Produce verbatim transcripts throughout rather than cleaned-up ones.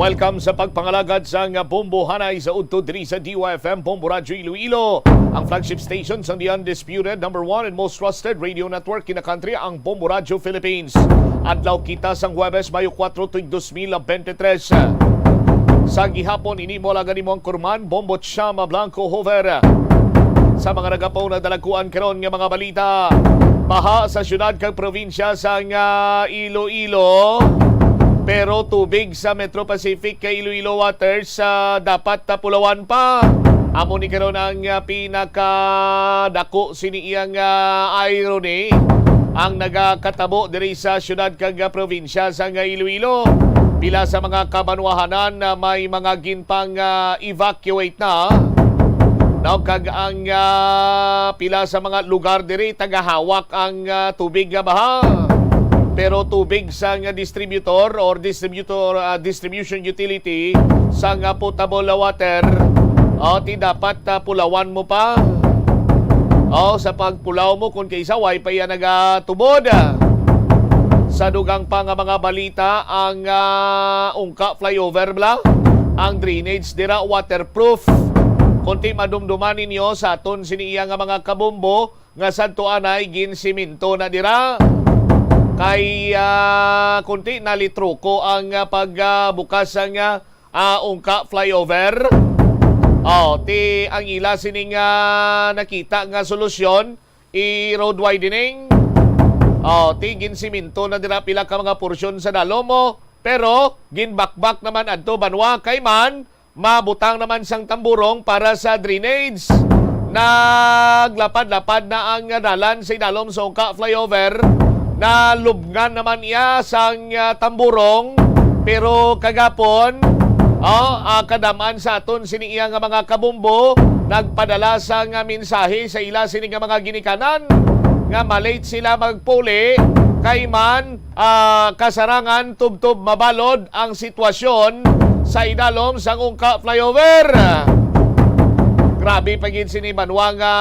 Welcome sa pagpangalagad sang Bombo Hanay sa udto diri sa D Y F M Bombo Radyo Iloilo, ang flagship station sang the undisputed number one and most trusted radio network in the country, ang Bombo Radyo Philippines. Adlaw kita sang Huwebes, Mayo kuwatro, tuig dos mil bente tres. Sa gihapon, ini mo alaga nimo ang kurman, Bombo Chama Blanco Hover. Sa mga nagapauna, dalagkuan karon nga mga balita. Baha sa syudad kag probinsya sang, ah, Iloilo, pero tubig sa Metro Pacific kay Iloilo Waters, ah, dapat tapulawan pa. Amo ni karon ang, ah, pinakadako sini iyang, ah, irony ang nagakatabo diri sa syudad kag, ah, probinsya sang Iloilo. Pila sa mga kabanwahanan na may mga ginpang, ah, evacuate na. Now, kag ang, ah, pila sa mga lugar diri tagahawak ang, ah, tubig nga baha. Pero tubig sang distributor or distributor, ah, distribution utility sang, ah, potable water, oh, ti dapat, ah, pulawan mo pa. Oh, sa pagpulaw mo, kung kaisa, way pa yan nagatubod. Sa dugang pa nga mga balita, ang, ah, Ungka flyover bala, ang drainage dira waterproof. Kunti madumduman ninyo sa aton sini iya nga mga kabombo nga sadto anay ginsiminto na dira. Kay, ah, kunti nalitruko ang, ah, pagbukas sang, ah, ah, Ungka flyover. Oh, ti ang ila sining, ah, nakita nga solusyon, i-road widening. Oh, ti ginsiminto na dira pila ka mga porsyon sa dalom mo, pero ginbakbak naman adto banwa kay man mabutang naman sang tamburong para sa drainage. Naglapad-lapad na ang dalan sa idalom sa Ungka flyover. Nalubngan naman iya sang, ah, tamburong, pero kagapon, oh, ah, kadam-an sa aton sini iya nga mga kabombo nagpadala sang, ah, mensahe sa ila sini nga mga ginikanan nga malate sila magpuli kay man, ah, kasarangan tubtob mabalod ang sitwasyon sa idalom sang Ungka flyover. Grabe pa gid sini banwa nga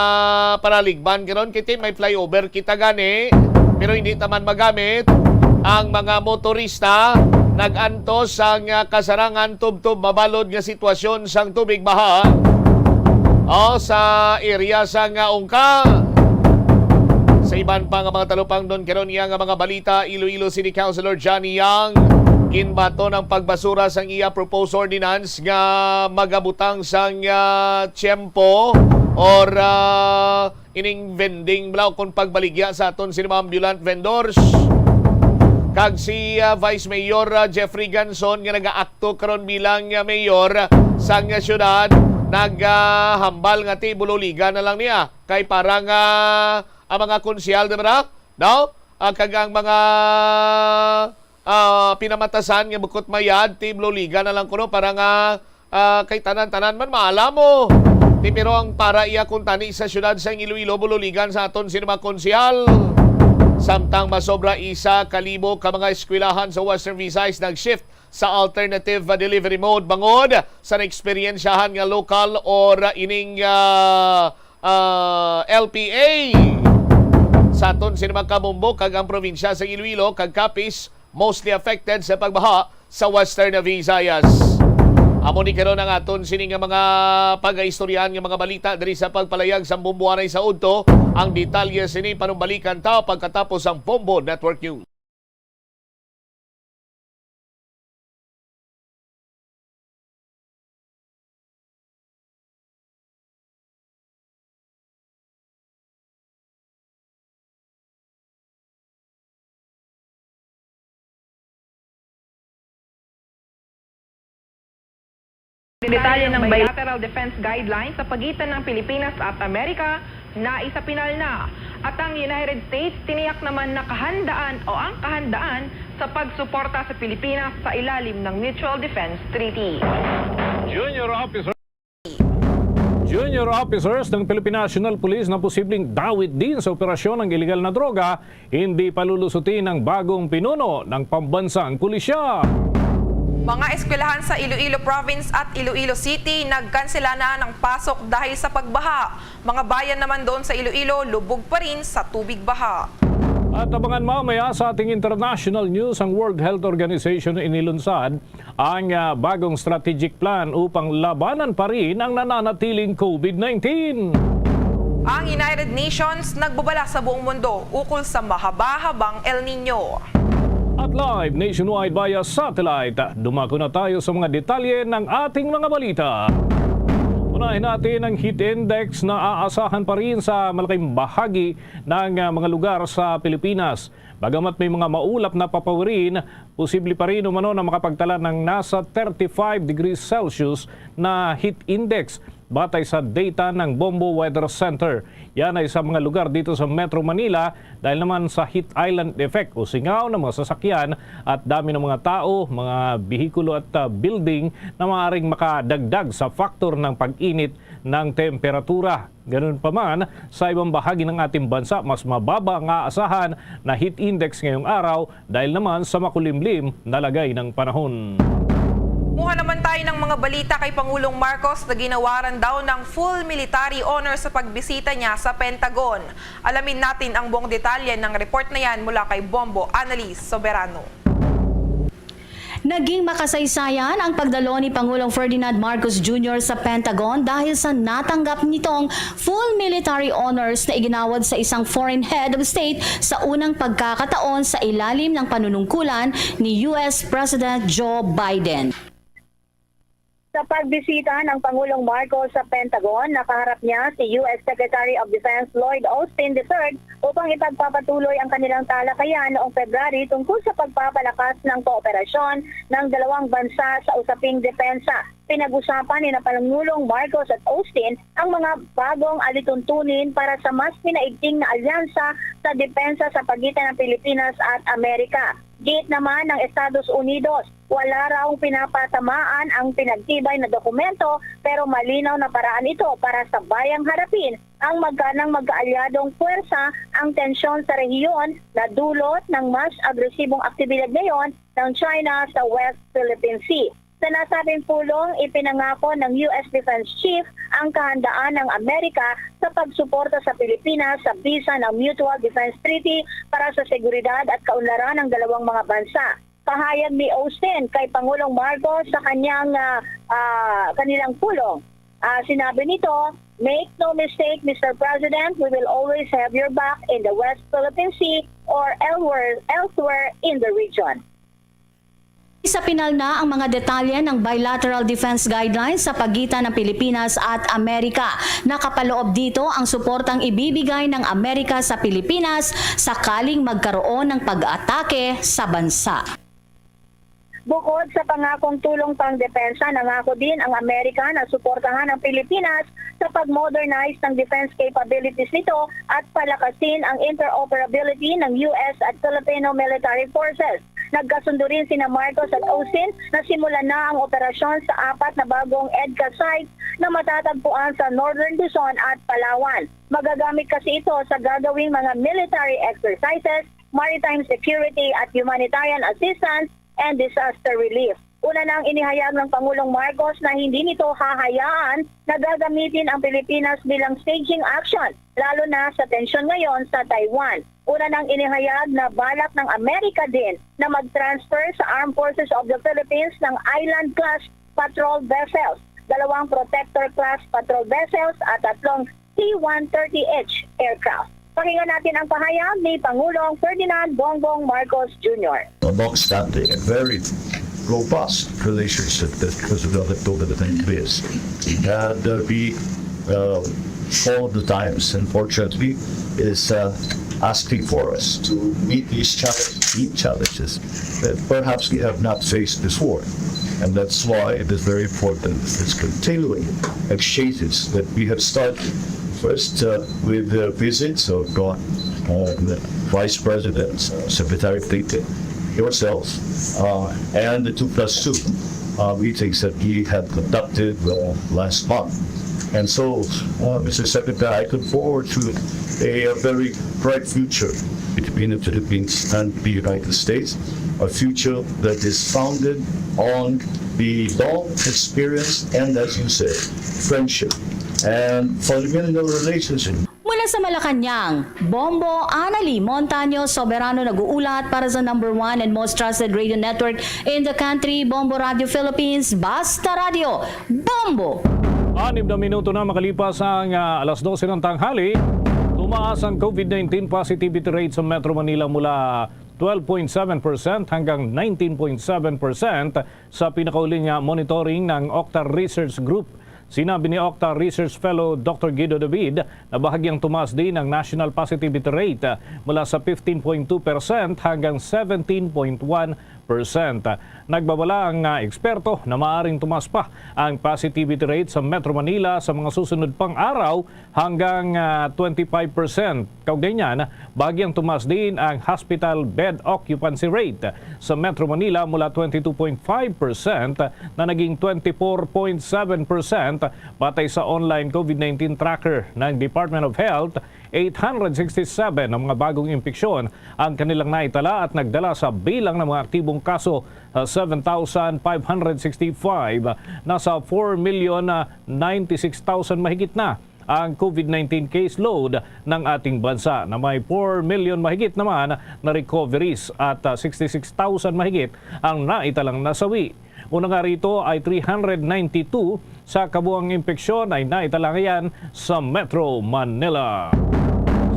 paraligban karon, kiti may flyover kita gani, pero hindi ta man magamit. Ang mga motorista nag-antos sang, ah, kasarangan tubtob mabalod nga sitwasyon sang tubig baha, oh, sa area sang, ah, Ungka. Sa iban pa nga mga talupangdon karon, iya nga mga balita, Iloilo City Councilor Johnny Yang ginbaton ang pagbasura sang iya proposed ordinance nga magabutang sang, ah, tiyempo or, ah, ining vending bala o kon pagbaligya sa aton sini mga ambulant vendors. Kag si, ah, Vice Mayor, ah, Jeffrey Ganson nga nagaakto karon bilang, ah, mayor sang, ah, syudad, nagahambal nga ti bululigan na lang niya kay para nga ang mga konsehal, di ba? No? Ah, kag ang mga, ah, pinamatasan nga bukot mayad, ti bululigan na lang kuno para nga, ah, kay tanan-tanan man maalam mo. Ti pero ang para iya kuntani sa syudad sang Iloilo, bululigan sa aton sini mga konsehal. Samtang masobra isa ka libo ka mga eskwelahan sa Western Visayas nag-shift sa alternative, ah, delivery mode bangod sa naeksperyensyahan nga lokal or, ah, ining, ah, ah, L P A. Sa aton sini mga kabombo kag ang probinsya sa Iloilo kag Capiz mostly affected sa pagbaha sa Western Visayas. Amo ni karon ang aton sini nga mga pagaistoryahan nga mga balita diri sa pagpalayag sa Bombo Anay sa udto. Ang detalye sini panumbalikan ta pagkatapos ang Bombo Network News. Detalye ng bilateral defense guidelines sa pagitan ng Pilipinas at Amerika na isapinal na, at ang United States tiniyak naman na kahandaan o ang kahandaan sa pagsuporta sa Pilipinas sa ilalim ng Mutual Defense Treaty. Junior officer. Junior officers ng Philippine National Police na posibleng dawit din sa operasyon ng iligal na droga, hindi palulusutin ng bagong pinuno ng pambansang pulisya. Mga eskwelahan sa Iloilo Province at Iloilo City nagkansela na ng pasok dahil sa pagbaha. Mga bayan naman doon sa Iloilo lubog pa rin sa tubig baha. At abangan mamaya sa ating international news, ang World Health Organization inilunsad ang, ah, bagong strategic plan upang labanan pa rin ang nananatiling COVID nineteen. Ang United Nations nagbabala sa buong mundo ukol sa mahaba-habang El Nino. At live nationwide via satellite, dumako na tayo sa mga detalye ng ating mga balita. Unahin natin ang heat index na aasahan pa rin sa malaking bahagi ng, ah, mga lugar sa Pilipinas. Bagamat may mga maulap na papawirin, posible pa rin umano na makapagtala ng nasa thirty-five degrees Celsius na heat index, batay sa data ng Bombo Weather Center. Yan ay sa mga lugar dito sa Metro Manila dahil naman sa heat island effect o singaw ng mga sasakyan at dami ng mga tao, mga bihikulo at, ah, building na maaaring makadagdag sa faktor ng pag-init ng temperatura. Ganun pa man, sa ibang bahagi ng ating bansa, mas mababa ang aasahan na heat index ngayong araw dahil naman sa makulimlim na lagay ng panahon. Kumuha naman tayo ng mga balita kay Pangulong Marcos na ginawaran daw ng full military honor sa pagbisita niya sa Pentagon. Alamin natin ang buong detalye ng report na yan mula kay Bombo Annalise Soberano. Naging makasaysayan ang pagdalo ni Pangulong Ferdinand Marcos Junior sa Pentagon dahil sa natanggap nitong full military honors na iginawad sa isang foreign head of state sa unang pagkakataon sa ilalim ng panunungkulan ni U S President Joe Biden. Sa pagbisita ng Pangulong Marcos sa Pentagon, nakaharap niya si U S Secretary of Defense Lloyd Austin the third upang ipagpapatuloy ang kanilang talakayan noong February tungkol sa pagpapalakas ng kooperasyon ng dalawang bansa sa usaping depensa. Pinag-usapan ni na Pangulong Marcos at Austin ang mga bagong alituntunin para sa mas pinaigting na alyansa sa depensa sa pagitan ng Pilipinas at Amerika. Giit naman ng Estados Unidos, wala raw pinapatamaan ang pinagtibay na dokumento, pero malinaw na paraan ito para sabayang harapin ang magkanang magkaalyadong puwersa ang tensyon sa rehiyon na dulot ng mas agresibong aktibidad ngayon ng China sa West Philippine Sea. Sa nasabing pulong, ipinangako ng U S Defense Chief ang kahandaan ng Amerika sa pagsuporta sa Pilipinas sa bisa ng Mutual Defense Treaty para sa seguridad at kaunlaran ng dalawang mga bansa. Pahayag ni Austin kay Pangulong Marcos sa kanyang, ah, ah, kanilang pulong. Ah, sinabi nito, "Make no mistake, Mister President, we will always have your back in the West Philippine Sea or elsewhere, elsewhere in the region." Isapinal na ang mga detalye ng bilateral defense guidelines sa pagitan ng Pilipinas at Amerika. Nakapaloob dito ang suportang ibibigay ng Amerika sa Pilipinas sakaling magkaroon ng pag-atake sa bansa. Bukod sa pangakong tulong pangdepensa, nangako din ang Amerika na suportahan ang Pilipinas sa pag-modernize ng defense capabilities nito at palakasin ang interoperability ng U S at Filipino military forces. Nagkasundo rin sina Marcos at Austin na simulan na ang operasyon sa apat na bagong EDCA sites na matatagpuan sa Northern Luzon at Palawan. Magagamit kasi ito sa gagawing mga military exercises, maritime security at humanitarian assistance and disaster relief. Una nang inihayag ng Pangulong Marcos na hindi nito hahayaan na gagamitin ang Pilipinas bilang staging action, lalo na sa tensyon ngayon sa Taiwan. Una nang inihayag na balak ng Amerika din na mag-transfer sa Armed Forces of the Philippines ng island class patrol vessels, dalawang protector class patrol vessels at tatlong C one thirty H aircraft. Pakinggan natin ang pahayag ni Pangulong Ferdinand Bongbong Marcos Junior. Long-standing and very robust relationship that President Duterte and this. And uh, we, uh, all the times, unfortunately, is uh, asking for us to meet these challenges, meet challenges that perhaps we have not faced before. And that's why it is very important, this continuing exchanges that we have started first uh, with the visits of uh, uh, the Vice President, uh, Secretary of State, yourself, uh, and the two plus two uh, meetings that we had conducted uh, last month. And so, uh, Mister Secretary, I look forward to a, a very bright future between the Philippines and the United States, a future that is founded on the long experience and, as you said, friendship and familial relationship. Sa Malacañang, Bombo Anali Montaño Soberano nag-uulat para sa number one and most trusted radio network in the country, Bombo Radio Philippines, Basta Radio, Bombo! Anim na minuto na makalipas ang, ah, alas dose ng tanghali, tumaas ang COVID nineteen positivity rate sa Metro Manila mula twelve point seven percent hanggang nineteen point seven percent sa pinakauling, ah, monitoring ng Octa Research Group. Sinabi ni Octa Research Fellow Doctor Guido David na bahagyang tumaas din ang national positivity rate, ah, mula sa fifteen point two percent hanggang seventeen point one percent. Nagbabala ang, ah, eksperto na maaring tumaas pa ang positivity rate sa Metro Manila sa mga susunod pang araw hanggang, ah, twenty-five percent. Kaugnay niyan, bahagyang tumaas din ang hospital bed occupancy rate sa Metro Manila mula twenty-two point five percent na naging twenty-four point seven percent, batay sa online COVID nineteen tracker ng Department of Health. Eight hundred sixty-seven ang mga bagong impeksyon ang kanilang naitala at nagdala sa bilang ng mga aktibong kaso sa seven thousand five hundred sixty-five na sa four million ninety-six thousand mahigit na ang COVID nineteen caseload ng ating bansa, na may four million mahigit naman na recoveries at, ah, sixty-six thousand mahigit ang naitalang nasawi. Una nga rito ay three hundred ninety-two sa kabuang impeksyon ay naitalangayan sa Metro Manila.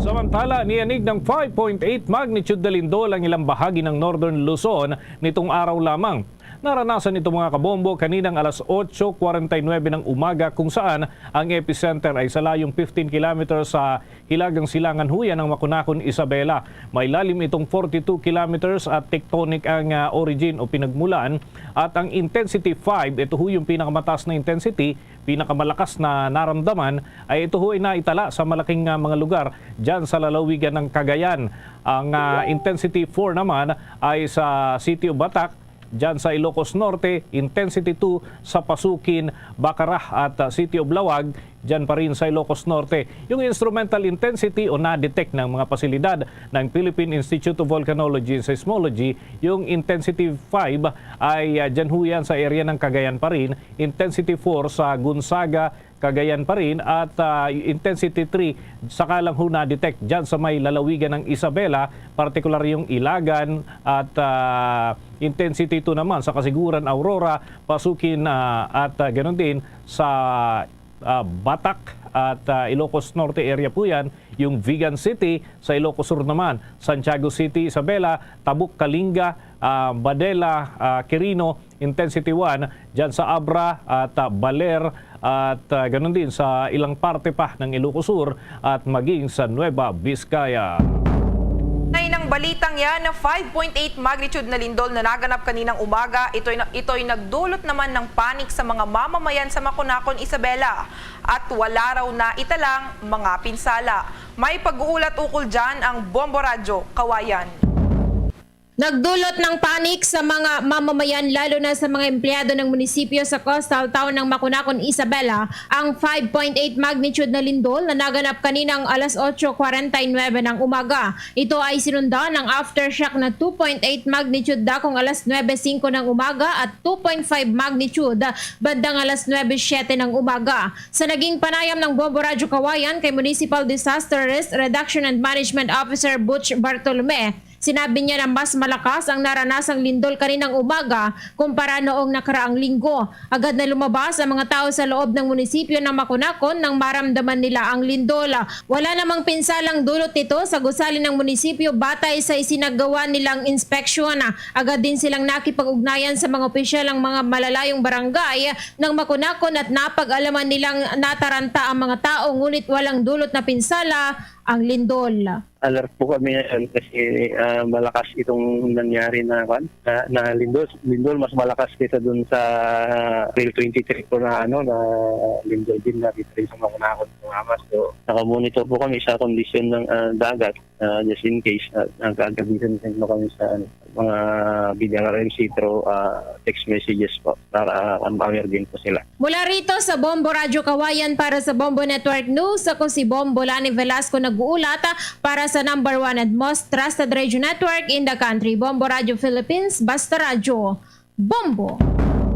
Samantala, niyanig ng five point eight magnitude na lindol ang ilang bahagi ng Northern Luzon nitong araw lamang. Naranasan ito, mga kabombo, kaninang alas otso kwarenta y nuebe ng umaga, kung saan ang epicenter ay sa layong fifteen kilometers sa hilagang silangan huyan ng Maconacon, Isabela. May lalim itong forty-two kilometers at tectonic ang, ah, origin o pinagmulan, at ang intensity five, ito ho yung pinakamataas na intensity, pinakamalakas na naramdaman, ay ito ho ay naitala sa malaking, ah, mga lugar dyan sa lalawigan ng Cagayan. Ang, ah, intensity four naman ay sa City of Batac, dyan sa Ilocos Norte, intensity two sa Pasukin, Bacarra at, ah, City of Laoag, dyan pa rin sa Ilocos Norte. Yung instrumental intensity o na-detect ng mga pasilidad ng Philippine Institute of Volcanology and Seismology, yung intensity five ay, ah, dyan ho yan sa area ng Cagayan pa rin, intensity four sa Gonzaga, Cagayan pa rin, at, ah, intensity three saka lang ho na-detect dyan sa may lalawigan ng Isabela, partikular yung Ilagan, at, ah, intensity two naman sa Casiguran, Aurora, Pasukin, ah, at, ah, ganun din sa, ah, Batac at, ah, Ilocos Norte area po yan, yung Vigan City, sa Ilocos Sur naman, Santiago City, Isabela, Tabuk, Kalinga, ah, Badela, ah, Quirino, intensity one, dyan sa Abra at, ah, Baler, at, ah, ganun din sa ilang parte pa ng Ilocos Sur at maging sa Nueva Vizcaya. Nay, nang balitang yan, five point eight magnitude na lindol na naganap kaninang umaga, ito'y na-, ito'y nagdulot naman ng panik sa mga mamamayan sa Maconacon, Isabela, at wala raw naitalang mga pinsala. May pag-uulat ukol dyan ang Bombo Radyo Kawayan. Nagdulot ng panik sa mga mamamayan, lalo na sa mga empleyado ng munisipyo sa coastal town ng Maconacon, Isabela, ang five point eight magnitude na lindol na naganap kaninang alas otso kwarenta y nuebe ng umaga. Ito ay sinundan ng aftershock na two point eight magnitude dakong alas nuebe singko ng umaga at two point five magnitude bandang alas nuebe siete ng umaga. Sa naging panayam ng Bombo Radyo Kawayan kay Municipal Disaster Risk Reduction and Management Officer Butch Bartolome, sinabi niya na mas malakas ang naranasang lindol kaninang umaga kumpara noong nakaraang linggo. Agad na lumabas ang mga tao sa loob ng munisipyo ng Maconacon nang maramdaman nila ang lindol. Wala namang pinsalang dulot nito sa gusali ng munisipyo batay sa isinagawa nilang inspeksyon. Agad din silang nakipag-ugnayan sa mga opisyal ng mga malalayong barangay ng Maconacon at napag-alaman nilang nataranta ang mga tao, ngunit walang dulot na pinsala ang lindol. Alert po kami ngayon kasi, ah, malakas itong nangyari na, kwan, na, na lindol. Lindol mas malakas kaysa dun sa April twenty-three po na, ano, na lindol din na dito rin sa Maconacon, Tumamas. So, nakamonitor po kami sa kondisyon ng, ah, dagat, ah, just in case, ah, nagkakabisan din po kami sa, ano, mga B D R R M C through, ah, text messages po para, ah, aware din po sila. Mula rito sa Bombo Radyo Kawayan para sa Bombo Network News, ako si Bombo Lani Velasco nag-uulat para sa number one and most trusted radio network in the country, Bombo Radyo Philippines, Basta Radyo, Bombo.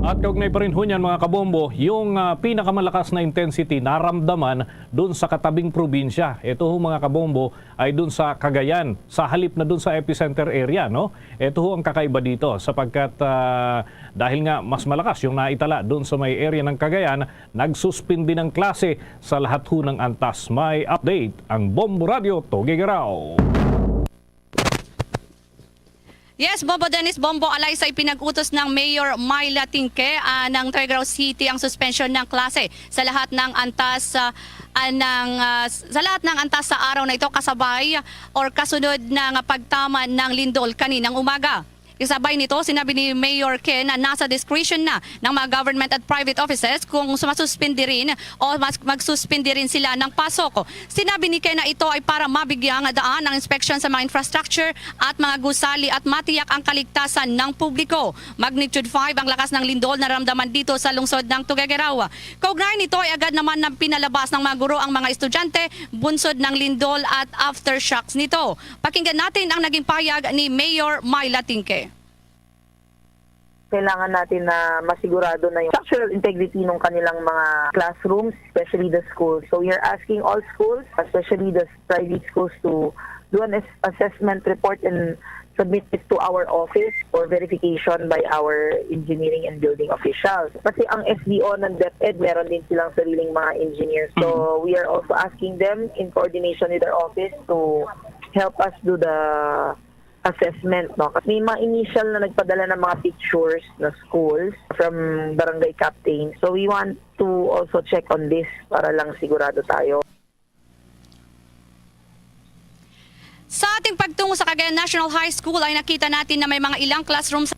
At kaugnay pa rin ho niyan, mga kabombo, yung, ah, pinakamalakas na intensity naramdaman dun sa katabing probinsya. Ito ho, mga kabombo, ay dun sa Cagayan, sa halip na dun sa epicenter area, no? Ito ho ang kakaiba dito, sapagkat, ah, dahil nga mas malakas yung naitala dun sa may area ng Cagayan, nagsuspindi ng klase sa lahat ho ng antas. May update ang Bombo Radio Tugigarao. Yes, Bombo Dennis, Bombo Alaysa, ipinag-utos ng Mayor Myla Tingke, ah, ng Tuguegarao City ang suspension ng klase sa lahat ng antas, ah, ah, ng, ah, sa lahat ng antas sa araw na ito, kasabay or kasunod ng pagtaman ng lindol kaninang umaga. Kasabay nito, sinabi ni Mayor Ken na nasa discretion na ng mga government at private offices kung masuspindi rin o mas, magsuspindi rin sila ng pasok. Sinabi ni Ken na ito ay para mabigyang daan ang inspeksyon sa mga infrastructure at mga gusali at matiyak ang kaligtasan ng publiko. Magnitude five ang lakas ng lindol na ramdaman dito sa lungsod ng Tuguegarao. Kaugnay nito ay agad naman na pinalabas ng mga guro ang mga estudyante bunsod ng lindol at aftershocks nito. Pakinggan natin ang naging pahayag ni Mayor Myla Tingke. Kailangan natin na masigurado na yung structural integrity ng kanilang mga classrooms, especially the schools. So we are asking all schools, especially the private schools, to do an assessment report and submit it to our office for verification by our engineering and building officials. Kasi ang S D O ng DepEd, meron din silang sariling mga engineers. So we are also asking them in coordination with their office to help us do the assessment, no? Kasi may mga initial na nagpadala ng mga pictures na schools from barangay captain. So we want to also check on this para lang sigurado tayo. Sa ating pagtungo sa Cagayan National High School ay nakita natin na may mga ilang classrooms.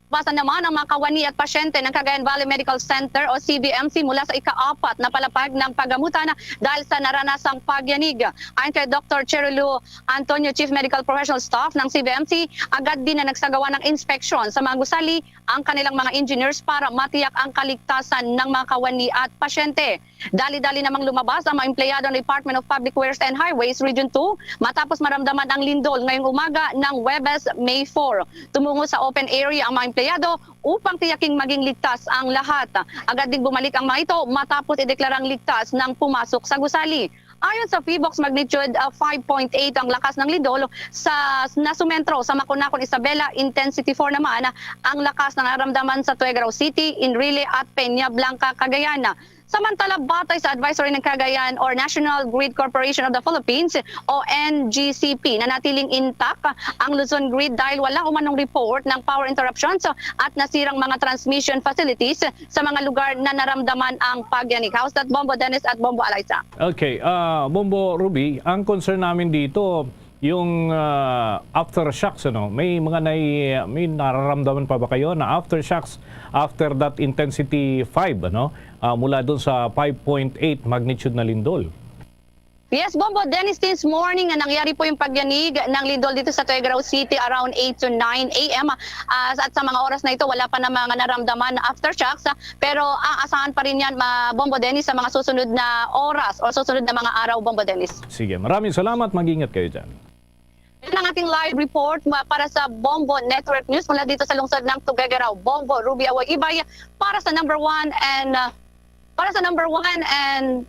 Basa naman ang mga kawani at pasyente ng Cagayan Valley Medical Center o C V M C mula sa ika-apat na palapag ng paggamutan dahil sa naranasang pagyanig. Ayon kay Doktor Cheryl Antonio, Chief Medical Professional Staff ng C V M C, agad din na nagsagawa ng inspeksyon sa mga gusali ang kanilang mga engineers para matiyak ang kaligtasan ng mga kawani at pasyente. Dali-dali namang lumabas ang mga empleyado ng Department of Public Works and Highways Region two matapos maramdaman ang lindol ngayong umaga ng Huwebes, May four. Tumungo sa open area ang mga empleyado upang tiyaking maging ligtas ang lahat. Agad ding bumalik ang mga ito matapos ideklarang ligtas nang pumasok sa gusali. Ayon sa PHIVOLCS, magnitude, ah, five point eight ang lakas ng lindol sa nasumentro sa Maconacon, Isabela, intensity four naman ang lakas ng naramdaman sa Tuguegarao City, Enrile at Peña Blanca, Cagayan. Samantala, batay sa advisory ng Cagayan or National Grid Corporation of the Philippines o N G C P, nanatiling intact ang Luzon grid dahil wala umanong report ng power interruptions at nasirang mga transmission facilities sa mga lugar na naramdaman ang pagyanig. How's that, Bombo Dennis at Bombo Alaysa? Okay, ah, Bombo Ruby, ang concern namin dito, yung, ah, aftershocks, ano? May mga nai-, may nararamdaman pa ba kayo na aftershocks after that intensity five, ano? Ah, mula dun sa five point eight magnitude na lindol. Yes, Bombo Dennis, since morning na nangyari po yung pagyanig ng lindol dito sa Tuguegarao City around eight to nine A M. Ah, at sa mga oras na ito, wala pa na mga naramdaman na aftershocks. Ah, pero aasahan pa rin yan, ma-, Bombo Dennis, sa mga susunod na oras o susunod na mga araw, Bombo Dennis. Sige, maraming salamat. Mag-ingat kayo dyan. Yan ang ating live report ma-, para sa Bombo Network News mula dito sa lungsod ng Tuguegarao. Bombo Ruby Awoy Ibay para sa number one and, uh, para sa number one and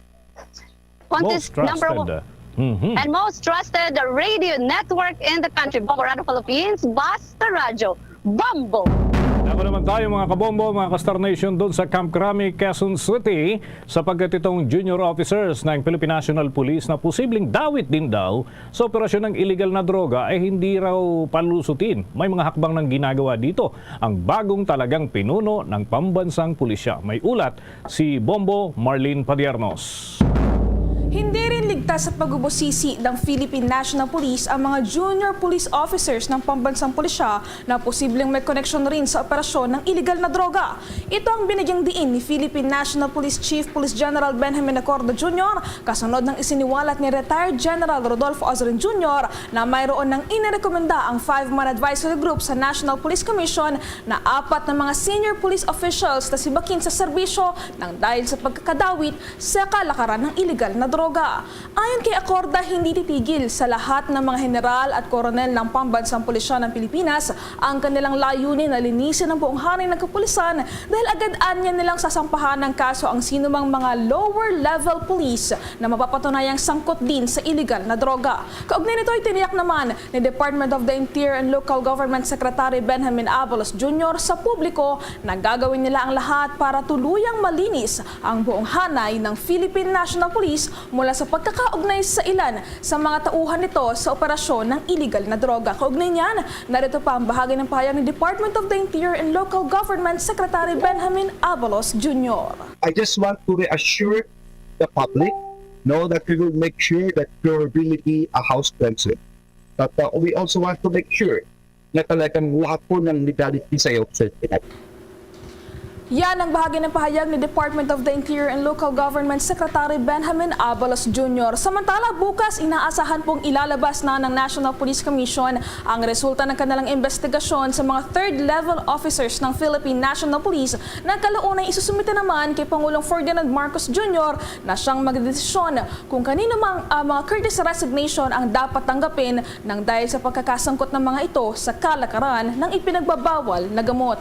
Most number trusted. one Mhm. and most trusted radio network in the country, Bombo Radio Philippines, Basta Radyo, Bombo! Ako naman tayo, mga kabombo, mga ka-Star Nation, doon sa Camp Crame, Quezon City, sapagkat itong junior officers ng Philippine National Police na posibleng dawit din daw sa operasyon ng iligal na droga ay hindi raw palusutin. May mga hakbang ng ginagawa dito ang bagong talagang pinuno ng pambansang pulisya. May ulat si Bombo Marlene Padiernos. Hindi rin ligtas sa pagubusisi ng Philippine National Police ang mga junior police officers ng pambansang pulisya na posibleng may koneksyon rin sa operasyon ng iligal na droga. Ito ang binigyang diin ni Philippine National Police Chief Police General Benjamin Acorda Junior kasunod ng isiniwalat ni Retired General Rodolfo Azorin Junior na mayroon ng inirekomenda ang five-man advisory group sa National Police Commission na apat na mga senior police officials na sibakin sa serbisyo nang dahil sa pagkakadawit sa kalakaran ng iligal na droga. Ayon kay Acorda, hindi titigil sa lahat ng mga general at koronel ng pambansang pulisya ng Pilipinas ang kanilang layunin na linisin ang buong hanay ng kapulisan dahil agad anya nilang sasampahan ng kaso ang sinumang mga lower level police na mapapatunayang sangkot din sa iligal na droga. Kaugnay nito, itiniyak naman ni Department of the Interior and Local Government Secretary Benjamin Abalos Junior sa publiko na gagawin nila ang lahat para tuluyang malinis ang buong hanay ng Philippine National Police mula sa pagkakaugnay sa ilan sa mga tauhan nito sa operasyon ng iligal na droga. Kaugnay niyan, narito pa ang bahagi ng pahayag ni Department of the Interior and Local Government Secretary Benjamin Abalos Junior. I just want to reassure the public, no, that we will make sure that durability a house cleanser. But uh, we also want to make sure na talagang lahat po ng legalities ay observe natin. Yan ang bahagi ng pahayag ni Department of the Interior and Local Government Secretary Benjamin Abalos Junior. Samantala, bukas inaasahan pong ilalabas na ng National Police Commission ang resulta ng kanilang investigasyon sa mga third level officers ng Philippine National Police na kalaunan isusumite naman kay Pangulong Ferdinand Marcos Junior na siyang magdesisyon kung kanino mang, ah, mga courtesy resignation ang dapat tanggapin nang dahil sa pagkakasangkot ng mga ito sa kalakaran ng ipinagbabawal na gamot.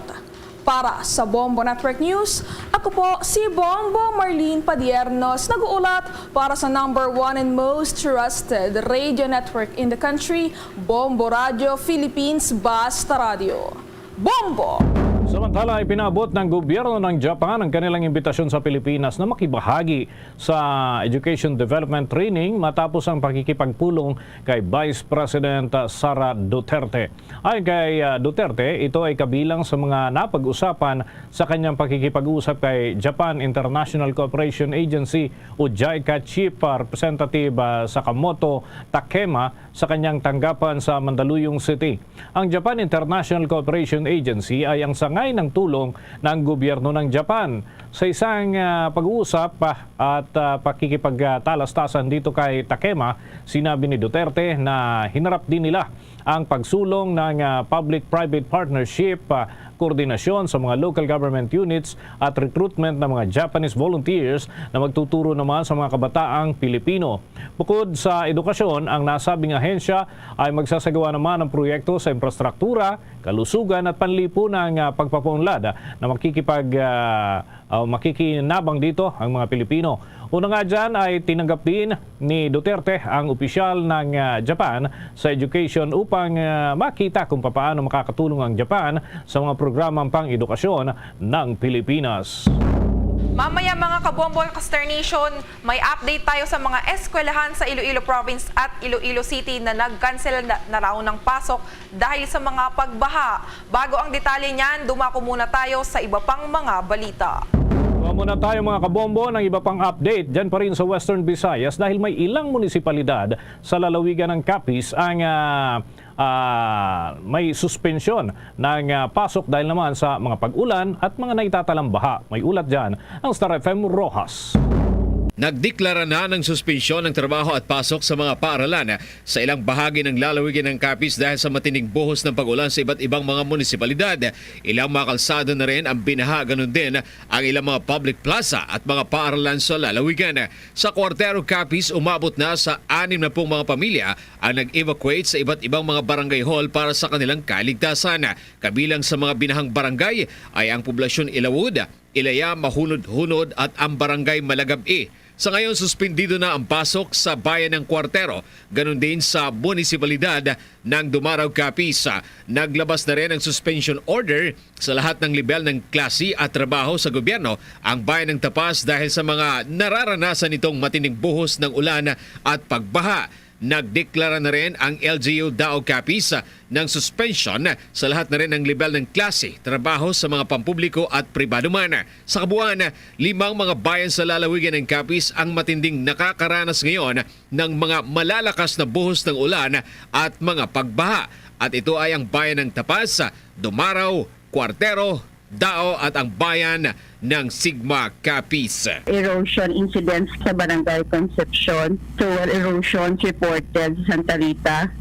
Para sa Bombo Network News, ako po si Bombo Marlene Padiernos, nag-uulat para sa number one and most trusted radio network in the country, Bombo Radio Philippines, Basta Radio. Bombo! Samantala, ipinaabot ng gobyerno ng Japan ang kanilang imbitasyon sa Pilipinas na makibahagi sa Education Development Training matapos ang pakikipagpulong kay Vice President Sara Duterte. Ayon kay, ah, Duterte, ito ay kabilang sa mga napag-usapan sa kanyang pakikipag-usap kay Japan International Cooperation Agency o JICA Chief, ah, Representative, ah, Sakamoto Takema sa kanyang tanggapan sa Mandaluyong City. Ang Japan International Cooperation Agency ay ang sangay ng tulong ng gobyerno ng Japan. Sa isang, ah, pag-uusap, ah, at, ah, pakikipagtalastasan dito kay Takema, sinabi ni Duterte na hinarap din nila ang pagsulong ng, ah, public-private partnership, ah, koordinasyon sa mga local government units at recruitment ng mga Japanese volunteers na magtuturo naman sa mga kabataang Pilipino. Bukod sa edukasyon, ang nasabing ahensya ay magsasagawa naman ng proyekto sa infrastruktura, kalusugan at panlipunan nga pagpapaunlad na makikipag, ah, ah, makikinabang dito ang mga Pilipino. Una nga dyan ay tinanggap din ni Duterte ang opisyal ng, ah, Japan sa education upang, ah, makita kung papaano makakatulong ang Japan sa mga programang pang-edukasyon ng Pilipinas. Mamaya, mga kabombo, Star Nation, may update tayo sa mga eskwelahan sa Iloilo Province at Iloilo City na nag-cancel na, na raw ng pasok dahil sa mga pagbaha. Bago ang detalye niyan, dumako muna tayo sa iba pang mga balita. Kuha muna tayo, mga kabombo, ng iba pang update dyan pa rin sa Western Visayas dahil may ilang munisipalidad sa lalawigan ng Capiz ang, ah, ah, may suspensyon ng, ah, pasok dahil naman sa mga pag-ulan at mga naitatalang baha. May ulat dyan ang Star F M Roxas. Nagdeklara na ng suspensyon ng trabaho at pasok sa mga paaralan sa ilang bahagi ng lalawigan ng Capiz dahil sa matinding buhos ng pag-ulan sa iba't ibang mga munisipalidad. Ilang mga kalsada na rin ang binaha, ganun din ang ilang mga public plaza at mga paaralan sa lalawigan. Sa Cuartero, Capiz, umabot na sa anim na pung mga pamilya ang nag-evacuate sa iba't ibang mga barangay hall para sa kanilang kaligtasan. Kabilang sa mga binahang barangay ay ang Poblasyon Ilawod, Ilaya, Mahunod-hunod at ang Barangay Malagab-i. Sa ngayon, suspendido na ang pasok sa bayan ng Cuartero, ganun din sa munisipalidad ng Dumarao, Capiz. Naglabas na rin ang suspension order sa lahat ng lebel ng klase at trabaho sa gobyerno ang bayan ng Tapas dahil sa mga nararanasan nitong matinding buhos ng ulan at pagbaha. Nagdeklara na rin ang L G U Dao Capiz ng suspension sa lahat na rin ng lebel ng klase, trabaho sa mga pampubliko at pribado man. Sa kabuuan, limang mga bayan sa lalawigan ng Capiz ang matinding nakakaranas ngayon ng mga malalakas na buhos ng ulan at mga pagbaha. At ito ay ang bayan ng Tapas, Dumarao, Cuartero, Dao at ang bayan ng Sigma, Capiz. Erosion incidents sa Barangay Concepcion, sewer erosions reported sa Santa Rita,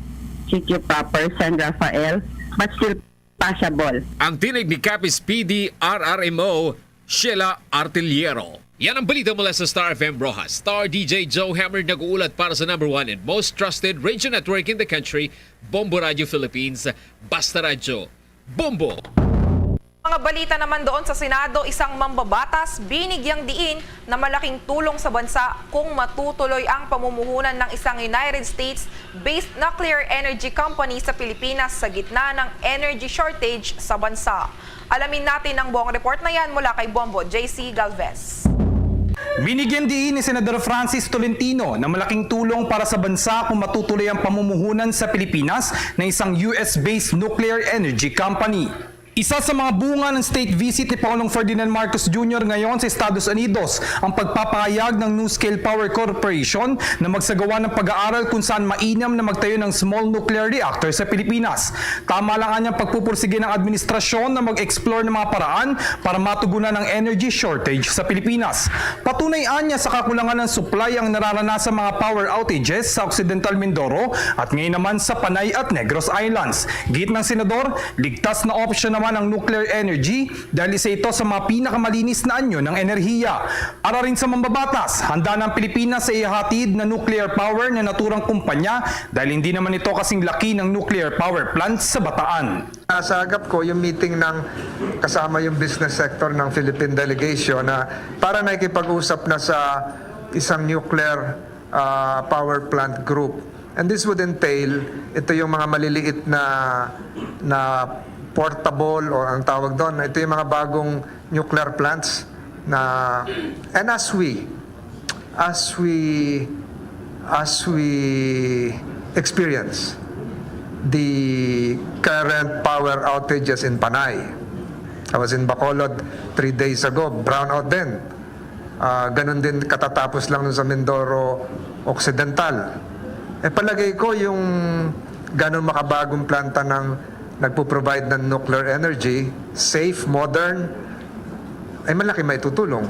Sitio Proper, San Rafael, but still passable. Ang tinig ni Capiz P D R R M O, Sheila Artillero. Yan ang balita mula sa Star F M Roxas. Star D J Joe Hammer nag-uulat para sa number one and most trusted radio network in the country, Bombo Radio Philippines, Basta Radyo. Bombo! Mga balita naman doon sa Senado, isang mambabatas binigyang diin na malaking tulong sa bansa kung matutuloy ang pamumuhunan ng isang United States-based nuclear energy company sa Pilipinas sa gitna ng energy shortage sa bansa. Alamin natin ang buong report na yan mula kay Bombo J C Galvez. Binigyan diin ni Senador Francis Tolentino na malaking tulong para sa bansa kung matutuloy ang pamumuhunan sa Pilipinas na isang U S-based nuclear energy company. Isa sa mga bunga ng state visit ni Pangulong Ferdinand Marcos Junior ngayon sa Estados Unidos ang pagpapahayag ng NuScale Power Corporation na magsagawa ng pag-aaral kung saan mainam na magtayo ng small nuclear reactor sa Pilipinas. Tama lang anyang pagpupursige ng administrasyon na mag-explore ng mga paraan para matugunan ang energy shortage sa Pilipinas. Patunay anya sa kakulangan ng supply ang nararanasan mga power outages sa Occidental Mindoro at ngayon naman sa Panay at Negros Islands. Giit ng senador, ligtas na option naman ang nuclear energy dahil isa ito sa mga pinakamalinis na anyo ng enerhiya. Para rin sa mambabatas, handa na ang Pilipinas sa ihahatid na nuclear power na naturang kumpanya dahil hindi naman ito kasing laki ng nuclear power plant sa Bataan. Nasa agap ko yung meeting ng kasama yung business sector ng Philippine delegation na para nakikipag-usap na sa isang nuclear, ah, power plant group. And this would entail, ito yung mga maliliit na, na portable o ang tawag doon, ito yung mga bagong nuclear plants na, and as we, as we, as we experience the current power outages in Panay. I was in Bacolod three days ago, brownout din. Ah, ganun din katatapos lang nun sa Mindoro Occidental. Eh, palagay ko yung ganun makabagong planta ng nagpo-provide ng nuclear energy, safe, modern, ay malaki maitutulong.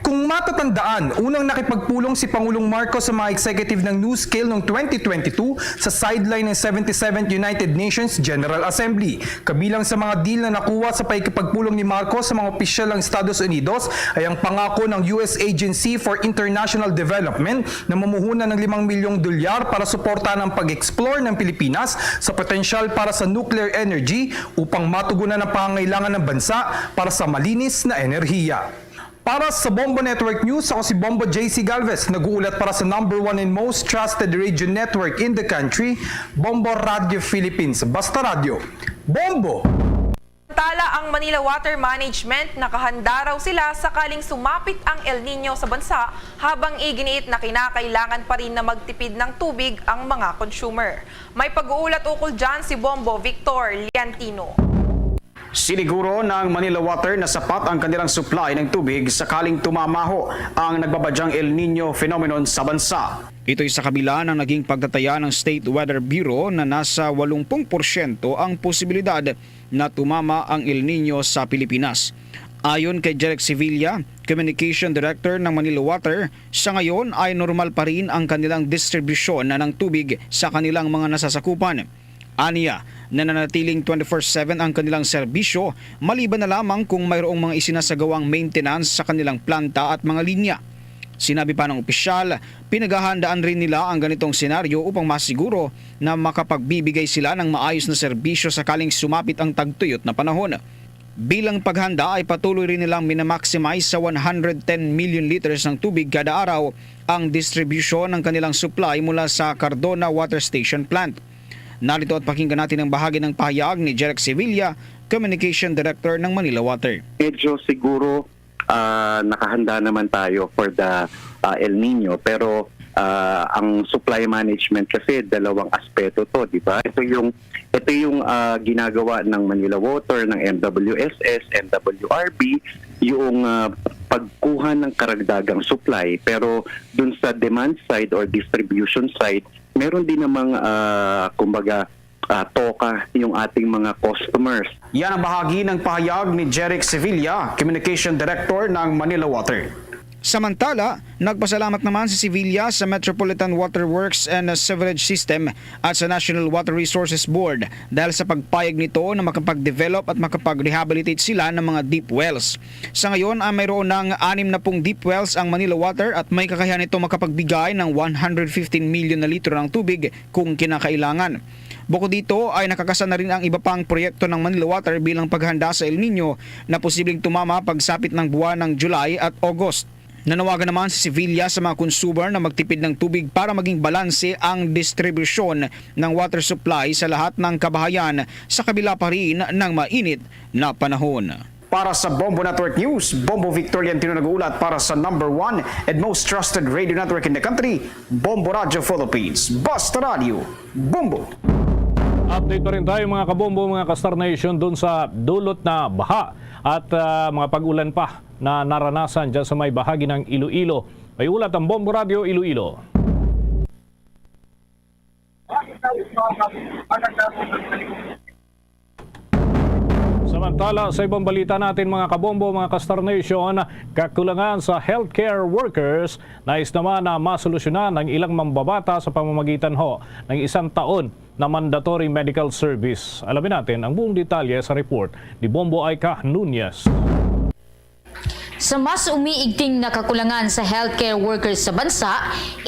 Kung matatandaan, unang nakipagpulong si Pangulong Marcos sa mga executive ng NuScale noong twenty twenty-two sa sideline ng seventy-seventh United Nations General Assembly. Kabilang sa mga deal na nakuha sa pakikipagpulong ni Marcos sa mga opisyal ng Estados Unidos ay ang pangako ng U S Agency for International Development na mumuhunan ng limang milyong dolyar para suportahan ang pag-explore ng Pilipinas sa potensyal para sa nuclear energy upang matugunan ang pangangailangan ng bansa para sa malinis na enerhiya. Para sa Bombo Network News, ako si Bombo J C Galvez, nag-uulat para sa number one and most trusted radio network in the country, Bombo Radio Philippines. Basta Radyo, Bombo! Samantala, ang Manila Water Management, nakahanda raw sila sakaling sumapit ang El Niño sa bansa, habang iginiit na kinakailangan pa rin na magtipid ng tubig ang mga consumer. May pag-uulat ukol dyan si Bombo Victor Liantino. Siniguro ng Manila Water na sapat ang kanilang supply ng tubig sakaling tumama ho ang nagbabadyang El Niño phenomenon sa bansa. Ito'y sa kabila ng naging pagtataya ng State Weather Bureau na nasa walumpung porsyento ang posibilidad na tumama ang El Niño sa Pilipinas. Ayon kay Jeric Sevilla, Communication Director ng Manila Water, sa ngayon ay normal pa rin ang kanilang distribusyon na ng tubig sa kanilang mga nasasakupan. Aniya, nananatiling twenty-four seven ang kanilang serbisyo, maliban na lamang kung mayroong mga isinasagawang maintenance sa kanilang planta at mga linya. Sinabi pa ng opisyal, pinaghahandaan rin nila ang ganitong senaryo upang masiguro na makapagbibigay sila ng maayos na serbisyo sakaling sumapit ang tagtuyot na panahon. Bilang paghanda ay patuloy rin nilang minamaximize sa one hundred ten million liters ng tubig kada araw ang distribusyon ng kanilang supply mula sa Cardona Water Station Plant. Narito at pakinggan natin ang bahagi ng pahayag ni Jeric Sevilla, Communication Director ng Manila Water. Medyo siguro, ah, nakahanda naman tayo for the, ah, El Niño, pero, ah, ang supply management kasi dalawang aspeto 'to, di ba? Ito yung, ito yung, ah, ginagawa ng Manila Water, ng M W S S, M W R B, yung, ah, pagkuha ng karagdagang supply, pero dun sa demand side or distribution side, meron din namang, ah, kumbaga, ah, toka yung ating mga customers. Yan ang bahagi ng pahayag ni Jeric Sevilla, Communication Director ng Manila Water. Samantala, nagpasalamat naman si Sevilla sa Metropolitan Water Works and Sewerage System at sa National Water Resources Board dahil sa pagpayag nito na makapag-develop at makapag-rehabilitate sila ng mga deep wells. Sa ngayon ay mayroon ng anim na pung deep wells ang Manila Water at may kakayahan nito makapagbigay ng one hundred fifteen milyon na litro ng tubig kung kinakailangan. Bukod dito ay nakakasa na rin ang iba pang proyekto ng Manila Water bilang paghanda sa El Nino na posibleng tumama pagsapit ng buwan ng July at August. Nanawagan naman si Sevilla sa mga consumer na magtipid ng tubig para maging balanse ang distribusyon ng water supply sa lahat ng kabahayan sa kabila pa rin ng mainit na panahon. Para sa Bombo Network News, Bombo Victorian Tino nag-uulat para sa number one and most trusted radio network in the country, Bombo Radio Philippines. Basta Radio, Bombo! Update pa rin tayo, mga kabombo, mga ka-Star Nation, dun sa dulot na baha at, ah, mga pag-ulan pa na naranasan dyan sa may bahagi ng Iloilo. May ulat ang Bombo Radio Iloilo. Samantala, sa ibang balita natin, mga kabombo, mga ka-Star Nation, kakulangan sa healthcare workers, nais naman na masolusyonan ng ilang mambabata sa pamamagitan ho ng isang taon na mandatory medical service. Alamin natin ang buong detalye sa report ni Bombo Aika Nunez. Sa mas umiigting na kakulangan sa healthcare workers sa bansa,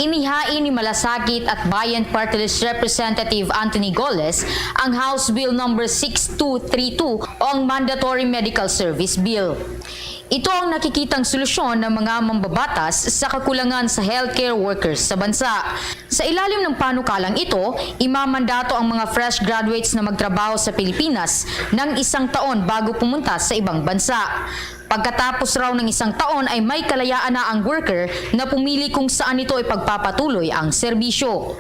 inihain ni Malasakit Atbayan Party List Representative Anthony Goles ang House Bill Number six two three two o ang Mandatory Medical Service Bill. Ito ang nakikitang solusyon ng mga mambabatas sa kakulangan sa healthcare workers sa bansa. Sa ilalim ng panukalang ito, imamandato ang mga fresh graduates na magtrabaho sa Pilipinas ng isang taon bago pumunta sa ibang bansa. Pagkatapos raw ng isang taon ay may kalayaan na ang worker na pumili kung saan nito ipagpapatuloy ang serbisyo.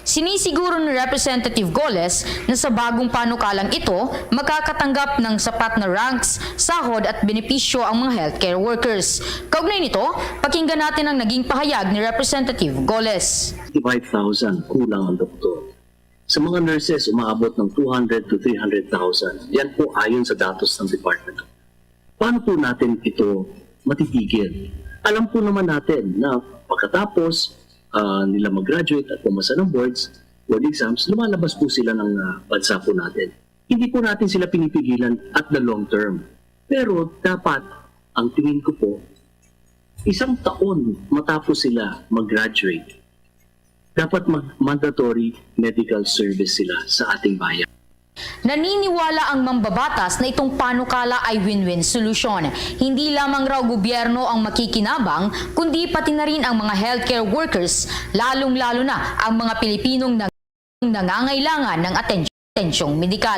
Sinisiguro ni Representative Goles na sa bagong panukalang ito, makakatanggap ng sapat na ranks, sahod at benepisyo ang mga healthcare workers. Kaugnay nito, pakinggan natin ang naging pahayag ni Representative Goles. Sixty-five thousand kulang ang doktor. Sa mga nurses, umaabot ng two hundred to three hundred thousand. Yan po ayon sa datos ng department. Paano po natin ito matitigil? Alam po naman natin na pagkatapos, ah, nila mag-graduate at pumasa ng boards, board exams, lumalabas po sila ng, ah, bansa po natin. Hindi po natin sila pinipigilan at the long term. Pero dapat, ang tingin ko po, isang taon matapos sila mag-graduate, dapat mag-, mandatory medical service sila sa ating bayan. Naniniwala ang mambabatas na itong panukala ay win-win solusyon. Hindi lamang raw gobyerno ang makikinabang, kundi pati na rin ang mga healthcare workers, lalong-lalo na ang mga Pilipinong nang-, nangangailangan ng atensyon, atensyong medikal.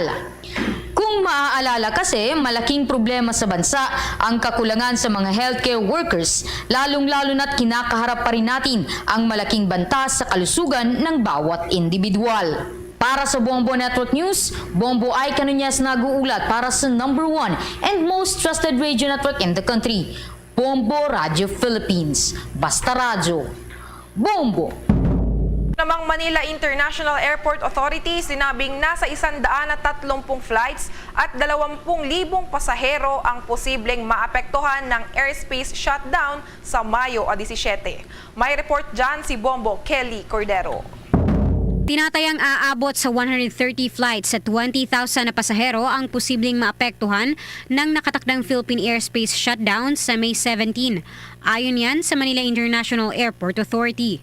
Kung maaalala kasi, malaking problema sa bansa ang kakulangan sa mga healthcare workers, lalong-lalo na't kinakaharap pa rin natin ang malaking banta sa kalusugan ng bawat individual. Para sa Bombo Network News, Bombo Ay Canuñas nag-uulat para sa number one and most trusted radio network in the country, Bombo Radio Philippines. Basta Radyo, Bombo! Namang Manila International Airport Authority, sinabing nasa isang daan at tatlumpung flights at dalawampung libong pasahero ang posibleng maapektuhan ng airspace shutdown sa Mayo a disisyete. May report dyan si Bombo Kelly Cordero. Tinatayang aabot sa one hundred thirty flights sa twenty thousand na pasahero ang posibleng maapektuhan ng nakatakdang Philippine airspace shutdown sa May seventeen. Ayon yan sa Manila International Airport Authority.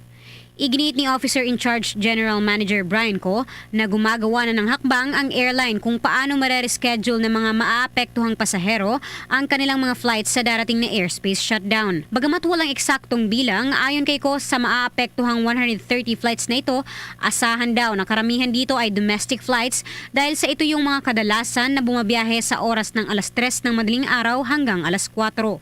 Iginiit ni Officer in Charge General Manager Brian Co na gumagawa na ng hakbang ang airline kung paano mare-reschedule ng mga maapektuhang pasahero ang kanilang mga flights sa darating na airspace shutdown. Bagamat walang eksaktong bilang, ayon kay Co, sa maapektuhang one hundred thirty flights na ito, asahan daw na karamihan dito ay domestic flights dahil sa ito yung mga kadalasan na bumabiyahe sa oras ng alas tres ng madaling araw hanggang alas kuwatro.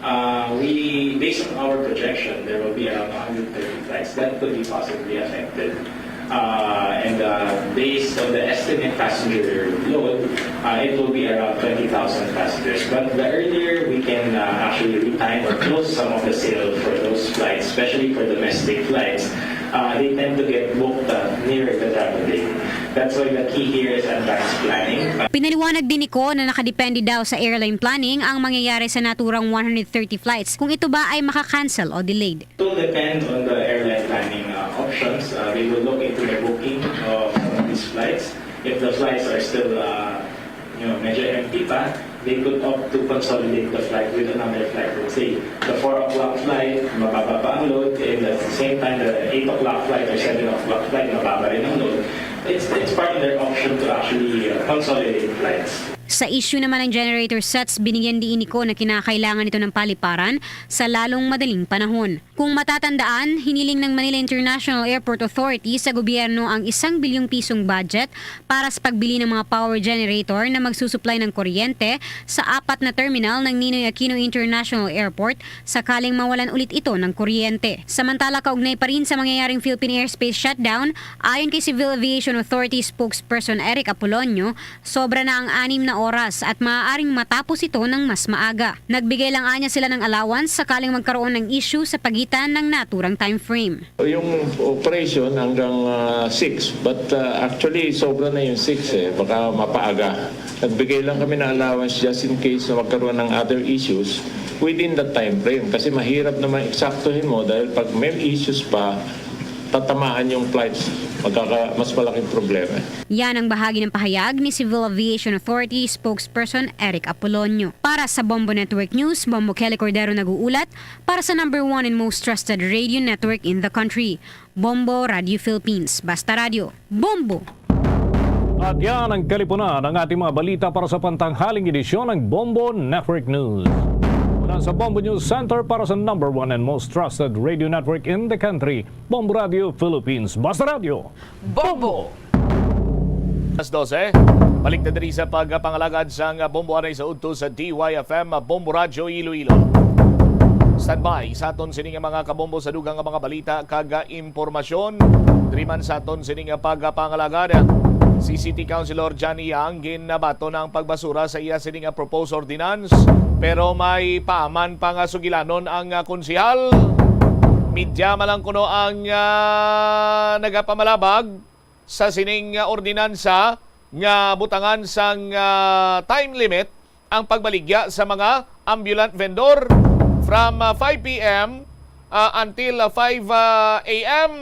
Uh, we, based on our projection, there will be around a hundred thirty flights that could be possibly affected. Uh, and, uh, based on the estimate passenger load, uh, it will be around twenty thousand passengers. But the earlier we can, uh, actually retime or close some of the sale for those flights, especially for domestic flights, uh, they tend to get booked, uh, near the travel day. That's why the key here is advanced planning. Pinaliwanag din ni Ko na nakadepende daw sa airline planning ang mangyayari sa naturang one hundred thirty flights, kung ito ba ay maka-cancel o delayed. It will depend on the airline planning uh, options. Uh, we will look into the booking of some of these flights. If the flights are still uh, you know, medyo empty pa, they could opt to consolidate the flight with another flight. Let's say, the four o'clock flight, mababa pa ang load, and at the same time, the eight o'clock flight or seven o'clock flight, mababa rin ang load. It's, it's part of their option to actually uh, consolidate flights. Sa issue naman ng generator sets, binigyan diin ni Ko na kinakailangan ito ng paliparan sa lalong madaling panahon. Kung matatandaan, hiniling ng Manila International Airport Authority sa gobyerno ang isang bilyong pisong budget para sa pagbili ng mga power generator na magsusuplay ng kuryente sa apat na terminal ng Ninoy Aquino International Airport sakaling mawalan ulit ito ng kuryente. Samantala, kaugnay pa rin sa mangyayaring Philippine airspace shutdown, ayon kay Civil Aviation Authority spokesperson Eric Apolonio, sobra na ang anim na oras at maaaring matapos ito ng mas maaga. Nagbigay lang anya sila ng allowance sakaling magkaroon ng issue sa pagitan ng naturang time frame. Yung operation hanggang ah, six, but ah, actually sobra na yung six eh, baka mapaaga. Nagbigay lang kami ng allowance just in case na magkaroon ng other issues within the time frame. Kasi mahirap naman eksaktuhin mo dahil pag may issues pa, tatamaan yung flights, magkaka, mas malaking problema. Yan ang bahagi ng pahayag ni Civil Aviation Authority spokesperson Eric Apolonio. Para sa Bombo Network News, Bombo Kelly Cordero nag-uulat para sa number one and most trusted radio network in the country, Bombo Radio Philippines. Basta Radio, Bombo! At yan ang kalipunan ng ating mga balita para sa pantanghaling edisyon ng Bombo Network News. Mula sa Bombo News Center para sa number one and most trusted radio network in the country, Bombo Radio Philippines. Basta Radio, Bombo! Alas dose, balik na diri sa pagpangalagad sang Bombo anay sa udto sa D Y F M, Bombo Radyo Iloilo. Standby sa aton sini nga mga kabombo sa dugang nga mga balita kag impormasyon. Diri man sa aton sini nga pagpangalagad, si City Councilor Johnny Yang ginabaton ang pagbasura sa iya sini nga proposed ordinance, pero may paaman pa nga sugilanon ang, ah, konsehal. Media man lang kuno ang, ah, nagapamalabag sa sining, ah, ordinansa nga butangan sang, ah, time limit ang pagbaligya sa mga ambulant vendor from, ah, five P M, ah, until, ah, five, ah, A M.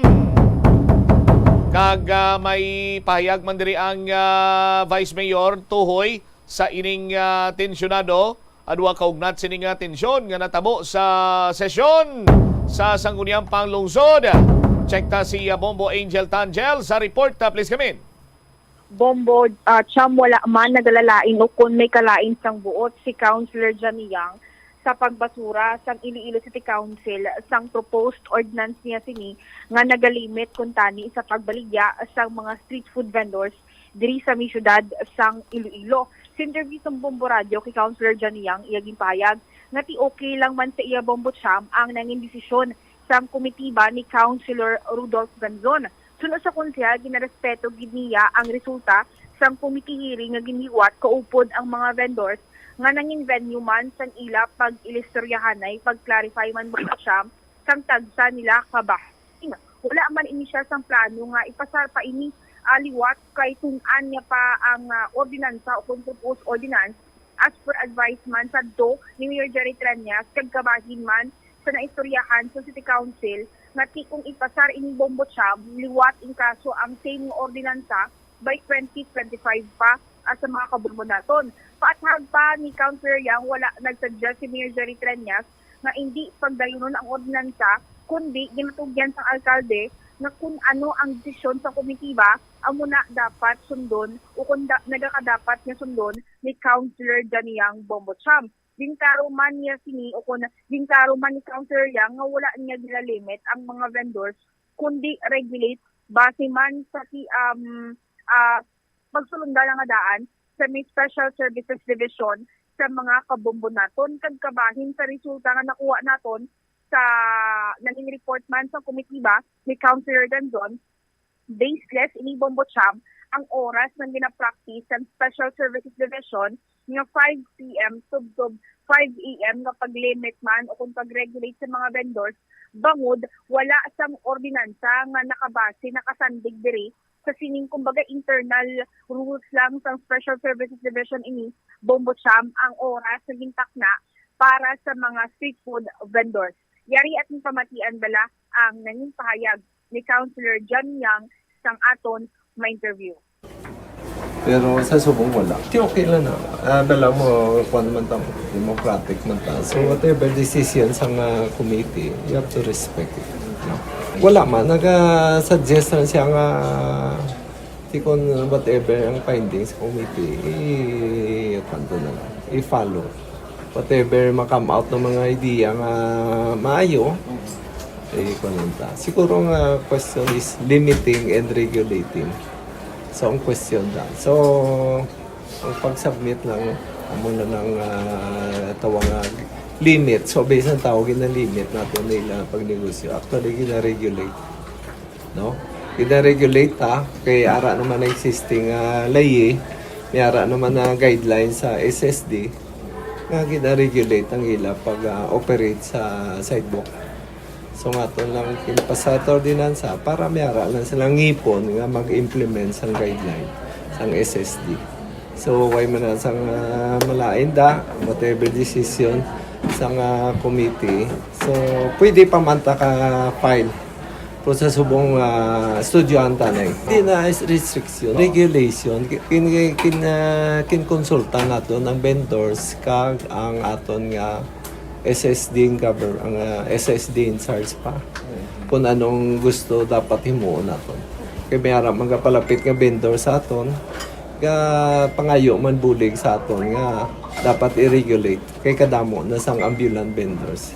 Kag, ah, may pahayag man diri ang, ah, Vice Mayor Tuhoy sa ining, ah, tensyonado, ah, duha ka ugnat sini nga tensyon nga natabo sa sesyon sa Sangguniang Panglungsod. Check ta si, ah, Bombo Angel Tangel sa report, ah, please come in. Bombo, ah, Cham, wala man nagalalain o kon may kalain sang buot si Councilor Johnny Yang sa pagbasura sang Iloilo City Council sang proposed ordinance niya sini nga nagalimit kuntani sa pagbaligya sang mga street food vendors diri sa may siyudad sang Iloilo. Sa interview sang Bombo Radio kay Councilor Johnny Yang, iya ginpahayag nga ti okay lang man sa iya, Bombo Cham, ang nangin desisyon sang komitiba ni Councilor Rudolph Ganzon. Suno sa konsehal, ginarespeto gid niya ang resulta sang committee hearing nga ginhiwat kaupod ang mga vendors nga nangin venue man sang ila pag-ilistoryahanay, pag-clarify man, Bombo Cham, sang tagsa nila ka bahin. Wala man ini siya sang plano nga ipasar pa ini, ah, liwat kay tun-an niya pa ang, ah, ordinansa o kon proposed ordinance as per advice man sadto ni Mayor Jerry Treñas kag kabahin man sa naistoryahan sa City Council nga ti kung ipasar ini, Bombo Cham, liwat in kaso ang same nga ordinansa by twenty twenty-five pa, ah, sa mga kabombo naton. Paathag pa ni Councilor Yang, wala nagsuggest si Mayor Jerry Treñas nga indi pagdayunon ang ordinansa, kundi ginatugyan sang alkalde nga kun ano ang desisyon sa komitiba, amo na dapat sundon o kun da-, nagakadapat nga sundon ni Councilor Johnny Yang, Bombo Cham. Ginklaro man niya sini o kun ginklaro man ni Councilor Yang nga wala niya ginalimit ang mga vendors, kundi regulate base man sa ti-, um, ah, pagsulundal nga daan sa may Special Services Division sa mga kabombo naton, kag kabahin sa resulta nga nakuha naton sa nangin report man sa komitiba ni Councilor Ganzon, baseless ini, Bombo Cham, ang oras nga ginapractice sang Special Services Division nga five P M tubtob five A M nga pag-limit man o kung pag-regulate sa mga vendors, bangod wala sang ordinansa nga nakabase, nakasandig diri sa sining, kumbaga, internal rules lang sa Special Services Division ini, Bombo Cham, ang oras nga gintakna para sa mga street food vendors. Yari at pamatian bala ang nangin pahayag ni Councilor John Yang sang aton ma-interview. Pero sa subong wala. Di okay lang na. Ah, dala mo, kwan man ta, democratic man ta. So whatever decision sa nga committee, you have to respect it. No? Wala man, naga-suggest lang siya nga di kung whatever ang findings sa committee, i-, kwan to na lang, i-follow. Whatever ma-come out ng mga idea nga maayo, eh, kwan lang ta. Siguro nga question is limiting and regulating. So, ang question da. So, ang pag-submit lang, amo na lang ah, tawag nga limit. So, based ang tawag na limit nato nila pagnegosyo. Actually, gina-regulate. No? Gina-regulate ta. Kay ara naman ang existing ah, layi. May ara naman na guidelines sa S S D nga gina-regulate ang ila pag-operate sa sidewalk. So nga to lang kinapasa ta ordinansa para may ara lang silang ngipon nga mag-implement sang guideline sang S S D. So way man na sang ah, malain da, whatever decision sang ah, committee. So pwede pa man ta ka file. Pero sa subong ah, estudyohan ta na eh. Hindi na is restriction, regulation. Kin, kin, kin, ah, kinkonsulta naton ang vendors kag ang aton nga S S D ang cover, ang ah, S S D in charge pa. Kung anong gusto dapat himuon naton. Kay may ara magapalapit nga vendor sa aton, ga pangayo man bulig sa aton nga dapat i-regulate kay kadamo na sang ambulant vendors.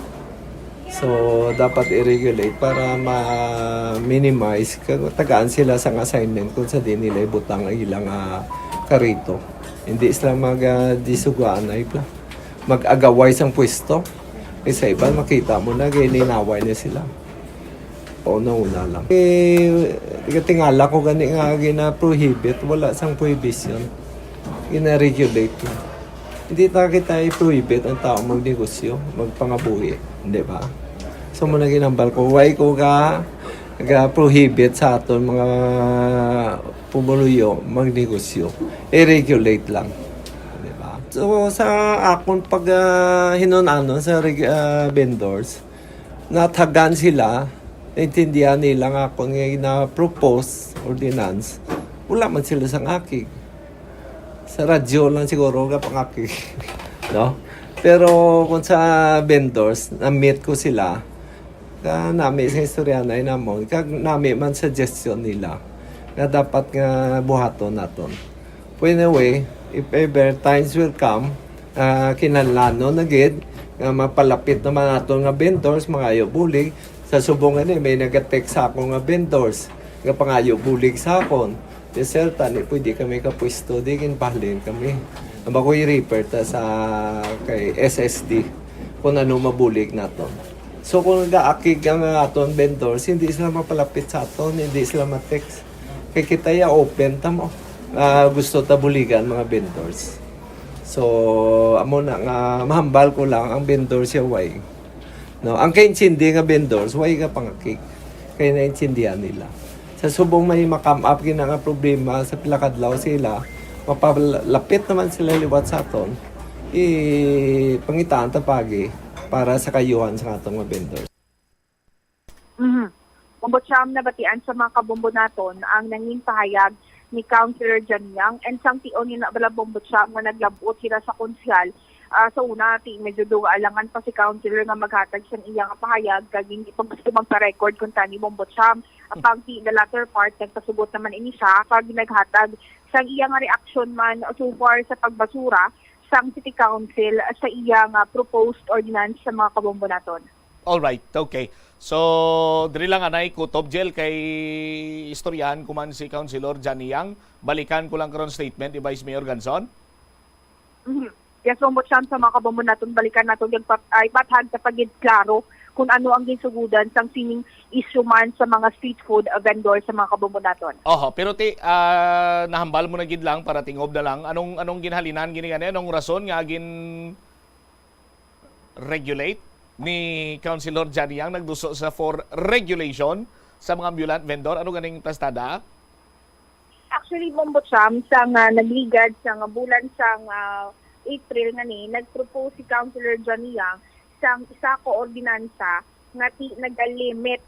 So dapat i-regulate para ma-minimize kag tagaan sila sang assignment kung sa di nila ibutang ang ilang ah, karito. Hindi sila mag ah, disugaan ay pla. Mag-agaway sang pwesto. Kay sa iban makita mo na gay ninaway na sila. O nauna lang. Eh, tingala ko gani nga gina-prohibit, wala sang prohibition. Gina-regulate na. Hindi ta kita i-prohibit ang tao magnegosyo, magpangabuhi, di ba? So mo na ginambal ko, why ko ga ga-prohibit sa aton mga pumuluyo magnegosyo? I-regulate lang. Di ba? So sa akon pag ah, hinun-anon sa reg- ah, vendors, natagan sila, naintindihan nila nga akon nga na-propose ordinance, wala man sila sang akig. Sa radyo lang siguro gapangakig. No? Pero kung sa vendors, na-meet ko sila, ka nami sa istoryanay namon, kag nami man suggestion nila nga dapat nga buhaton naton. But anyway, if ever times will come, ah, kinahanglanon na gid nga mapalapit naman naton nga vendors, mangayo bulig. Sa subong ani, may naga-text sa ako nga vendors nga pangayo bulig sa akon. Di, "Sir, tani pwede kami kapwesto di, ginpahalin kami." Ang bago i-refer ta sa kay S S D kung ano mabulig naton. So kung nagaakig ang aton vendors, hindi sila mapalapit sa aton, hindi sila ma-text. Kay kita ya open ta mo. Ah, gusto ta buligan mga vendors. So amo na nga mahambal ko lang ang vendors ya way. No, ang kaintindi nga vendors, way ka pangakig. Kay naintindihan nila. Sa subong may ma-come up gina nga problema sa pila ka adlaw sila, mapalapit naman sila liwat sa aton, ipangitaan ta pagi para sa kayuhan sa aton nga vendors. Mhm. Ombudsman, nabatian sa mga kabombo naton ang nangin pahayag ni Councilor John Yang and sang tion nga nabala Ombudsman nga naglab-ot sila sa konsehal. Ah, sa una, ti medyo duga alangan pa si Councilor nga maghatag sang iya nga pahayag kag hindi pa gusto magpa-record kung tani Ombudsman. Apang ti the latter part, nagpasugot naman ini siya kag naghatag sang iya nga reaksyon man so far sa pagbasura sang City Council sa iya nga proposed ordinance sa mga kabombo naton. Alright, okay. So, diri lang anay kutob, Jel, kay istoryahan ko man si Councilor Johnny Yang. Balikan ko lang karon statement ni Vice Mayor Ganzon. Mhm. Yes, Ombudsman, sa mga kabombo naton, balikan naton yung pat, ay, pathag sa pagid klaro kung ano ang ginsugudan sang sining issue man sa mga street food vendor sa mga kabombo naton. Oho, pero ti ah, nahambal mo na gid lang para tingob na lang. Anong anong ginhalinan gini gani? Anong rason nga gin regulate ni Councilor Johnny Yang nagduso sa for regulation sa mga ambulant vendor? Ano ganing plastada? Actually, Bombo Cham, sa nga nagligad sa nga bulan sa nga April nga ni, nag-propose si Councilor Johnny Yang sang isa ka ordinansa nga ti nagalimit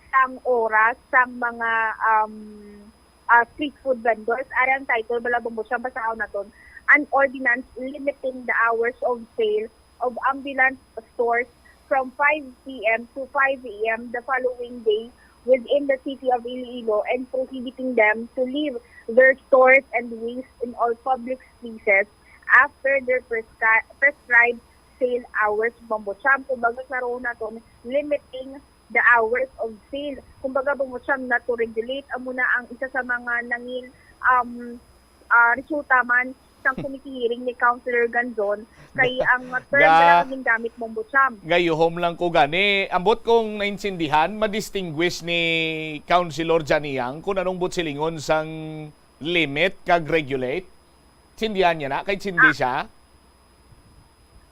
sang oras sang mga, um, ah, street food vendors. Ari ang title bala, Bombo Cham, basahon naton, "An ordinance limiting the hours of sale of ambulant stores from five p m to five a m the following day within the city of Iloilo and prohibiting them to leave their stores and waste in all public spaces after their prescri-, prescribed sale hours," Bombo Cham. Kumbaga, klaro naton, limiting the hours of sale. Kumbaga, Bombo Cham, na to regulate, amo na ang isa sa mga nangin, um, ah, resulta man sang committee hearing ni Councilor Ganzon, kay ang term Ga- na lang ang gingamit, Bombo Cham. Gayuhom lang ko gani. Ambot kong naintindihan, ma-distinguish ni Councilor Janiang kung anong buot silingon sang limit kag regulate? Sindihan niya na? Kay sindi Ah. siya?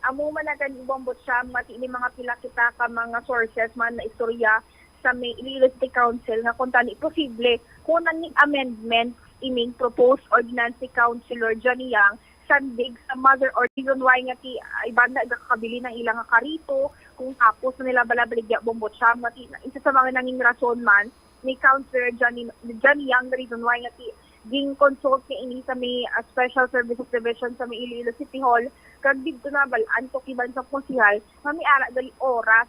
Amo man na gani, Bombo Cham, nga ti-, ni mga pila kita ka mga sources man na istorya sa may Iloilo City Council nga kung tani posible, kung nangin amendment ining proposed ordinance ni Councilor Johnny Yang, sandig sa mother or reason why nga ti-, iban na gakabili ng ilang karito, kung tapos na nila bala baligya, Bombo Cham, nga ti-, isa sa mga nanging rason man ni Councilor Johnny, Johnny Yang, the reason why nga ti-, ging consult niya ini sa may, ah, Special Services Division sa may Iloilo City Hall, kag didto na bal-an to kiban sa konsehal nga may ara gali oras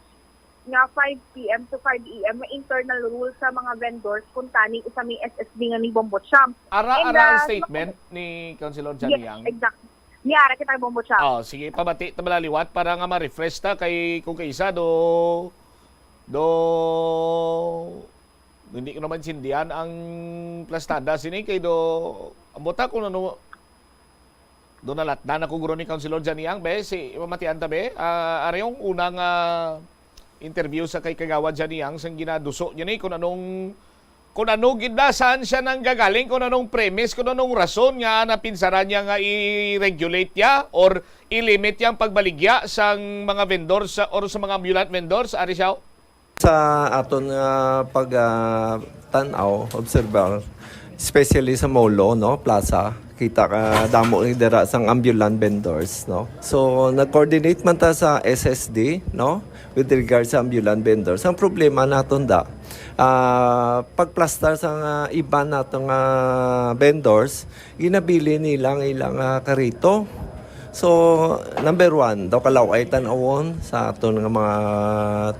nga five p m to five a m nga internal rule sa mga vendors kung tani sa may S S D nga ni Bombo Cham. Ara, And, ara ang ah, statement ni Councilor Johnny Yes, Yang? exactly. May ara kita, Bombo Cham. Oh, sige, pabati ta bala liwat para nga ma-refresh ta kay kung kaisa do, do, hindi ko naman sindihan ang plastada sini kay do, ang buta kung ano, do nalatdan ako guro ni Councilor Janiang, be, si mamatian ta, be. Ah, ari yung unang, ah, interview sa kay Kagawad Janiang sang ginaduso niya ni kung anong, kung ano gid na, saan siya nanggagaling, kung anong premise, kung anong rason nga napinsaran niya nga i-regulate niya or i-limit niya ang pagbaligya sang mga vendors sa, or sa mga ambulant vendors, ari siya? Sa aton nga pag, ah, tan-aw, obserbar, especially sa Molo, no, Plaza, kita ka damo ni dira sang ambulant vendors, no. So, nag-coordinate man ta sa S S D, no, with regard sa ambulant vendors. Ang problema naton da, ah, pagplastar sa nga iban nato nga vendors, ginabili nila ang ilang, ah, karito. So, number one, daw kalaw-ay tan-awon sa aton nga mga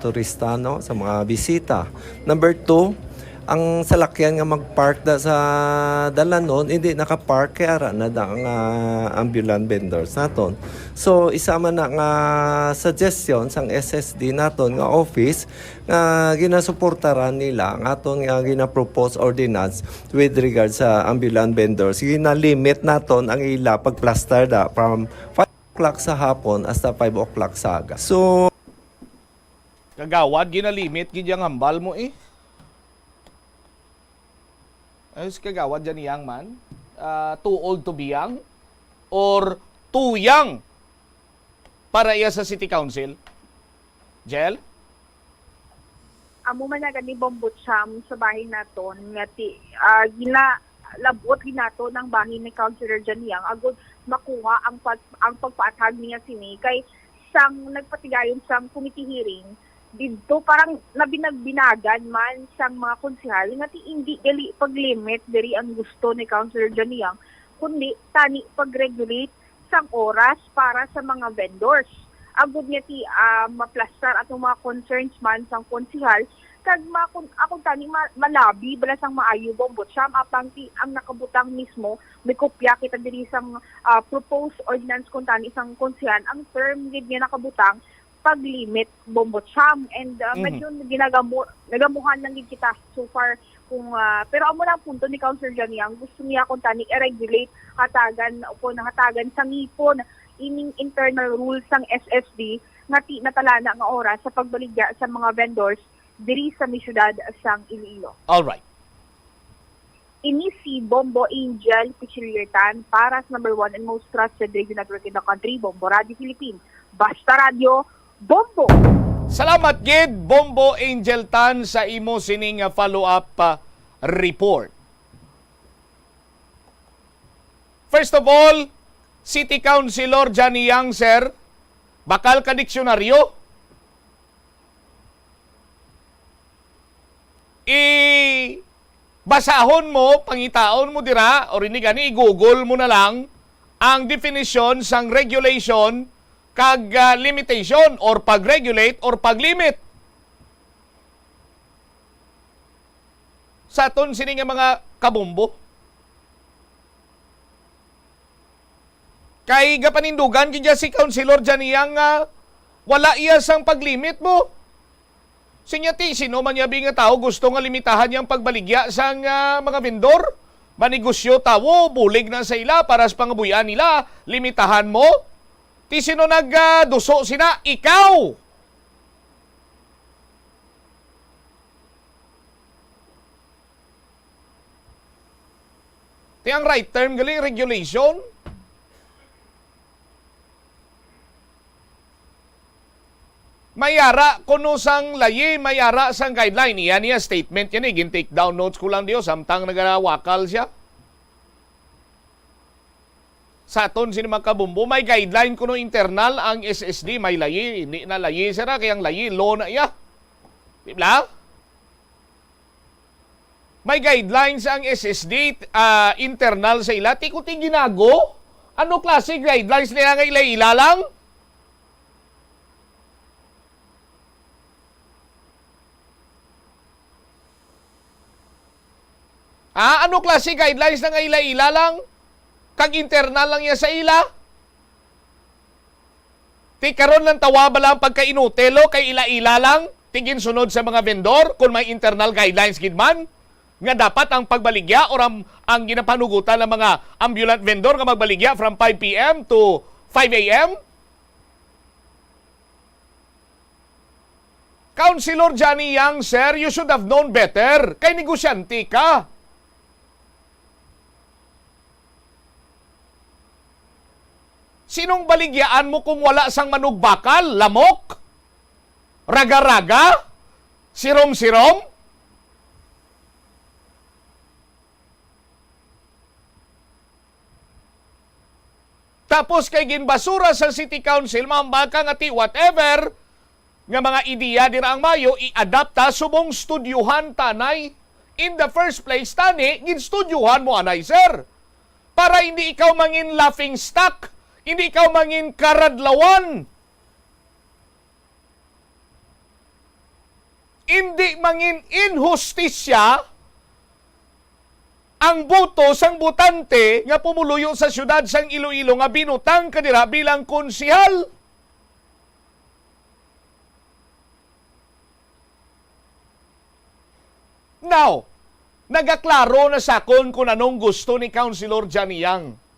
turista, no, sa mga bisita. Number two, ang salakyan nga mag-park da sa dalanon, hindi naka-park, kay ara na da ang, ah, ambulant vendors naton. So, isa man na nga suggestion sang S S D naton nga office nga ginasuportaran nila ang aton nga gina-propose ordinance with regard sa ambulant vendors. Ginalimit naton ang ila pagplastar da from five o'clock sa hapon hasta five o'clock sa aga. So, Kagawad, ginalimit gid yang hambal mo, eh. Ay, si Kagawad Janiang man, ah, too old to be young or too young para iya sa City Council? Jel? Amo man na gani, Bombo Cham, sa bahin naton nga ti-, ah, ginalabot gid naton ang bahin ni Councilor Janiang agud makuha ang pag-, ang pagpaathag niya sini kay sang nagpatigayon sang committee hearing didto, parang nabinagbinagan man sang mga konsehal nga ti-, hindi gali pag-limit diri ang gusto ni Councilor Janiang, kundi tani pag-regulate sang oras para sa mga vendors. Agud nga ti-, ah, maplastar atong mga concerns man sang konsehal, kag ma-, kun-, akon tani ma-, malabi bala sang maayo, Bombo Cham, apang ti-, ang nakabutang mismo, may kopya kita diri sang, ah, proposed ordinance kun tani sang konsehal, ang term gid nga nakabutang, pag-limit, Bombo Cham. And, ah, Mhm. medyo ginagamo-, nagamuhan lang gid kita so far kung, ah, pero amo na ang punto ni Councilor Janiang. Gusto niya kun tani i-regulate, hatagan o kung hatagan sa ngipon ining internal rules sang S S D nga ti-, natalana nga oras sa pagbaligya sa mga vendors diri sa may siyudad sang Iloilo. All right. Ini si Bombo Angel Pichiliertan para sa number one and most trusted radio network in the country, Bombo Radio Philippines. Basta Radyo, Bombo! Salamat gid, Bombo Angel Tan, sa imo sining, ah, follow-up, ah, report. First of all, City Councilor Johnny Yang, sir, bakal ka diksyonaryo. I-, basahon mo, pangitaon mo dira, or ini gani, i-Google mo na lang ang definition sang regulation kag, ah, limitation or pag-regulate or pag-limit sa aton sini nga mga kabombo. Kay gapanindugan gid niya si Councilor Janiang nga wala iya sang paglimit mo. Sinya ti, sino man niya bi nga tawo gusto nga limitahan niyang pagbaligya sang, ah, mga vendor? Manegosyo tawo, bulig na sa ila para sa pangabuhian nila, limitahan mo? Ti sino nag, ah, duso sina? Ikaw! Ti ang right term gali, regulation. May ara kuno sang layi, may ara sang guideline. Iya niya statement yan eh. Gin-take down notes ko lang diyo, samtang nagawakal siya. Sa aton sini mga kabombo, may guideline kuno internal ang S S D, may layi, hindi na layi sira, kay ang layi, law na iya. Di ba? May guidelines ang S S D, ah, internal sa ila. Ti ko ti ginago? Ano klase guidelines nila nga ila-ila lang? Ah, ano klase guidelines na nga ila-ila lang? Kag internal lang ya sa ila? Ti karon lang tawa bala ang pagkainutil, o, kay ila-ila lang ti ginsunod sa mga vendor, kung may internal guidelines gid man nga dapat ang pagbaligya or ang, ang ginapanugutan ng mga ambulant vendor nga magbaligya from five P M to five A M? Councilor Johnny Yang, sir, you should have known better. Kay negosyante ka. Sinong baligyaan mo kung wala sang manugbakal, lamok, raga-raga, sirom-sirom? Tapos kay ginbasura sa City Council, mahambal ka nga ti whatever nga mga ideya dira ang mayo, i-adapt ta subong studyohan tanay. In the first place, tani, ginstudyohan mo anay, sir. Para hindi ikaw mangin laughing stock, hindi ikaw mangin karadlawan. Indi mangin inhustisya ang boto sang botante nga pumuluyo sa siyudad sang Iloilo nga binutang ka dira bilang konsehal. Now, nagaklaro na sa akon kung anong gusto ni Councilor Johnny Yang.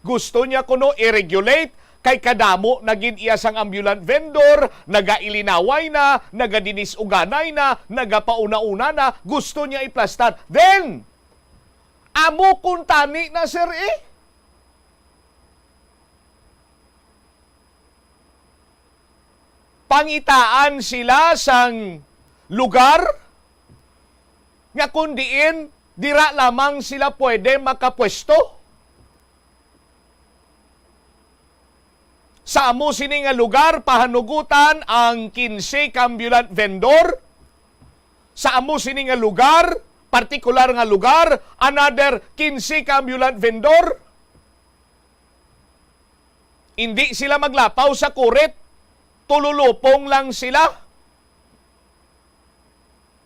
Gusto niya kuno i-regulate kay kadamo na gid iya sang ambulant vendor, nagailinaway na, nagadinis-uganay na, nagapauna-una na, gusto niya iplastar. Then, amo kuntani na, sir, eh. Pangitaan sila sang lugar nga kung diin dira lamang sila pwede makapwesto. Sa amo sini nga lugar, pahanugutan ang kinse ka ambulant vendor. Sa amo sini nga lugar, partikular nga lugar, another kinse ka ambulant vendor. Indi sila maglapaw sa kurit. Tululupong lang sila.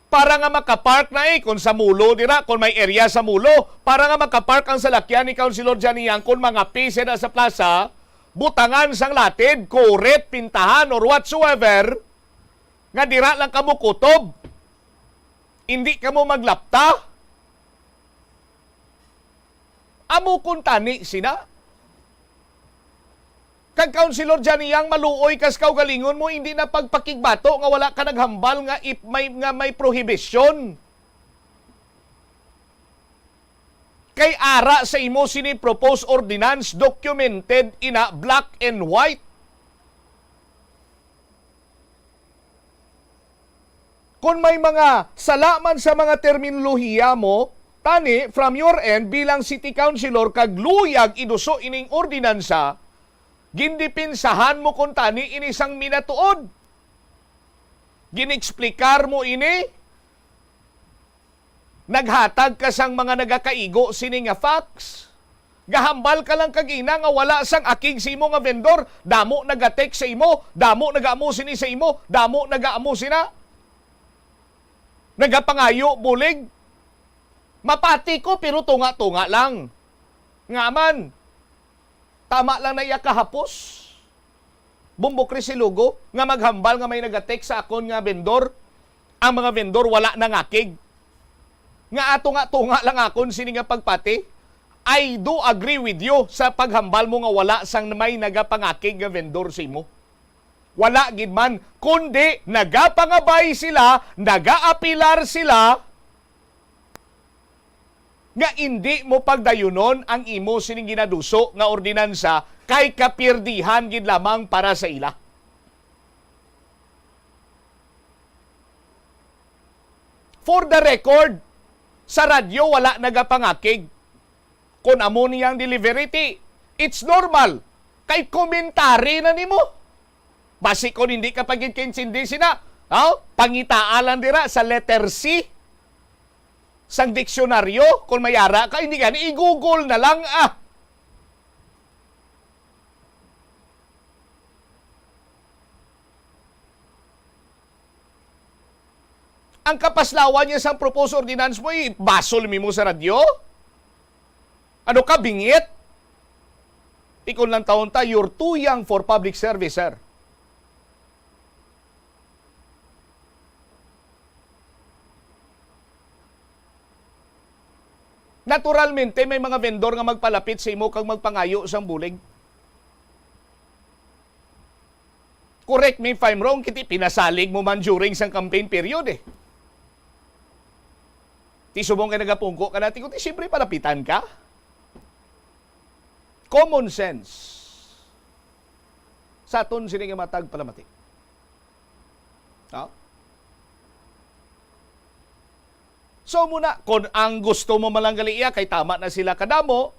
Para nga makapark na, eh, kung sa Mulo dira, kung may area sa Mulo, para nga makapark ang salakyan ni Councilor Johnny Yang, kung mangape sila sa plaza, butangan sang latid, kurit, pintahan, or whatsoever, nga dira lang kamo kutob. Indi kamo maglapta. Amo kuntani sina. Kag Councilor Johnny Yang, maluoy kas kaugalingon mo, hindi na pagpakigbato nga wala ka naghambal nga ip-, may, nga may prohibition. Kay ara sa imo sini proposed ordinance, documented ina, black and white. Kung may mga sala man sa mga terminolohiya mo, Tani, from your end, bilang city councilor kag luyag iduso ining ordinansa, gindipinsahan mo kuntani ini sang minatuod. Gin-eksplikar mo ini. Naghatag ka sang mga nagakaigo sini nga facts. Gahambal ka lang kag ina nga wala sang akig sa imo nga vendor, damo naga-text sa imo, damo nagaamo sini sa imo, damo nagaamo sina. Nagapangayo bulig. Mapati ko, pero tunga-tunga lang. Nga man, tama lang na iya kahapos. Bumbok Resilugo nga maghambal nga may nagatext sa akon nga vendor. Ang mga vendor wala nangakig. Nga atunga-tunga lang akon sini nga pagpati. I do agree with you sa paghambal mo nga wala sang may nagapangakig nga vendor sa imo. Wala gid man, kundi nagapangabay sila, nagaapilar sila, nga indi mo pagdayunon ang imo sining ginaduso nga ordinansa kay kapirdihan gid lamang para sa ila. For the record, sa radyo wala nagapangakig. Kon amo niya ang delivery, ti, it's normal. Kay komentary na nimo. Basi kon hindi ka pa gid kaintindi sina, oh, pangitaa lang dira sa letter C sang diksyonaryo, kon may ara ka, hindi gani, i-Google na lang, ah. Ang kapaslawan niya sang proposed ordinance mo, ibasol mi mo sa radyo? Ano ka, bingit? Tikon lang taon ta, you're too young for public service, sir. Naturalmente, may mga vendor nga magpalapit sa imo kag magpangayo sang bulig. Correct me if I'm wrong, kiti pinasalig mo man during sang campaign period eh. Ti subong kay nagapungko ka na, ti ko, ti siyempre palapitan ka. Common sense. Sa aton sini nga matag palamati. No? So muna, kung ang gusto mo malanggali iya, kay tama na sila kadamo,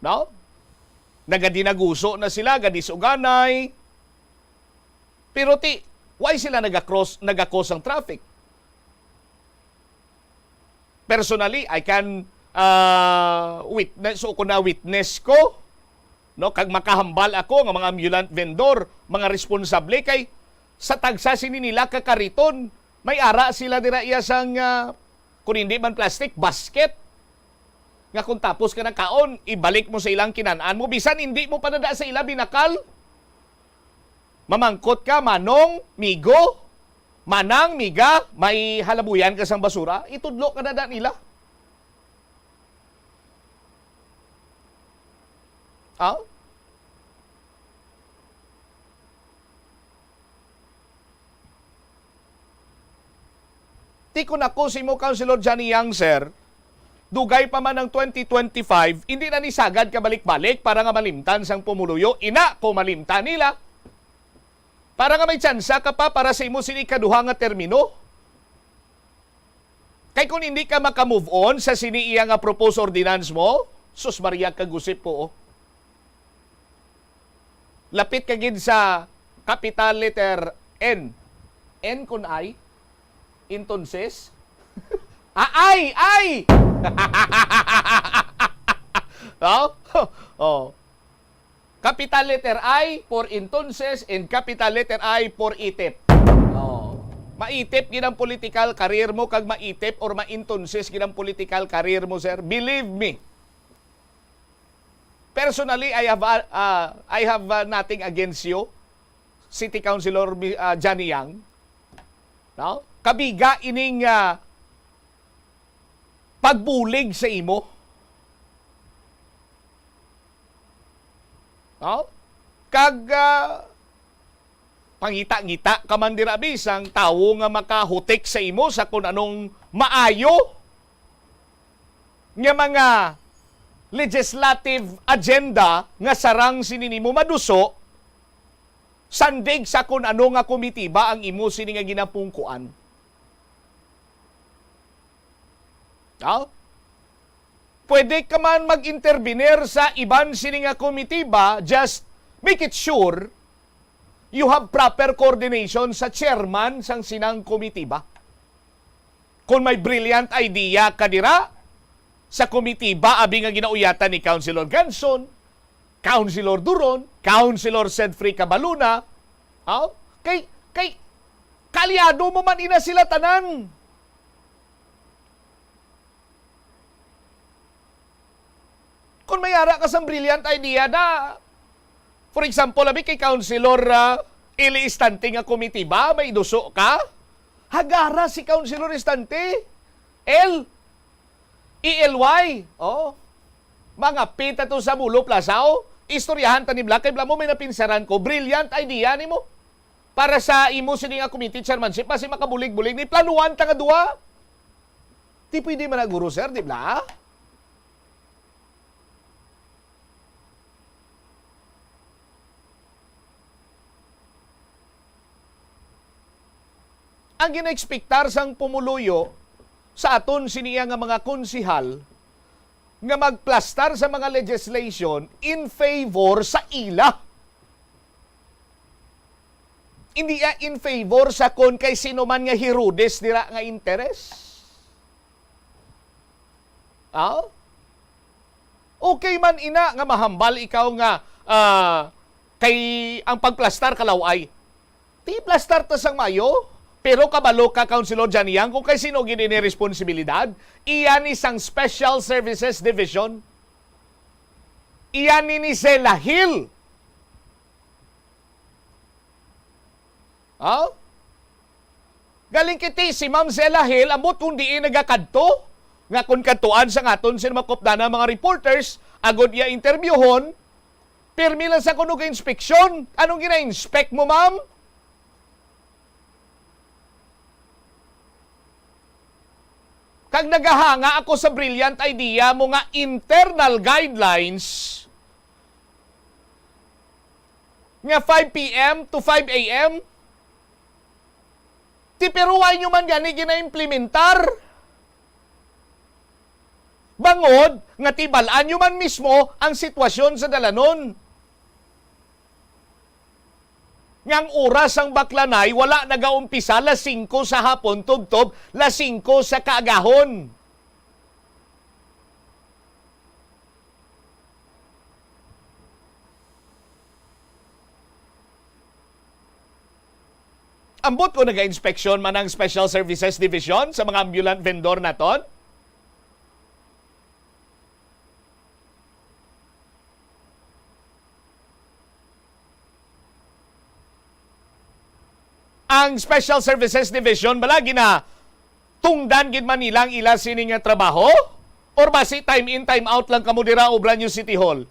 no? Nagadinaguso na sila, gadisuganay. Pero ti, why sila nagakros-, nagakos ang traffic? Personally, I can, ah, witness, o kung na-witness ko, no, kag makahambal ako nga mga ambulant vendor, mga responsable, kay sa tagsa sini nila ka kariton, may ara sila dira iya sang, ah, kung hindi man plastic, basket. Nga kung tapos ka nagkaon, ibalik mo sa ilang kinan-an mo. Bisan hindi mo pa nada sa ila binakal. Mamangkot ka, manong, migo, manang, miga, may halabuyan ka sang basura, itudlo ka nada nila. Ah? Tikon ako sa imo, Councilor Johnny Yang, sir. Dugay pa man ang twenty twenty-five, hindi na ni sagad ka balik-balik para nga malimtan sang pumuluyo. Ina, kung malimtan nila, para nga may tsansa ka pa para sa imo sini ikaduha nga termino. Kay kung hindi ka maka-move on sa sini iya nga proposed ordinance mo, sus, Maria, kagusip po, oh. Lapit ka gid sa capital letter N. N kun I? Entonces? Ah, ay! Ay! No? Oh. Capital letter I for entonces and capital letter I for itip. Oh. Maitip gid ang political career mo kag maitip or ma-entonces gid ang political career mo, sir. Believe me. Personally, I have, uh, uh, I have, uh, nothing against you, City Councilor Mi-, uh, Johnny Yang. No? Kabiga ining, uh, pagbulig sa imo. No? Kag, ah, pangita-ngita ka man dira, bisang tawo nga makahutik sa imo sa kun anong maayo nga mga legislative agenda nga sarang sini nimo maduso, sandig sa kun ano nga komitiba ang imo sini nga ginapungkuan. Oh? Pwede ka man mag-intervenir sa iban sini nga komitiba, just make it sure you have proper coordination sa chairman sang sinang komitiba. Kung may brilliant idea ka dira sa komitiba, abi nga ginauyatan ni Councilor Ganson, Councilor Duron, Councilor Sedfrey Cabaluna, oh? Kay, kay, kaalyado mo man ina sila tanan. Kung may ara ka sang brilliant idea na, for example, abi kay Councilor, ah, Eli Istante nga komitiba, may duso ka, hagara si Councilor Istante. El, E L Y, oh, mga pita to sa Bulo Plaza, oh. Istoryahan ta ni Bla, kay Bla mo may napinsaran ko, brilliant idea nimo. Para sa imo sini nga committee chairmanship, basi makabulig-bulig ni planuhan ta nga duha. Di pwede man na, guro, sir, di ba? Ang ginaekspektar sang pumuluyo sa aton siniya nga mga konsihal nga magplastar sa mga legislation in favor sa ila. Hindi, ah, in favor sa kon kay sino man nga Herodes dira nga interes. Ah? Okay man ina nga mahambal ikaw nga, ah, kay ang pagplastar kalaw-ay. Ti plastar ta sang maayo, pero kabalo ka, Councilor Johnny Yang, kung kay sino gid ini responsibilidad? Iya ni sang Special Services Division. Iya ni ni Zella Hill. Oh? Galing kiti si Ma'am Zella Hill, ambot kung diin nagakadto, nga kung kadtuan sa ngaton sin mga kupdana mga reporters, agod iya interbyuhon, pirmi lang sa kuno ga-inspeksyon. Anong gina-inspect mo, ma'am? Kag nagahanga ako sa brilliant idea mo nga internal guidelines nga five P M to five A M. Ti pero why nyo man gani gina-implementar? Bangod nga tibal-an nyo man mismo ang sitwasyon sa dalanon. Nga ang oras sang baklanay wala nagaumpisa las singko sa hapon tubtob las singko sa kaagahon. Ambot ko naga-inspeksyon man ang Special Services Division sa mga ambulant vendor naton. Ang Special Services Division bala ginatungdan gid man nila ang ila sini nga trabaho? Or basi time in, time out lang kamo dira, obra niyo City Hall?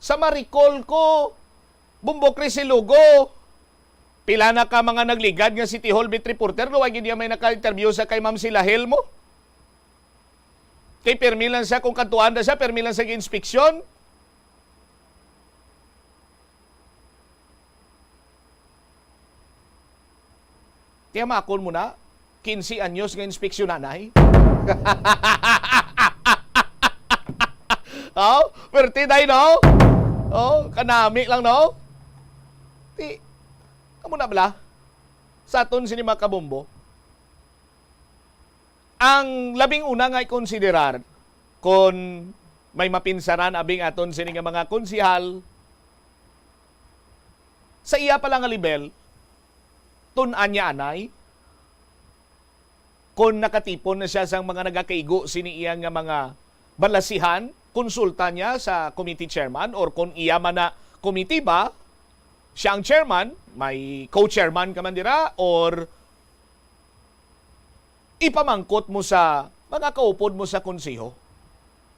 Sa Maricol ko, Bumbok Risilugo. Pila na ka mga nagligad nga City Hall beat reporter, luway gid may naka-interview sa kay Ma'am Sila Helmo. Kay permi lang siya, kung kadtuan na siya, permi lang siya inspeksyon. Tiyamakon mo na, quince anyos nga inspeksyon nanay. Oh, perte day, no? Oh, kanami lang, no? Ti, amo na bala. Sa aton sini mga kabombo, ang labing una nga ikonsiderar kon may mapinsaran abing aton sini nga mga konsihal sa iya pa lang nga level, tun-an niya anay kon nakatipon na siya sang mga nagakaigo sini iya nga mga balasihan, konsulta niya sa committee chairman or kon iya man na committee ba, siya ang chairman, may co-chairman ka man dira or ipamangkot mo sa mga kaupod mo sa konseho.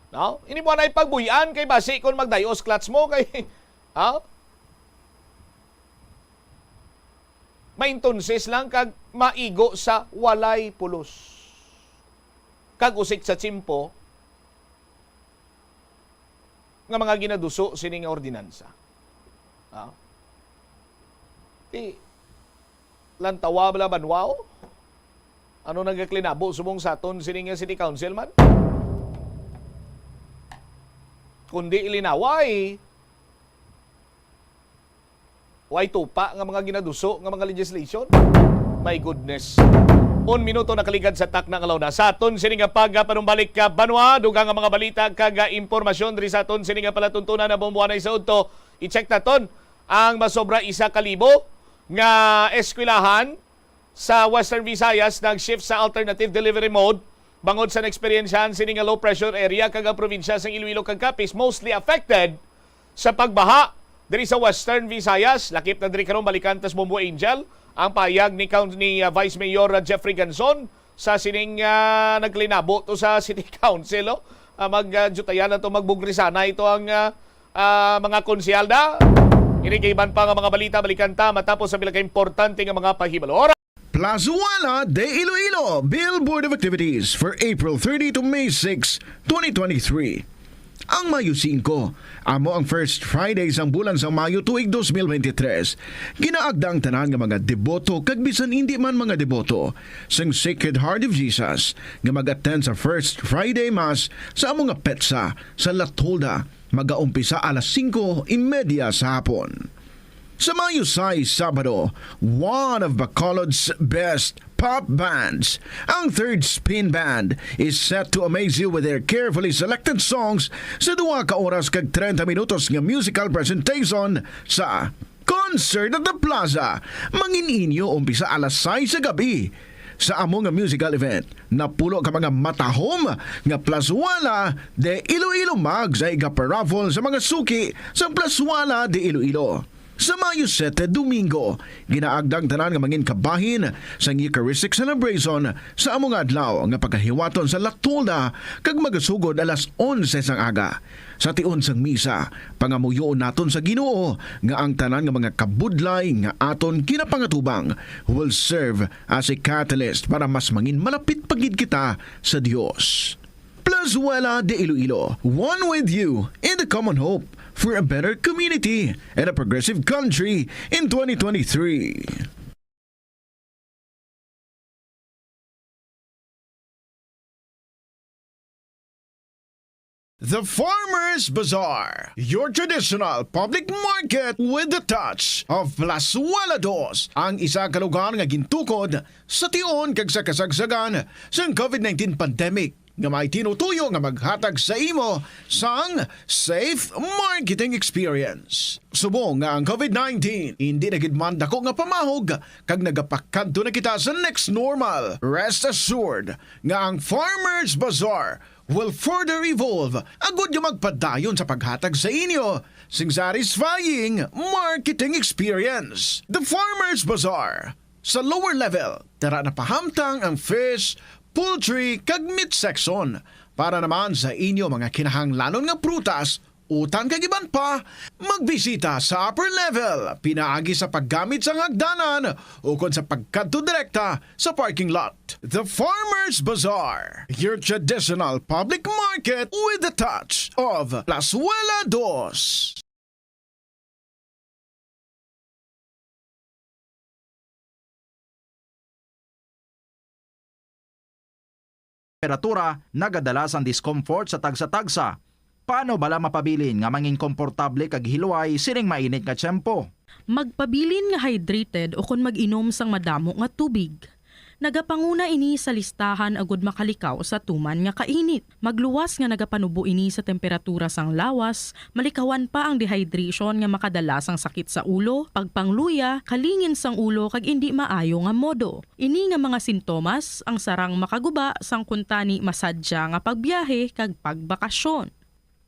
No? Ini mo anay pagbuy-an kay basi kon magdayos clutch mo kay, ha? Maintonses lang kag maigo sa walay pulos. Kag usik sa tiyempo, nga mga ginaduso sini nga ordinansa. Ah. Ti, lantawa bala banwa, o? Ano nagaklinabo subong sa aton sini nga city council man? Kundi ilinaway, way tupa nga mga ginaduso nga mga legislation. My goodness. Un minuto nakaligad sa takna nga launa. Sa aton sini nga pagpanumbalik ka banwa, dugang nga mga balita kag, ah, impormasyon diri sa aton sini nga palatuntunan na bumbuanay sa udto. I-check naton ang masobra isa ka libo nga eskwelahan sa Western Visayas nag-shift sa alternative delivery mode bangod sa naeksperyensyahan sini nga low pressure area, kag ang probinsya sang Iloilo kag Capiz mostly affected sa pagbaha diri sa Western Visayas. Lakip na diri karon, balikan tas Bombo Angel ang payag ni Coun-, ni, ah, Vice Mayor, ah, Jeffrey Ganzon sa sining, ah, naglinabo to sa City Council, oh. Ah, mag, ah, jutaya na to, magbugrisana ito ang, ah, ah, mga konsehal da. Ini kag iban pa nga mga balita, balikan ta matapos ang pila ka importante nga mga pahibalo. Plazuela de Iloilo, Bill Board of Activities for April thirty to May six, twenty twenty-three. Ang Mayo singko, amo ang first Friday sang bulan sang Mayo tuig dos mil bente tres. Ginaagda ang tanan nga mga deboto kag bisan indi man mga deboto sang Sacred Heart of Jesus nga mag-attend sa first Friday Mass sa amo nga petsa sa La Tolda. Magaumpisa alas singko y media sa hapon. Sa Mayo sais, Sabado, one of Bacolod's best pop bands, ang Third Spin Band, is set to amaze you with their carefully selected songs sa duha ka oras kag treinta minutos nga musical presentation sa Concert at the Plaza. Mangin-inyo umpisa alas sais sa gabi. Sa amo nga musical event, napulo ka mga matahom nga plazuela de Iloilo mag sa igaparaffle sa mga suki sa plazuela de Iloilo. Sa Mayo sete, Domingo, ginaagda ang tanan nga mangin kabahin sang Eucharistic celebration sa amo nga adlaw nga pagahiwaton sa La Tolda kag magasugod alas onse sang aga. Sa tion sang misa, pangamuyoon naton sa Ginoo nga ang tanan nga mga kabudlay nga aton ginapangatubang will serve as a catalyst para mas mangin malapit pa gid kita sa Dios. Plazuela de Iloilo, one with you in the common hope for a better community and a progressive country in twenty twenty-three. The Farmers Bazaar, your traditional public market with the touch of Plazuela Dos, ang isa ka lugar nga gintukod sa tion kag sa kasagsagan sang covid nineteen pandemic, nga may tinutuyo nga maghatag sa imo sang safe marketing experience. Subong nga ang covid nineteen indi na gid man dako nga pamahog kag nagapakadto na kita sa next normal, rest assured nga ang Farmers Bazaar will further evolve agud nga magpadayon sa paghatag sa inyo sing satisfying marketing experience. The Farmers Bazaar, sa lower level, dara na pahamtang ang fish, poultry, kag meat section. Para naman sa inyo mga kinahanglanon nga prutas, utan kag iban pa, magbisita sa upper level pinaagi sa paggamit sang hagdanan ukon sa pagkadto direkta sa parking lot. The Farmers Bazaar, your traditional public market with the touch of Plazuela Dos. Temperatura nagadala sang discomfort sa tagsa-tagsa. Paano bala mapabilin nga mangin komportable kag hilway sining mainit nga tiyempo? Magpabilin nga hydrated ukon mag-inom sang madamo nga tubig. Nagapanguna ini sa listahan agud makalikaw sa tuman nga kainit. Magluwas nga nagapanubo ini sa temperatura sang lawas, malikawan pa ang dehydration nga makadala sang sakit sa ulo, pagpangluya, kalingin sang ulo kag indi maayo nga modo. Ini nga mga sintomas ang sarang makaguba sang kuntani masadya nga pagbiyahe kag pagbakasyon.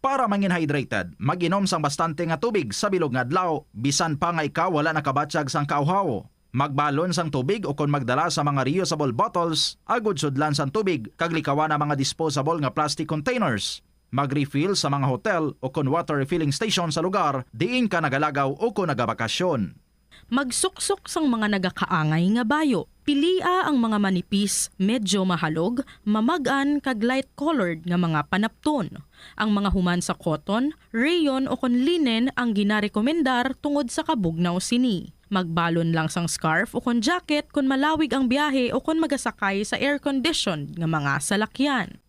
Para mangin hydrated, mag-inom sang bastante nga tubig sa bilog nga adlaw, bisan pa nga ikaw wala nakabatyag sang kauhaw. Magbalon sang tubig ukon magdala sa mga reusable bottles agud sudlan sang tubig kag likawan ang mga disposable nga plastic containers. Mag-refill sa mga hotel ukon water refilling station sa lugar diin ka nagalagaw ukon nagabakasyon. Magsuksok sang mga nagakaangay nga bayo. Pilia ang mga manipis, medyo mahalog, mamag-an, kag light-colored nga mga panapton. Ang mga human sa cotton, rayon, o kon linen ang ginarekomendar tungod sa kabugnaw sini. Magbalon lang sang scarf o kon jacket kon malawig ang biyahe o kon magasakay sa air-conditioned nga mga salakyan.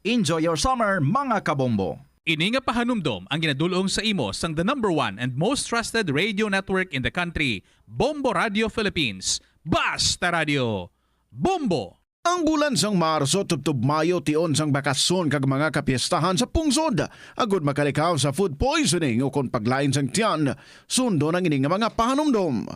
Enjoy your summer, mga kabombo! Ini nga pahanumdom ang ginadul-ong sa imo sang the number one and most trusted radio network in the country, Bombo Radio Philippines. Basta Radio, Bombo! Ang bulan sang Marso tubtob Mayo tion sang bakasyon kag mga kapiestahan sa pungsod. Agud makalikaw sa food poisoning ukon paglain sang tiyan, sundon ang ini nga mga pahanumdom.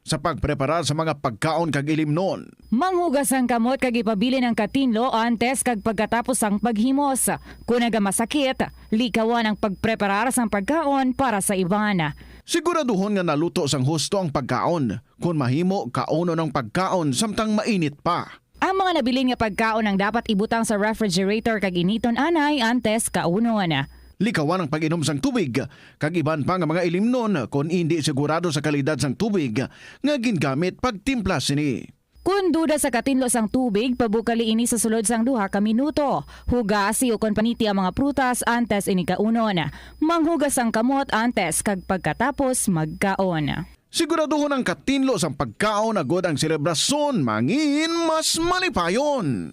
Sa pagpreparar sa mga pagkaon kag ilimnon. Manghugas ang kamot kag ipabilin ang katinlo antes kag pagkatapos sang paghimos. Kon nagamasakit, likawan ang pagpreparar sang pagkaon para sa iban. Siguraduhon nga naluto sang husto ang pagkaon. Kon mahimo, kaunon ang pagkaon samtang mainit pa. Ang mga nabilin nga pagkaon ang dapat ibutang sa refrigerator kag initon anay antes kaunon. Likawan ang pag-inom sang tubig kag iban pa nga mga ilimnon kon indi sigurado sa kalidad sang tubig nga gingamit pagtimpla sini. Kon duda sa katinlo sang tubig, pabukali ini sa sulod sang duha ka minuto. Hugasi ukon paniti ang mga prutas antes ini kaunon. Manghugas ang kamot antes kag pagkatapos magkaon. Siguraduhon ang katinlo sang pagkaon agod ang selebrasyon mangin mas malipayon.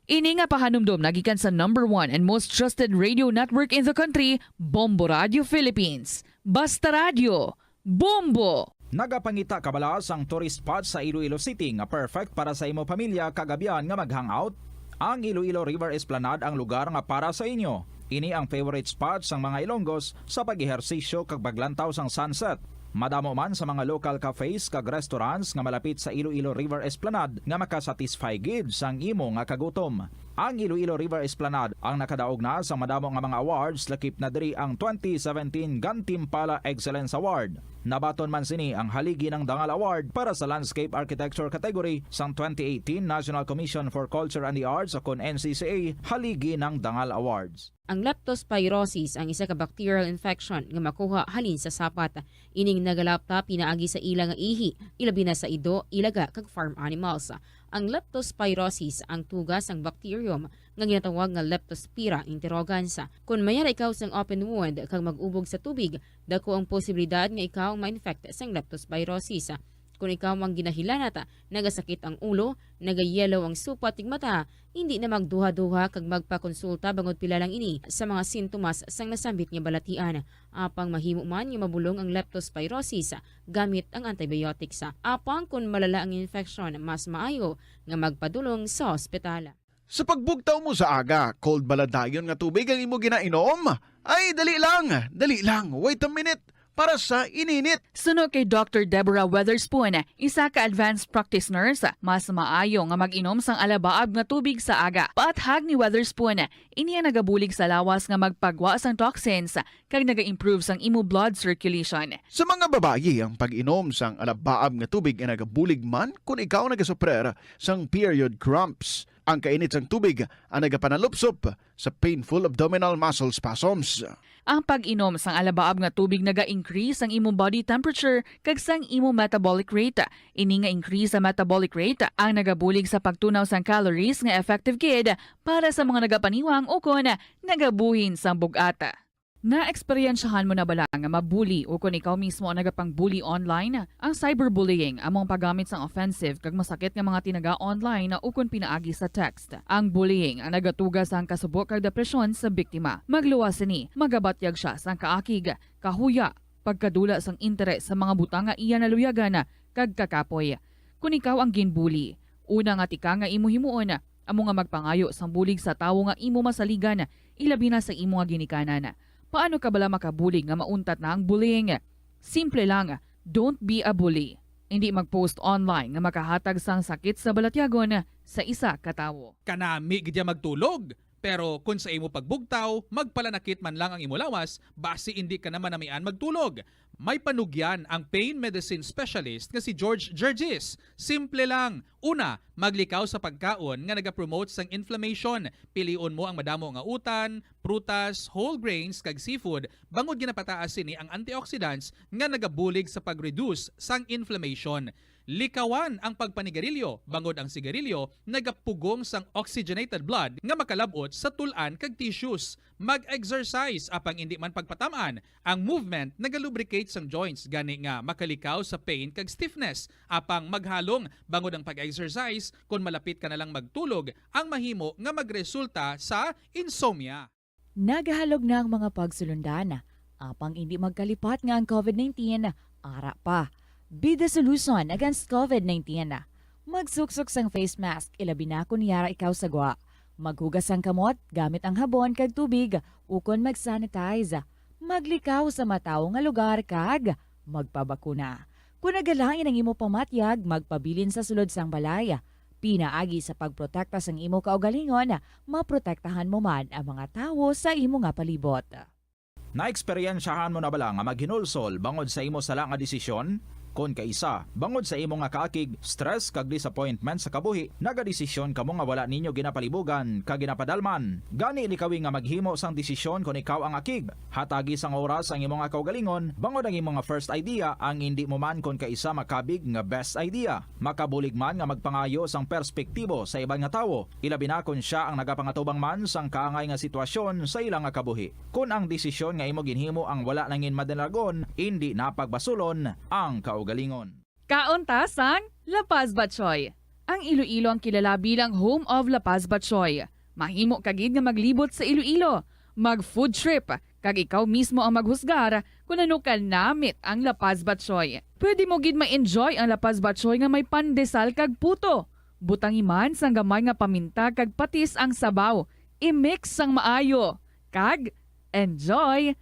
Ini nga pahanumdom nagikan sa number one and most trusted radio network in the country, Bombo Radio Philippines. Basta Radio, Bombo! Nagapangita ka bala sang tourist spot sa Iloilo City nga perfect para sa imo pamilya kag abyan nga mag-hangout? Ang Iloilo River Esplanade ang lugar nga para sa inyo. Ini ang favorite spot sang mga Ilonggos sa pag-ehersisyo kag paglantaw sang sunset. Madamo man sa mga local cafes kag restaurants nga malapit sa Iloilo River Esplanade nga makasatisfy gid sang imo nga kagutom. Ang Iloilo River Esplanade ang nakadaog na sang madamo nga mga awards, lakip na diri ang twenty seventeen Gantimpala Excellence Award. Nabaton man sini ang Haligi ng Dangal Award para sa Landscape Architecture category sang twenty eighteen National Commission for Culture and the Arts, o kon N C C A, Haligi ng Dangal Awards. Ang leptospirosis ang isa ka bacterial infection nga makuha halin sa sapat. Ining nagalapta pinaagi sa ila nga ihi, ilabi na sa ido, ilaga, kag farm animals. Ang leptospirosis ang tuga sang bacterium nga ginatawag nga Leptospira interrogans. Kon mayara ikaw sang open wound kag mag-ubog sa tubig, dako ang posibilidad nga ikaw ma-infect sang leptospirosis. Kon ikaw ang ginahilanat, nagasakit ang ulo, nagayellow ang supat kag mata, hindi na magduha-duha kag magpakonsulta bangod pila lang ini sa mga sintomas sang nasambit nga balatian. Apang mahimo man nga mabulong ang leptospirosis gamit ang antibiotics. Apang kon malala ang infeksyon, mas maayo nga magpadulong sa ospital. Sa pagbugtaw mo sa aga, cold bala dayon nga tubig ang imo ginainom? Ay, dali lang, dali lang, wait a minute, para sa ininit. Suno kay Doctor Deborah Weatherspoon, isa ka advanced practice nurse, mas maayo nga mag-inom sang alabaab nga tubig sa aga. Paathag ni Weatherspoon, ini ang nagabulig sa lawas nga magpagwa sang toxins kag naga-improve sang imo blood circulation. Sa mga babayi, ang pag-inom sang alabaab nga tubig ay nagabulig man kon ikaw nagasuprer sang period cramps. Ang kainit sang tubig ang nagapanalupsop sa painful abdominal muscle spasms. Ang pag-inom sang alabaab nga tubig naga-increase sang imo body temperature kag sang imo metabolic rate. Ini nga increase sa metabolic rate ang nagabulig sa pagtunaw sang calories nga effective gid para sa mga nagapaniwang ukon nagabuhin sang bug-at. Naeksperyensyahan mo na bala nga mabuli ukon ikaw mismo ang nagapang-bully online? Ang cyberbullying amo ang paggamit sang offensive kag masakit nga mga tinaga online ukon pinaagi sa text. Ang bullying ang nagatuga sang kasubo kag depresyon sa biktima. Magluwas sini, magabatyag sia sang kaakig, kahuya, pagkadula sang interes sa mga butang nga iya naluyagan kag kakapoy. Kon ikaw ang ginbully, una nga tika nga imo himuon amo nga magpangayo sang bulig sa tawo nga imo masaligan, ilabi na sa imo nga ginikanan. Paano ka bala makabulig nga mauntat na ang bullying? Simple lang, don't be a bully. Indi mag-post online nga makahatag sang sakit sa balatyagon sa isa ka tawo. Kanami gid ya magtulog, Pero kon sa imo pagbugtaw, magpalanakit man lang ang imo lawas, basi indi ka na manamian magtulog. May panugyan ang pain medicine specialist nga si George Gergis. Simple lang. Una, maglikaw sa pagkaon nga nagapromote sang inflammation. Pilion mo ang madamo nga utan, prutas, whole grains, kag seafood, bangod ginapataas sini ang antioxidants nga nagabulig sa pag-reduce sang inflammation. Likawan ang pagpanigarilyo, bangod ang sigarilyo nagapugong sang oxygenated blood nga makalab-ot sa tul-an kag tissues. Mag-exercise, apang indi man pagpatam-an. Ang movement nagalubricate sang joints, gani nga makalikaw sa pain kag stiffness. Apang maghalong, bangod ang pag-exercise, kon malapit ka na lang magtulog, ang mahimo nga magresulta sa insomnia. Nagahalog na ang mga pagsulundan, apang indi magkalipat nga ang covid nineteen ara pa. Be the solution against covid nineteen. Magsuksok sang face mask, ilabi na kon yara ikaw sa gwa. Maghugas sang kamot gamit ang habon kag tubig, ukon mag-sanitize. Maglikaw sa matawo nga lugar kag magpabakuna. Kon nagalain ang imo pamatyag, magpabilin sa sulod sang balay. Pinaagi sa pagprotekta sang imo kaugalingon, maprotektahan mo man ang mga tawo sa imo nga palibot. Naeksperyensyahan mo na bala nga maghinulsol bangod sa imo sala nga desisyon? Kon kaisa, bangod sa imo nga kaakig, stress, kag disappointment sa kabuhi, nagadesisyon kamo nga wala ninyo ginapalibugan kag ginapadalman. Gani, likawi nga maghimo sang desisyon kon ikaw ang akig. Hatagi sang oras ang imo nga kaugalingon, bangod ang imo nga first idea ang indi mo man kon kaisa makabig nga best idea. Makabulig man nga magpangayo sang perspektibo sa iban nga tawo, ilabi na kon sia ang nagapangatubang man sang kaangay nga sitwasyon sa ila nga kabuhi. Kon ang desisyon nga imo ginhimo ang wala nangin madalagon, indi na pagbasulon ang kaugalingon. Kaon ta sang La Paz Batchoy. Ang Iloilo ang kilala bilang home of La Paz Batchoy. Mahimo ka gid nga maglibot sa Iloilo, mag-food trip, kag ikaw mismo ang maghusgar kon ano ka namit ang La Paz Batchoy. Pwede mo gid ma-enjoy ang La Paz Batchoy nga may pandesal kag puto. Butangi man sang gamay nga paminta kag patis ang sabaw. I-mix sang maayo. Kag enjoy!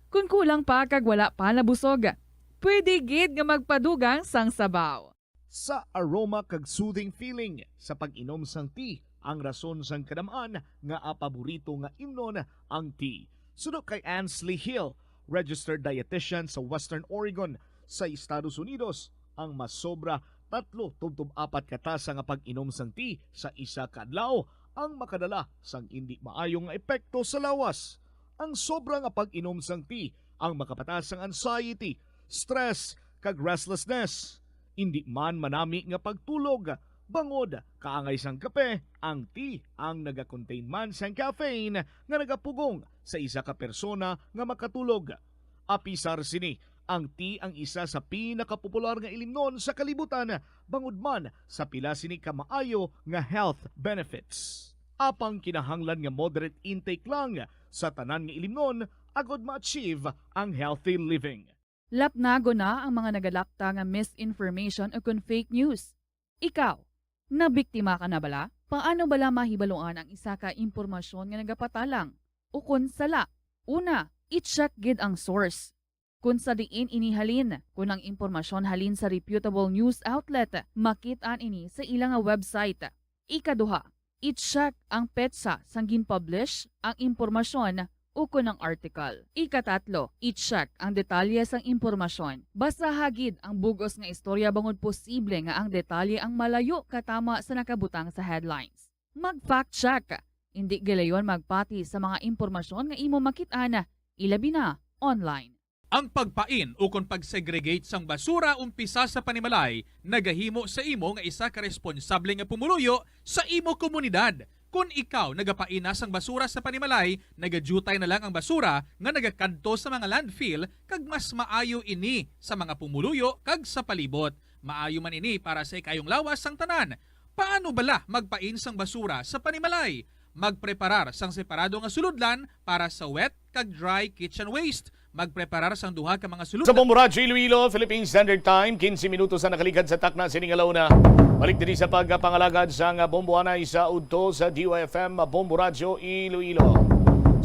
Kon kulang pa kag wala pa nabusog, pwede gid nga magpadugang sang sabaw. Sa aroma kag soothing feeling sa pag-inom sang tea ang rason sang kadam-an nga paborito nga imnon ang tea. Suno kay Ansley Hill, registered dietitian sa Western Oregon sa Estados Unidos, ang masobra tatlo tubtob apat ka tasa nga pag-inom sang tea sa isa ka adlaw ang makadala sang indi maayo nga epekto sa lawas. Ang sobra nga pag-inom sang tea ang makapataas sang anxiety, stress, kag restlessness. Indi man manami nga pagtulog, bangod kaangay sang kape, ang tea ang nagakontain man sang caffeine nga nagapugong sa isa ka persona nga makatulog. Apisar sini, ang tea ang isa sa pinakapopular nga ilimnon sa kalibutan, bangod man sa pila sini ka maayo nga health benefits. Apang kinahanglan nga moderate intake lang sa tanan nga ilimnon agod ma-achieve ang healthy living. Lapnagon na ang mga nagalapta nga misinformation ukon fake news. Ikaw, nabiktima ka na bala? Paano bala mahibaluan ang isa ka impormasyon nga nagapatalang ukon sala? Una, i-check gid ang source. Kon sa diin ini halin, kon ang impormasyon halin sa reputable news outlet, makit-an ini sa ila nga website. Ikaduha, i-check ang petsa sang gin-publish ang impormasyon ukon ang article. Ikatatlo, i-check ang detalye sang impormasyon. Basaha gid ang bug-os nga istorya bangod posible nga ang detalye ang malayo katama sa nakabutang sa headlines. Mag-fact check. Indi gilayon magpati sa mga impormasyon nga imo makit-an, ilabi na online. Ang pagpain ukon pag-segregate sang basura umpisa sa panimalay nagahimo sa imo nga isa ka responsable nga pumuluyo sa imo komunidad. Kon ikaw nagapain na sang basura sa panimalay, nagadyutay na lang ang basura nga nagakadto sa mga landfill kag mas maayo ini sa mga pumuluyo kag sa palibot. Maayo man ini para sa ikayong lawas sang tanan. Paano bala magpain sang basura sa panimalay? Magpreparar sang separado nga sulodlan para sa wet kag dry kitchen waste. Magpreparar sang duha ka mga sulodlan. Sa Bombo Radyo Iloilo, Philippine Standard Time, quince minutos ang nakaligad sa takna sini nga launa. Balik diri sa pagpangalagad sang Bombo Anay sa udto sa D Y F M Bombo Radyo Iloilo.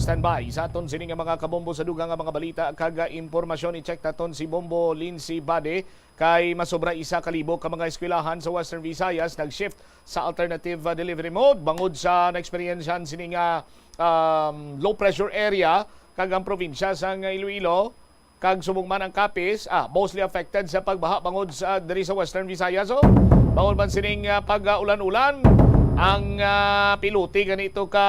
Standby sa aton sini nga mga kabombo sa dugang nga mga balita kag, ah, impormasyon. I-check naton si Bombo Lindsay Bade, kay masobra isa ka libo ka mga eskwelahan sa Western Visayas nag-shift sa alternative, ah, delivery mode bangod sa naeksperyensyahan sini nga, um, low pressure area kag ang probinsya sang Iloilo. Kag subong man ang Capiz, ah, mostly affected sa pagbaha bangod sa, diri sa Western Visayas, oh. Bangod man sining, ah, pag-ulan-ulan, ang, ah, pilote ganito ka,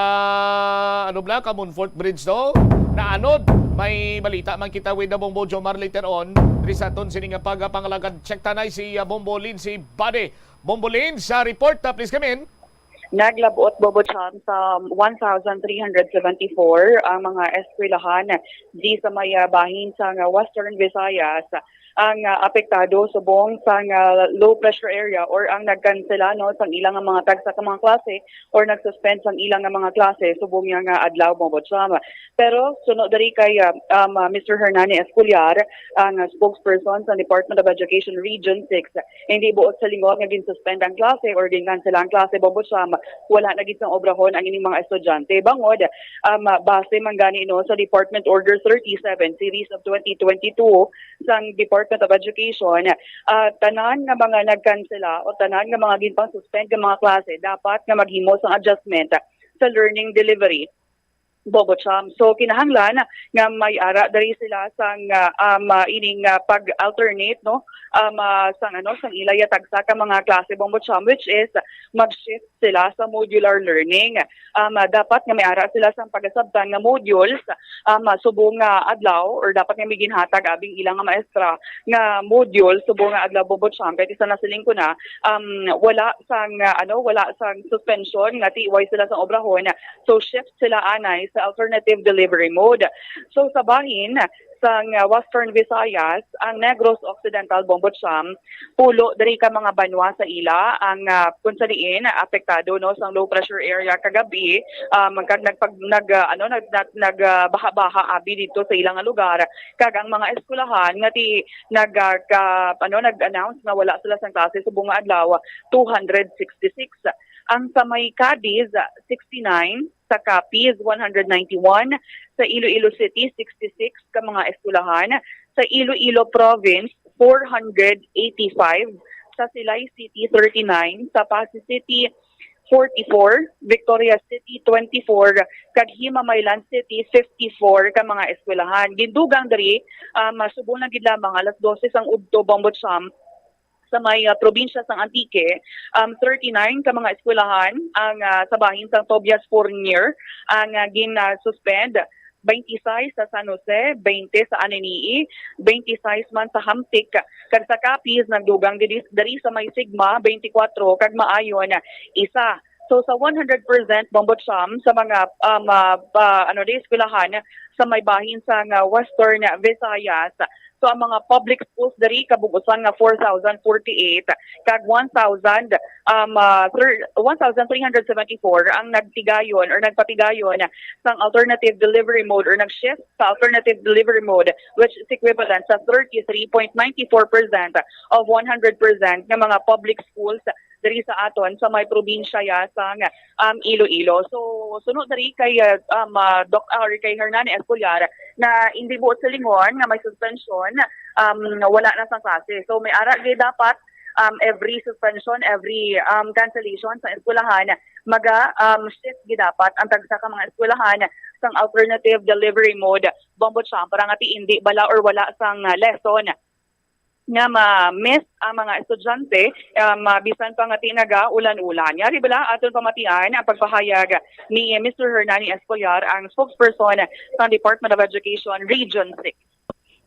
ano bala, ka Montfort Bridge to, naanod. May balita man kita with the Bombo Jomar later on. Diri sa aton sining, ah, pagpangalagad, check tanay si, ah, Bombo Lindsay Bade. Bombo Lin sa report, ah, please come in. Naglabot, Bobo Cham, sa one thousand three hundred seventy-four ang mga eskwelahan di sa may, ah, bahin sang Western Visayas ang, ah, apektado subong sang, ah, low pressure area or ang nagkansela, no, sang ilang nga mga tagsa ka mga klase or nag-suspend sang ilang nga mga klase subong nga, nga adlaw, Bobo Cham. Pero suno diri kay, ah, um, ah, Mister Hernani Escolar, ang, ah, spokesperson sa Department of Education Region six, hindi buot silingon nga gin-suspend ang klase or ginkansela ang klase, Bombo Cham, wala na gid sang obrahon ang ining mga estudyante. Bangod, um, base man gani, no, sa Department Order thirty-seven series of twenty twenty-two sang Department of Education, ah, tanan nga mga nagkansela o tanan nga mga ginpang-suspend nga mga klase dapat nga maghimo sang adjustment sa learning delivery. Bobo Cham. So kinahanglan nga may ara diri sila sang, ah, um, ah, ining, ah, pag-alternate, no? Um, ah, sang, ano, sang ila ya tagsa ka mga klase, Bombo Cham, which is mag-shift sila sa modular learning. Um, ah, dapat nga may ara sila sang pagasabtan nga modules, um, ah, subong nga adlaw or dapat nga may ginhatag abing ilang nga maestra nga module subong nga adlaw, Bombo Cham, kay isa na siling ko na, um, wala sang, ah, ano, wala sang suspension nga tiway sila sang obrahon. So shift sila anay sa alternative delivery mode. So sa bahin sang, ah, Western Visayas, ang Negros Occidental, Bombo Cham, pulo diri ka mga banwa sa ila ang, ah, kung sa diin apektado, no, sang low pressure area kagabi, um, kag nagpag-, nag, ah, ano, nag, nag, nag, ah, baha-baha abi dito sa ilang nga lugar, kag ang mga eskwelahan nga ti-, nag, ah, ka, ano, nag-announce nga wala sila sang klase subong nga adlaw, two hundred sixty-six. Ang sa may Cadiz, sixty-nine, sa Capiz, one hundred ninety-one, sa Iloilo City, sixty-six ka mga eskwelahan, sa Iloilo Province, four hundred eighty-five, sa Silay City, thirty-nine, sa Passi City, forty-four, Victoria City, twenty-four, kag Himamaylan City, fifty-four ka mga eskwelahan. Gindugang diri, um, subong lang gid lamang alas dose sang udto, Bombo Cham, sa may, ah, probinsya sang Antique, um, thirty-nine ka mga eskwelahan ang, ah, sa bahin sang Tobias Fornier ang, ah, gin-suspend, twenty-six sa San Jose, twenty sa Anini-y, twenty-six man sa Hamtic, kag sa Capiz nagdugang diri, diri sa may Sigma, twenty-four, kag Maayon, isa. So sa one hundred percent, Bombo Cham, sa mga, um, ah, pa, ano, di, eskwelahan sa may bahin sang, ah, Western Visayas, so ang mga public schools diri kabug-usan nga four thousand forty-eight, kag one thousand, um, ah, thir-, one thousand three hundred seventy-four ang nagtigayon or nagpatigayon sang alternative delivery mode or nag-shift sa alternative delivery mode, which is equivalent sa thirty-three point nine four percent of one hundred percent nga mga public schools diri sa aton sa may probinsya ya sang, um, Iloilo. So suno diri kay, uh, um, uh, Doc, uh, or kay Hernani Escolar, na hindi buot silingon nga may suspension, um, wala na sang klase. So may ara gid dapat, um, every suspension, every, um, cancellation sa eskwelahan, maga, um, shift gid dapat ang tagsa ka mga eskwelahan sang alternative delivery mode, Bombo Cham, para nga ti hindi bala or wala sang, uh, lesson nga ma-miss ang mga estudyante, um, uh, bisan pa nga ti naga-ulan-ulan. Yari bala, aton pamatian ang pagpahayag ni Mister Hernani Escolar, ang spokesperson sa Department of Education Region six.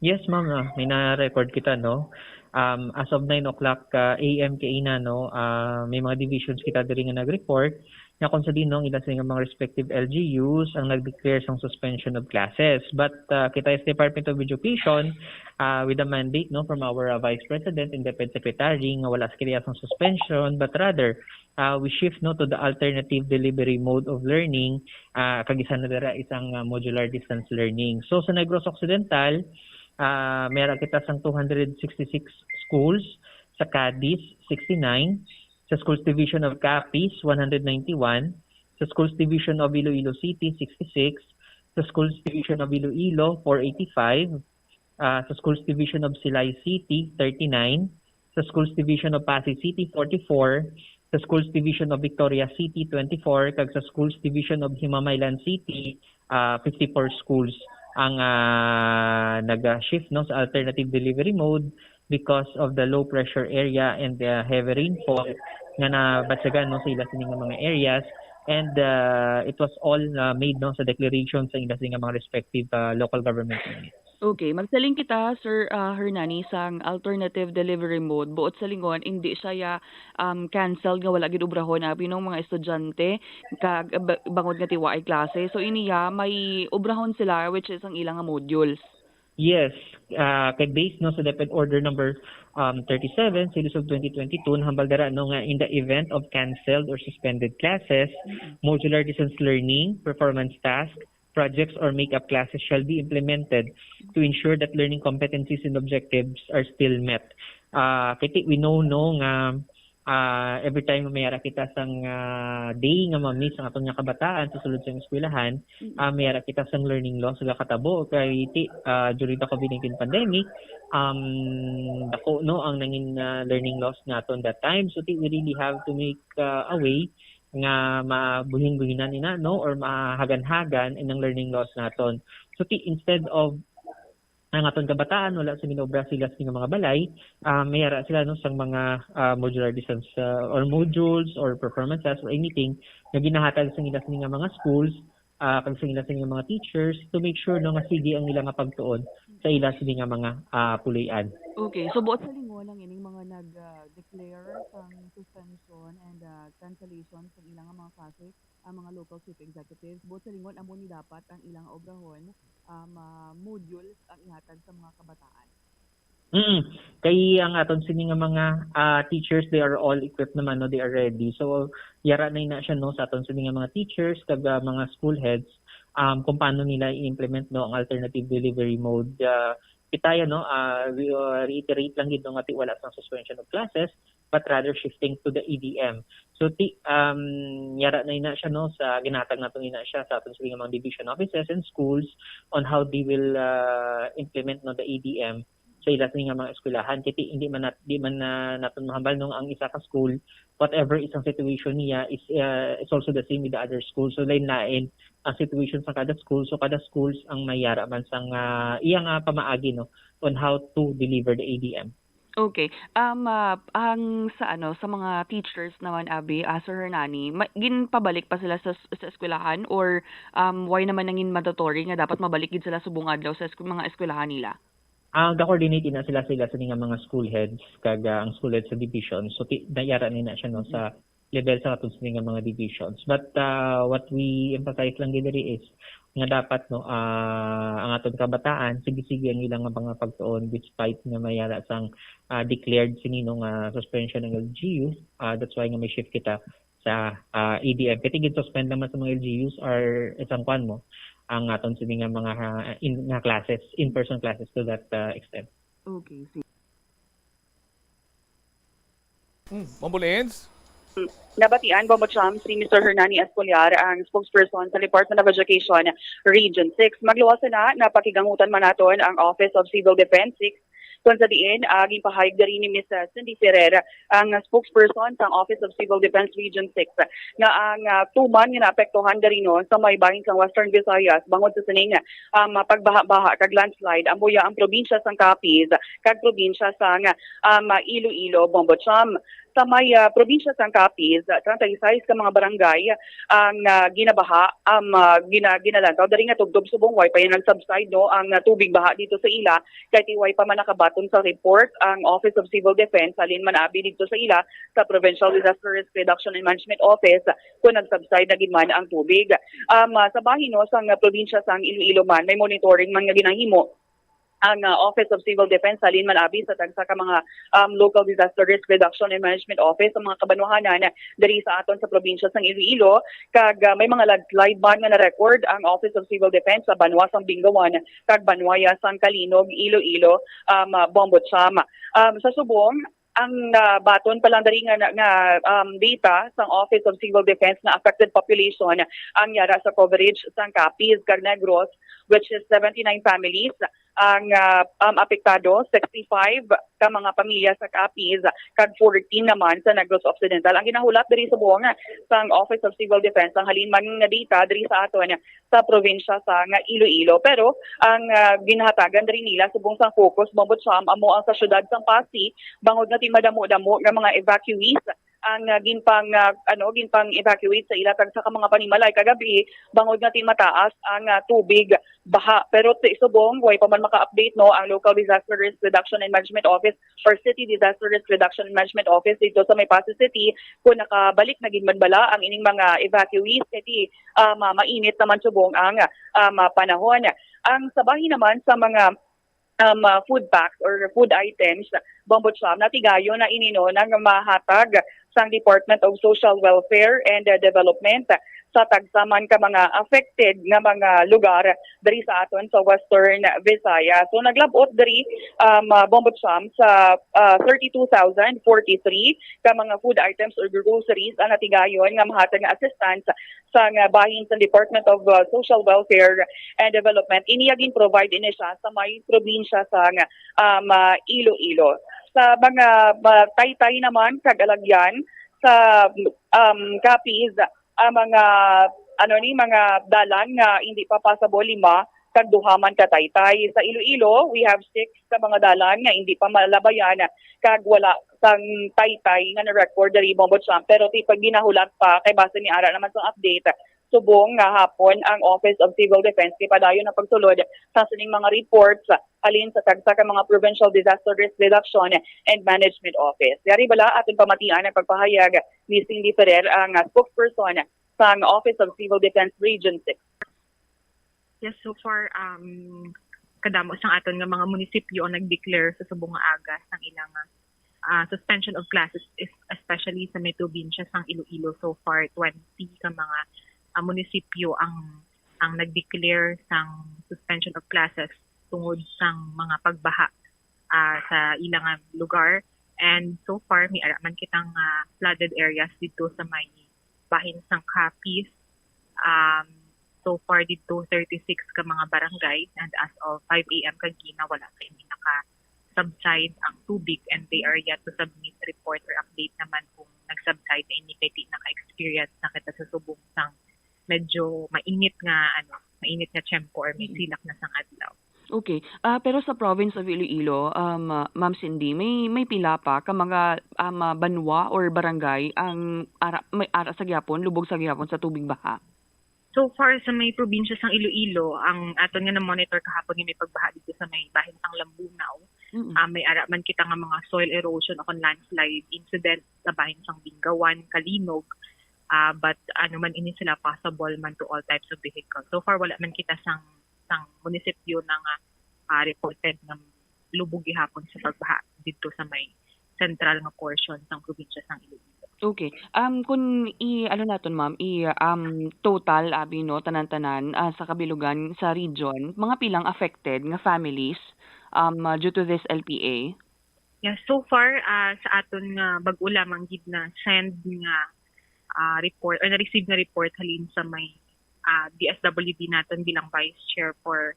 Yes, ma'am, ah, may na-record kita, no? Um, as of nine o'clock, ah, A M kaina, no, ah, may mga divisions kita diri nga nag-report nga kung sa diin, no, ang ila sa mga respective L G Us ang nag-declare sang suspension of classes. But, ah, kita sa Department of Education, ah, with a mandate, no, from our, ah, Vice President and Deputy Secretary nga wala sa kiliya sang suspension, but rather, ah, we shift, no, to the alternative delivery mode of learning, ah, kag isa na dira isang, ah, modular distance learning. So sa Negros Occidental, ah, may ara kita sang two hundred sixty-six schools, sa Cadiz, sixty-nine, sa Schools Division of Capiz, one hundred ninety-one, sa Schools Division of Iloilo City, sixty-six, sa Schools Division of Iloilo, four eighty-five, ah, sa Schools Division of Silay City, thirty-nine, sa Schools Division of Passi City, forty-four, sa Schools Division of Victoria City, twenty-four, kag sa Schools Division of Himamaylan City, ah, fifty-four schools ang, ah, nag-shift, no, sa alternative delivery mode because of the low pressure area and the heavy rainfall nga nabatyagan, no, sa ila sini nga mga areas. And, ah, it was all, ah, made, no, sa declaration sa ila sini nga mga respective, ah, local government units. Okay, magsiling kita, Sir, ah, Hernani, sang alternative delivery mode. Buot sa lingon, hindi siya ya, um, canceled nga wala gid obrahon, abi, nung mga estudyante, kag, ah, ba-, bangod nga tiwaay klase. So, ini ya, may obrahon sila, which is ang ilang nga modules. Yes, ah, kay based, no, sa DepEd Order number, um, thirty-seven, series of twenty twenty-two, nahambal dira, no, nga in the event of canceled or suspended classes, modular distance learning, performance task, projects, or make-up classes shall be implemented to ensure that learning competencies and objectives are still met. Ah, kay ti-, we know, no, nga, ah, every time may ara kita sang, ah, day nga ma-miss ang aton nga kabataan sa sulod sang eskwelahan, ah, may ara kita sang learning loss nga katabo kay ti-, ah, during the COVID nineteen pandemic, um, dako, no, ang nangin, ah, learning loss naton that time. So, ti-, we really have to make, ah, a way nga mabuhin-buhinan ina, no, or mahagan-hagan inang learning loss naton. So, ti-, instead of ang aton kabataan wala sa ginobra sila sa mga balay, ah, may ara sila, no, sang mga, ah, modular distance, ah, or modules or performances or anything nga ginahatag sa ila sini nga mga schools, ah, kag sa ila sini nga mga teachers to make sure, no, nga sige ang ila nga pagtuon sa ila sini nga mga, ah, puloy-an. Okay, so buot sa lingon ang ining mga nag, ah, declare sang suspension and, ah, cancellation sa ilang mga klase, ang mga local chief executives. Buot sa lingon, amo ni dapat ang ilang obrahon, ah, ma-, modules ang ihatag sa mga kabataan. Mm. Kay ang aton sini nga mga, ah, teachers, they are all equipped naman, no? They are ready. So, yara na ina siya, no, sa aton sini nga mga teachers kag, ah, mga school heads, um, kung paano nila i-implement, no, ang alternative delivery mode. Ah, kita yan, no, ah, we, ah, reiterate lang gid, no, nga ti-, wala sang suspension of classes, but rather shifting to the E D M. So, ti-, um, yara na ina siya, no, sa ginatag nato ina siya sa aton sini nga mga division offices and schools on how they will, ah, implement, no, the E D M sa ila sini nga mga eskwelahan. Kay ti-, hindi man nat-, di man na naton mahambal, no, ang isa ka school, whatever isang situation niya is, ah, is also the same with the other school. So, lain-lain ang situation sa kada school. So, kada schools ang may yara man sang, ah, iya nga pamaagi, no, on how to deliver the E D M. Okay. Um, ah, ang sa ano, sa mga teachers naman, abi, ah, Sir Hernani, ma-, ginpabalik pa sila sa, sa eskwelahan or, um, why naman nangin mandatory nga dapat mabalik gid sila subong adlaw sa esku-, mga eskwelahan nila? Ah, ga-coordinate na sila, sila sa nga mga school heads kag, ah, ang school heads sa division. So, ti-, nayara ni na siya, no, sa level sa aton sini nga mga divisions. But, ah, what we emphasize lang gid diri is nga dapat, no, ah, ang aton kabataan, sige-sige ang ilang nga mga pagtuon despite nga may ara sang, ah, declared sini, no, nga suspension ng L G U. Ah, that's why nga may shift kita sa, ah, E D M. Kay gin-suspend naman sa mga L G Us are isang kwan mo, ang aton sini nga mga, ah, in, nga classes, in-person classes to that, ah, extent. Okay, sige. Mm, Mambo Lens? Nabatian, Bombo Cham, si Mister Hernani Espoliar, ang spokesperson sa Department of Education Region six. Magluwas na, napakigangutan man naton ang Office of Civil Defense six, kung sa diin, ah, ginpahayag diri ni Miss, ah, Cindy Ferrer, ang spokesperson sang Office of Civil Defense Region six, nga ang, ah, tuman nga naapektuhan diri, no, sa may bahin sang Western Visayas bangod sa sining, um, pagbaha-baha kag landslide, amo ya ang probinsya sang Capiz kag probinsya sang, um, Iloilo, Bombo Cham. Sa may, ah, probinsya sang Capiz, treinta y seis ka mga barangay ang, ah, ginabaha, um, ah, gina-, ginalantaw diri nga tubtob subong way pa yan nag-subside, no, ang, ah, tubig baha dito sa ila, kay ti way pa man nakabaton sa report ang Office of Civil Defense halin man abi dito sa ila sa Provincial Disaster Risk Reduction and Management Office kung nag-subside na gid man ang tubig. Um, ah, sa bahin, no, sang, ah, probinsya sang Iloilo man, may monitoring man nga ginahimo ang, ah, Office of Civil Defense halin man abi sa tagsa ka mga, um, local disaster risk reduction and management office sa mga kabanwahanan diri sa aton sa probinsya sang Iloilo, kag, ah, may mga landslide man nga na-record ang Office of Civil Defense sa banwa sang Bingawan kag banwa ya sang Calinog, Iloilo, um, ah, Bombo Cham. Um, sa subong, Ang, ah, baton pa lang diri nga, nga, um, data sang Office of Civil Defense nga affected population ang yara sa coverage sang Capiz kag Negros, which is seventy-nine families ang, ah, um, apektado, sixty-five ka mga pamilya sa Capiz kag fourteen naman sa Negros Occidental. Ang ginahulat diri subong sang Office of Civil Defense ang halin man nga data diri sa aton sa probinsya sang Iloilo. Pero ang, ah, ginhatagan diri nila subong sang focus, Bombo Cham, amo ang sa siyudad sang Passi, bangod nga ti madamo-damo nga mga evacuees ang, ah, ginpang, ah, ano, ginpang-evacuate sa ila tagsa ka mga panimalay kagabi, bangod nga ti mataas ang, ah, tubig baha. Pero ti subong, way pa man maka-update, no, ang Local Disaster Risk Reduction and Management Office or City Disaster Risk Reduction and Management Office dito sa may Passi City kung nakabalik na gid man bala ang ining mga evacuees, kay ti, ah, ma-, mainit naman subong ang, ah, ma-, panahon. Ang sa bahin naman sa mga, um, ah, food packs or food items, Bombo Cham, natigayon na ini, no, nga mahatag sang Department of Social Welfare and, uh, Development sa tagsa man ka mga affected nga mga lugar diri sa aton sa Western Visayas. So naglab-ot diri, um, uh, Bombo Cham, sa, uh, thirty-two thousand forty-three ka mga food items or groceries ang natigayon nga mahatag nga assistance sang bahin sa Department of, uh, Social Welfare and Development. Ini gin-provide ini siya sa may probinsya sang, um, uh, Iloilo. Sa mga, uh, taytay naman kag alagyan sa, um, Capiz, ang mga, ano ni, mga dalan nga hindi pa passable, lima kag duha man ka taytay. Sa Iloilo, we have six ka mga dalan nga hindi pa malabayan kag wala sang taytay nga na-record diri, Bombo Cham. Pero ti pag ginahulat pa, kay base ni ara naman sang update, subong nga hapon ang Office of Civil Defense kay padayon na pagsulod sa sining mga reports halin sa tagsa ka mga Provincial Disaster Risk Reduction and Management Office. Yari bala aton pamatian ang pagpahayag ni Cindy Ferrer, ang, ah, spokesperson sang Office of Civil Defense Region six. Yes, so far, um, kadamo sang aton nga mga munisipyo ang nag-declare sa subong nga aga sang ilang, ah, suspension of classes, es-, especially sa may probinsya sang Iloilo. So far, twenty ka mga, ah, munisipyo ang, ang nag-declare sang suspension of classes tungod sang mga pagbaha, ah, sa ilang, ah, lugar. And so far, may ara man kitang, ah, flooded areas dito sa may bahin sang Capiz. Um, so far dito, thirty-six ka mga barangay, and as of five a m kagina, wala pa ini naka-subside ang tubig, and they are yet to submit report or update naman kung nag-subside na ini, kay di naka-experience na kita sa subong sang medyo mainit nga, ano, mainit nga tiyempo or may Mm. silak na sang adlaw. Okay. Ah, pero sa province of Iloilo, um, ah, Ma'am Cindy, may, may pila pa ka mga, um, ah, banwa or barangay ang ara, may ara sa gihapon, lubog sa gihapon sa tubig baha? So far sa may probinsya sang Iloilo, ang aton nga na-monitor kahapon nga may pagbaha dito sa may bahin sang Lambunao. Mm. Ah, may ara man kita nga mga soil erosion o kon landslide incident sa bahin sang Bingawan, Calinog. Ah, but ano man ini sila, passable man to all types of vehicles. So far, wala man kita sang, sang munisipyo na nga, ah, reported nga lubog gihapon sa pagbaha dito sa may central nga portion sang probinsya sang Iloilo. Okay. Um, kung i-, ano naton, ma'am, i-, um, total, abi, no, tanan-tanan, ah, sa kabilugan, sa region, mga pilang affected nga families, um, ah, due to this L P A? Yeah, so far, ah, sa aton nga bag-o lamang gid na send nga, ah, report or na-receive nga report halin sa may, ah, D S W D naton bilang Vice Chair for,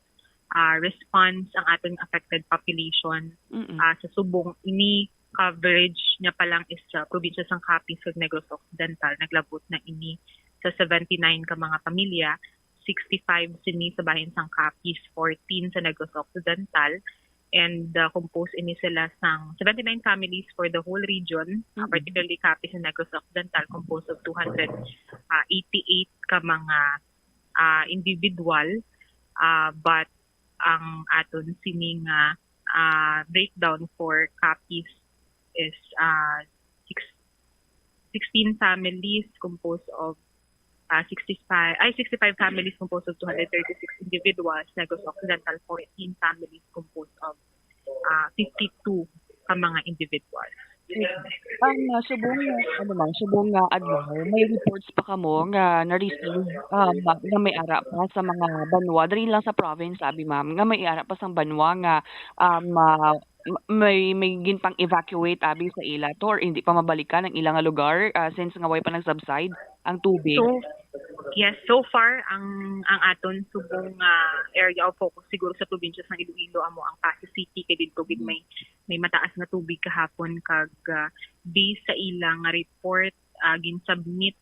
ah, Response ang aton affected population, Mm-mm. ah, sa subong ini coverage niya pa lang is sa probinsya sang Capiz kag Negros Occidental. Naglabot na ini sa seventy-nine ka mga pamilya, sixty-five sini sa bahin sang Capiz, fourteen sa Negros Occidental, and, uh, composed ini sila sang seventy-nine families for the whole region, uh, Mm. particularly Capiz and Negros Occidental, composed of two hundred eighty-eight ka mga, uh, individual, uh, but ang aton sining, uh, uh, breakdown for Capiz is, uh, six, sixteen families composed of, uh, sixty-five, ay, sixty-five families composed of two hundred thirty-six individuals, Negros Occidental, fourteen families composed of, uh, fifty-two ka mga individuals. Ang, ah, subong, ano, ma'am, subong nga adlaw, may reports pa kamo nga na-receive, um, nga may ara pa sa mga banwa, diri lang sa province, abi, ma'am, nga may ara pa sang banwa nga, um, ah, m-, may, may ginpang-evacuate, abi, sa ila to, or hindi pa mabalikan ang ila nga lugar, ah, since nga way pa nag-subside ang tubig? So, yes, so far, ang, ang aton subong, ah, area of focus siguro sa probinsya sang Iloilo amo ang Passi City, kay didto gid may, may mataas nga tubig kahapon, kag, ah, based sa ila nga report, ah, gin-submit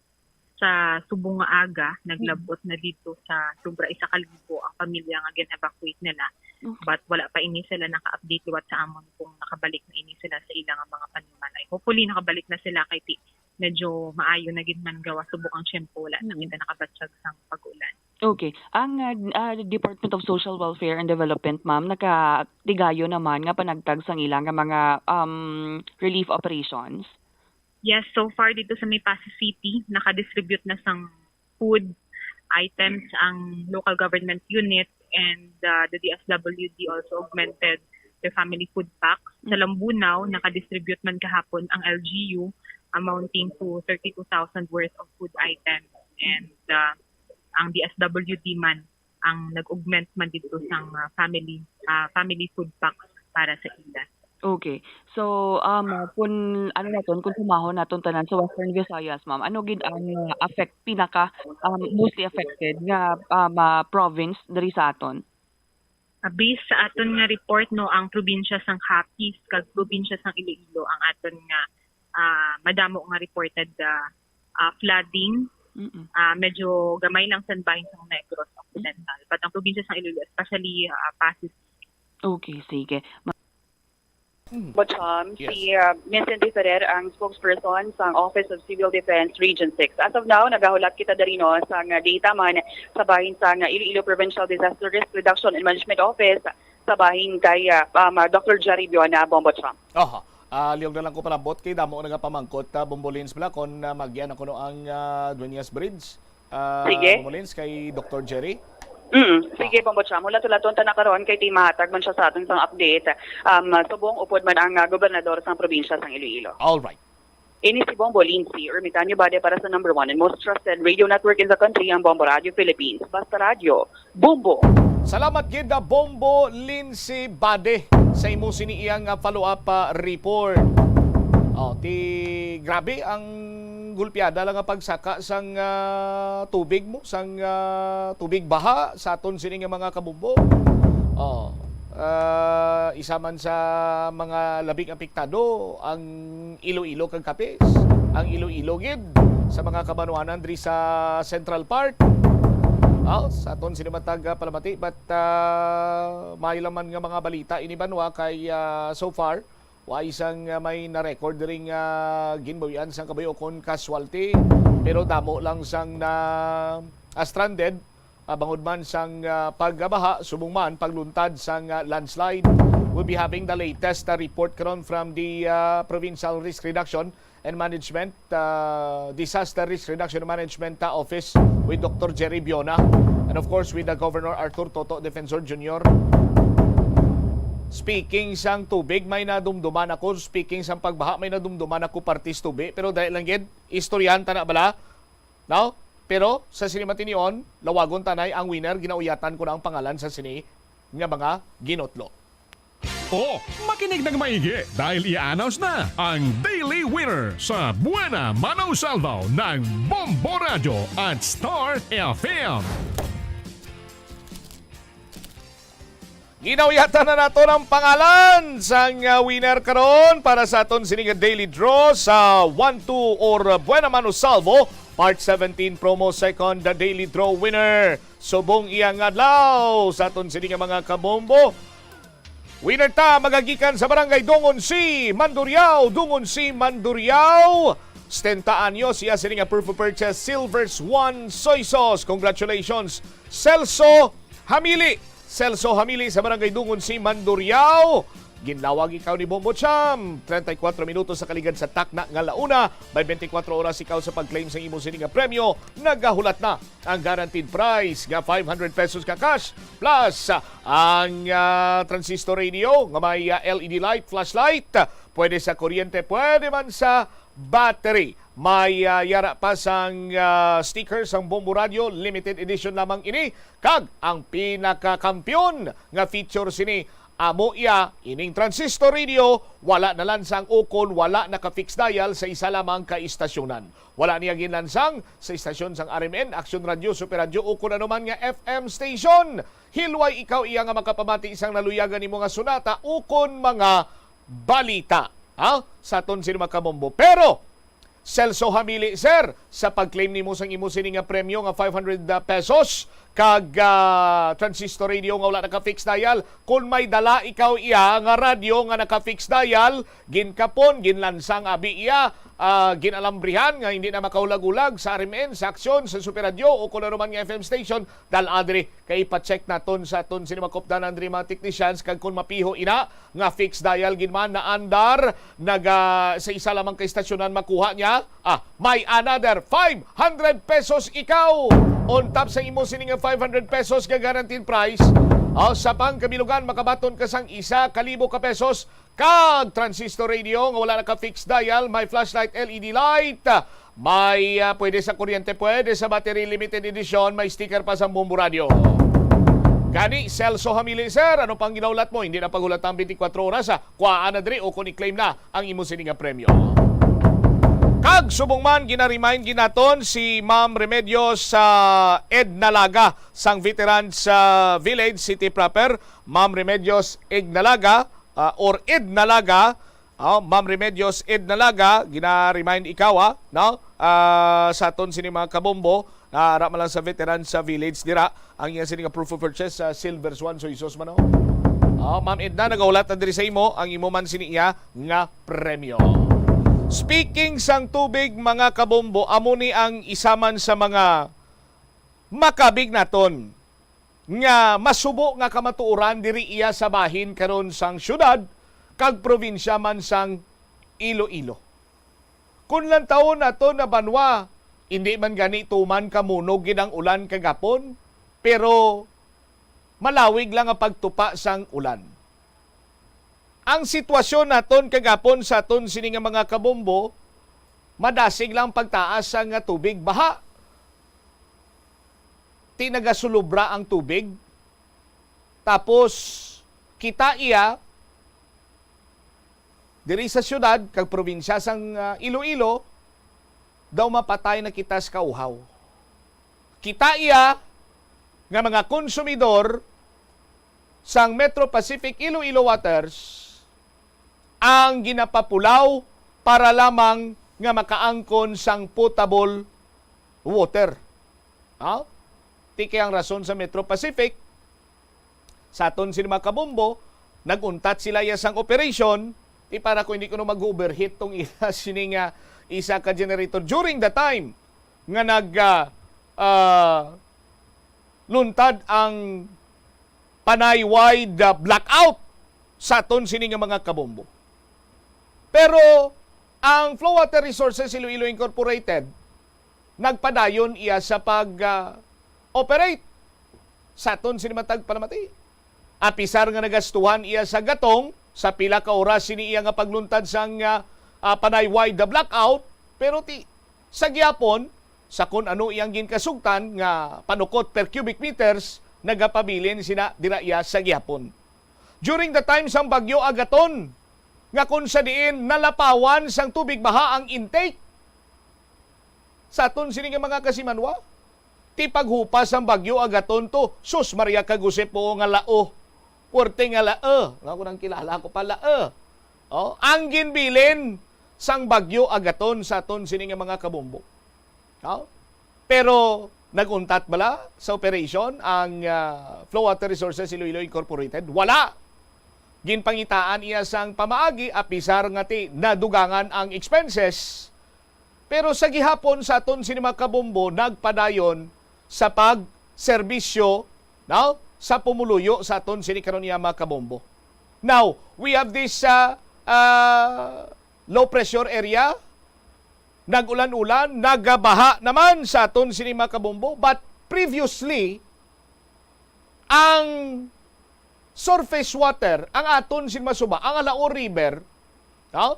sa subong nga aga, naglab-ot na didto sa sobra isa ka libo ang pamilya nga gin-evacuate nila. Okay. But wala pa ini sila naka-update liwat sa amon kung nakabalik na ini sila sa ila nga mga panimalay. Hopefully, nakabalik na sila kay ti-, medyo maayo na gid man gawas subok ang tiyempo, wala na Mm. kita nakabatyag sang pag-ulan. Okay. Ang, ah, ah, Department of Social Welfare and Development, ma'am, nakatigayon naman nga panagtag sang ila nga mga, um, relief operations? Yes, so far dito sa may Passi City, naka-distribute na sang food items ang local government unit and, uh, the D S W D also augmented their family food packs. Sa Lambunao, naka-distribute man kahapon ang L G U amounting to thirty-two thousand worth of food items and, uh, ang D S W D man ang nag-augment man dito sang, uh, family, uh, family food packs para sa ila. Okay. So, um, ah, kung ano naton, kung sumahon naton tanan sa Western Visayas, ma'am, ano gid ang, ah, affect, pinaka, um, mostly affected nga, um, ah, province diri sa aton? Ah, based sa aton nga report, no, ang probinsya sang Capiz kag probinsya sang Iloilo ang aton nga, ah, madamo nga reported, ah, ah, flooding. Mm-mm. Ah, medyo gamay lang sa bahin sang Negros Occidental. But ang probinsya sang Iloilo, especially, ah, Passi. Okay, sige. Ma- Bocham, Yes. si, uh, Miss Cindy Ferrer, ang spokesperson sa Office of Civil Defense Region six. As of now, nagahulat kita diri, no, sa nga data man sa bahin sa nga Iloilo Provincial Disaster Risk Reduction and Management Office sa bahin kay, uh, um, uh, Doctor Jerry Biona, Bombo Cham. Aha. Ah, liyog na lang ko palambot kay damo na nga pamangkot, ah, Bombo Lins bala, kon, ah, magyan ako no ang, ah, Dueñas Bridge. Ah, Sige. Bombo Lins kay Doctor Jerry. Mm, sige, Ah. Bombo Cham. Hulat-hulaton ta na karon kay ti mahatag man siya sa aton sang update. Um, subong upod man ang, ah, gobernador sang probinsya sang Iloilo. All right. Ini si Bombo Lindsay Ermitanio Bade para sa number one and most trusted radio network in the country, ang Bombo Radio Philippines. Basta Radio, Bombo. Salamat gid na Bombo Lindsay Bade sa imo sini iyang, ah, follow-up, ah, report. Oh, ti grabe ang gulpiada lang nga pagsaka sang, ah, tubig mo, sang, ah, tubig baha sa aton sini nga mga kabombo. Oh, ah, isa man sa mga labing apektado ang Iloilo kag Capiz. Ang Iloilo gid sa mga kabanwanan diri sa Central Park. Oh, sa aton sini matag, ah, palamati, but, ah, may laman nga mga balita ini banwa kay, ah, so far, wa isang, ah, may na-record diri nga ginbawian sang kabayo kon casualty, pero damo lang sang na, ah, stranded, ah, bangod man sang, ah, pagbaha, subong man pagluntad sang, ah, landslide. We'll be having the latest, ah, report karon from the, ah, Provincial Risk Reduction and Management, ah, Disaster Risk Reduction Management, ah, Office with Doctor Jerry Biona and of course with the Governor Arthur Toto Defensor Junior. Speaking sang tubig, may nadumduman ako. Speaking sang pagbaha, may nadumduman ako partis tubig. Pero dali lang gid, istoryahan ta na bala. No? Pero sa sini matinion, lawagon tanay ang winner, ginauyatan ko na ang pangalan sa sini nga mga ginutlo. O, makinig ng maigi dahil i-announce na ang Daily Winner sa Buena Mano Salvo ng Bombo Radyo at Star F M. Ginauyatan na nato ang pangalan sang, ah, winner karon para sa aton sini nga daily draw sa One Two or Buena Mano Salvo Part seventeen Promo Second Daily Draw Winner. Subong iyang adlaw sa aton sini nga mga kabombo. Winner ta magagikan sa Barangay Dungon C, Mandurriao, Dungon C, Mandurriao. Setenta anyos, iya sini nga proof of purchase, Silver Swan Soy Sauce. Congratulations, Celso Hamili. Celso Hamili sa Barangay Dungon C, Mandurriao. Ginlawag ikaw ni Bombo Cham. Treinta y cuatro minutos sa kaligad sa takna nga launa. May twenty-four oras ikaw sa pag-claim sa imo sini nga premyo. Nagahulat na ang guaranteed prize nga five hundred pesos ka cash plus, ah, ang, ah, transistor radio nga may, ah, L E D light, flashlight, Pwede sa kuryente, pwede man sa battery. May, ah, yara pa sang, ah, sticker sang Bombo Radio, limited edition lamang ini. Kag ang pinakakampiyon nga feature sini, amo iya, ining transistor radio, wala nalansang ukon wala naka-fix dial sa isa lamang ka istasyonan. Wala niya ginlansang sa istasyon sang R M N, Action Radio, Super Radio, ukon anuman nga F M station. Hilway ikaw iya nga makapamati sang naluyagan nimo nga sunata ukon mga balita, ha? Sa aton sini, mga kabombo. Pero, Celso Hamili, sir, sa pag-claim nimo sang imo sini nga premyo nga five hundred pesos kag, ah, transistor radio nga wala naka-fix dial, kung may dala ikaw iya nga radyo nga naka-fix dial, ginkapon, ginlansang abi iya, ah, ginalambrihan nga hindi na makahulag-ulag sa R M N, sa Aksyon, sa Super Radio o kung ano man nga F M station, dal-a diri kay ipa-check naton sa aton sini mga kupdanan diri, mga technicians, kag kung mapiho ina nga fixed dial gid man naandar naga sa isa lamang ka istasyonan makuha niya, ah, may another five hundred pesos ikaw on top sa imo sini nga five hundred pesos nga guaranteed prize. Ah, sa pangkabilugan, makabaton ka sang isa ka libo ka pesos kag transistor radio nga wala naka-fix dial, may flashlight, L E D light, may, ah, pwede sa kuryente, pwede sa battery, limited edition, may sticker pa sa Bombo Radio. Gani, Celso Hamili, sir, ano pang ginaulat mo? Hindi na paghulat ang twenty-four oras, ah. Kuhaan na diri o kung i-claim na ang imo sini nga premyo. Kag subong man, gina-remind ginaton si Ma'am Remedios sa Ednalaga sang Veterans, ah, Village City Proper. Ma'am Remedios Ednalaga, ah, or Ednalaga, ah, Ma'am Remedios Ednalaga, gina-remind ikaw, ah, no? Ah, sa aton sini mga kabombo, ah, ara man lang sa veteran sa village dira, ang iya sini nga proof of purchase sa Silver Swan, so isos man, oh. Ah, Ma'am Edna, nagahulat na diri sa imo ang imo man sini iya nga premyo. Speaking sang tubig, mga kabombo, amo ni ang isa man sa mga makabig naton nga masubo nga kamatuoran diri iya sa bahin karon sang siyudad kag probinsya man sang Iloilo. Kun lantawon naton nga banwa, indi man gani tuman kamunog gid ang ulan kagapon, pero malawig lang ang pagtupa sang ulan. Ang sitwasyon naton kagapon sa aton sini nga mga kabombo, madasig lang pagtaas sang tubig baha. Ti nagasulubra ang tubig. Tapos, kita iya, diri sa siyudad kag probinsya sang, ah, Iloilo, daw mapatay na kita sa kauhaw. Kita iya nga mga konsumidor sang Metro Pacific Iloilo Waters ang ginapapulaw para lamang nga makaangkon sang potable water. Ha? Ti kay ang rason sa Metro Pacific, sa aton sini mga kabombo, nag-untat sila iya sang operation, ti para kung hindi kuno mag-overheat tong ila sini nga isa ka generator during the time nga nag, ah, ah, luntad ang Panay-wide, ah, blackout sa aton sini nga mga kabombo. Pero ang Flow Water Resources Iloilo Incorporated nagpadayon iya sa pag, ah, operate sa aton sini matag panamati. Apisar nga nagastuhan iya sa gatong sa pila ka oras sini iya nga pagluntad sang, ah, ah, Panay-wide blackout, pero ti, sa gihapon, sa kun ano iyang ginkasugtan nga panukot per cubic meters, nagapabilin sina dira iya sa gihapon. During the time sang Bagyo Agaton, nga kun sa diin nalapawan sang tubig baha ang intake sa aton sini nga mga kasimanwa, ti paghupas sang Bagyo Agaton to, sus, Maria kag Jose po nga lao. Puwerte nga lao. Nga ko nang kilala ko pa, lao. Oh, ang ginbilin sang Bagyo Agaton sa aton sini nga mga kabombo. Oh? Pero nag-untat bala sa operation ang, ah, Flow Water Resources Iloilo Incorporated? Wala. Ginpangitaan iya sang pamaagi, apisar nga ti nadugangan ang expenses. Pero sa gihapon sa aton sini mga kabombo nagpadayon sa pagserbisyo, no, sa pumuluyo sa aton sini karon iya mga kabombo. Now, we have this, ah, ah, low pressure area. Nag-ulan-ulan, nagabaha naman sa aton sini mga kabombo. But previously, ang surface water, ang aton sin masuba, ang Alao River, No?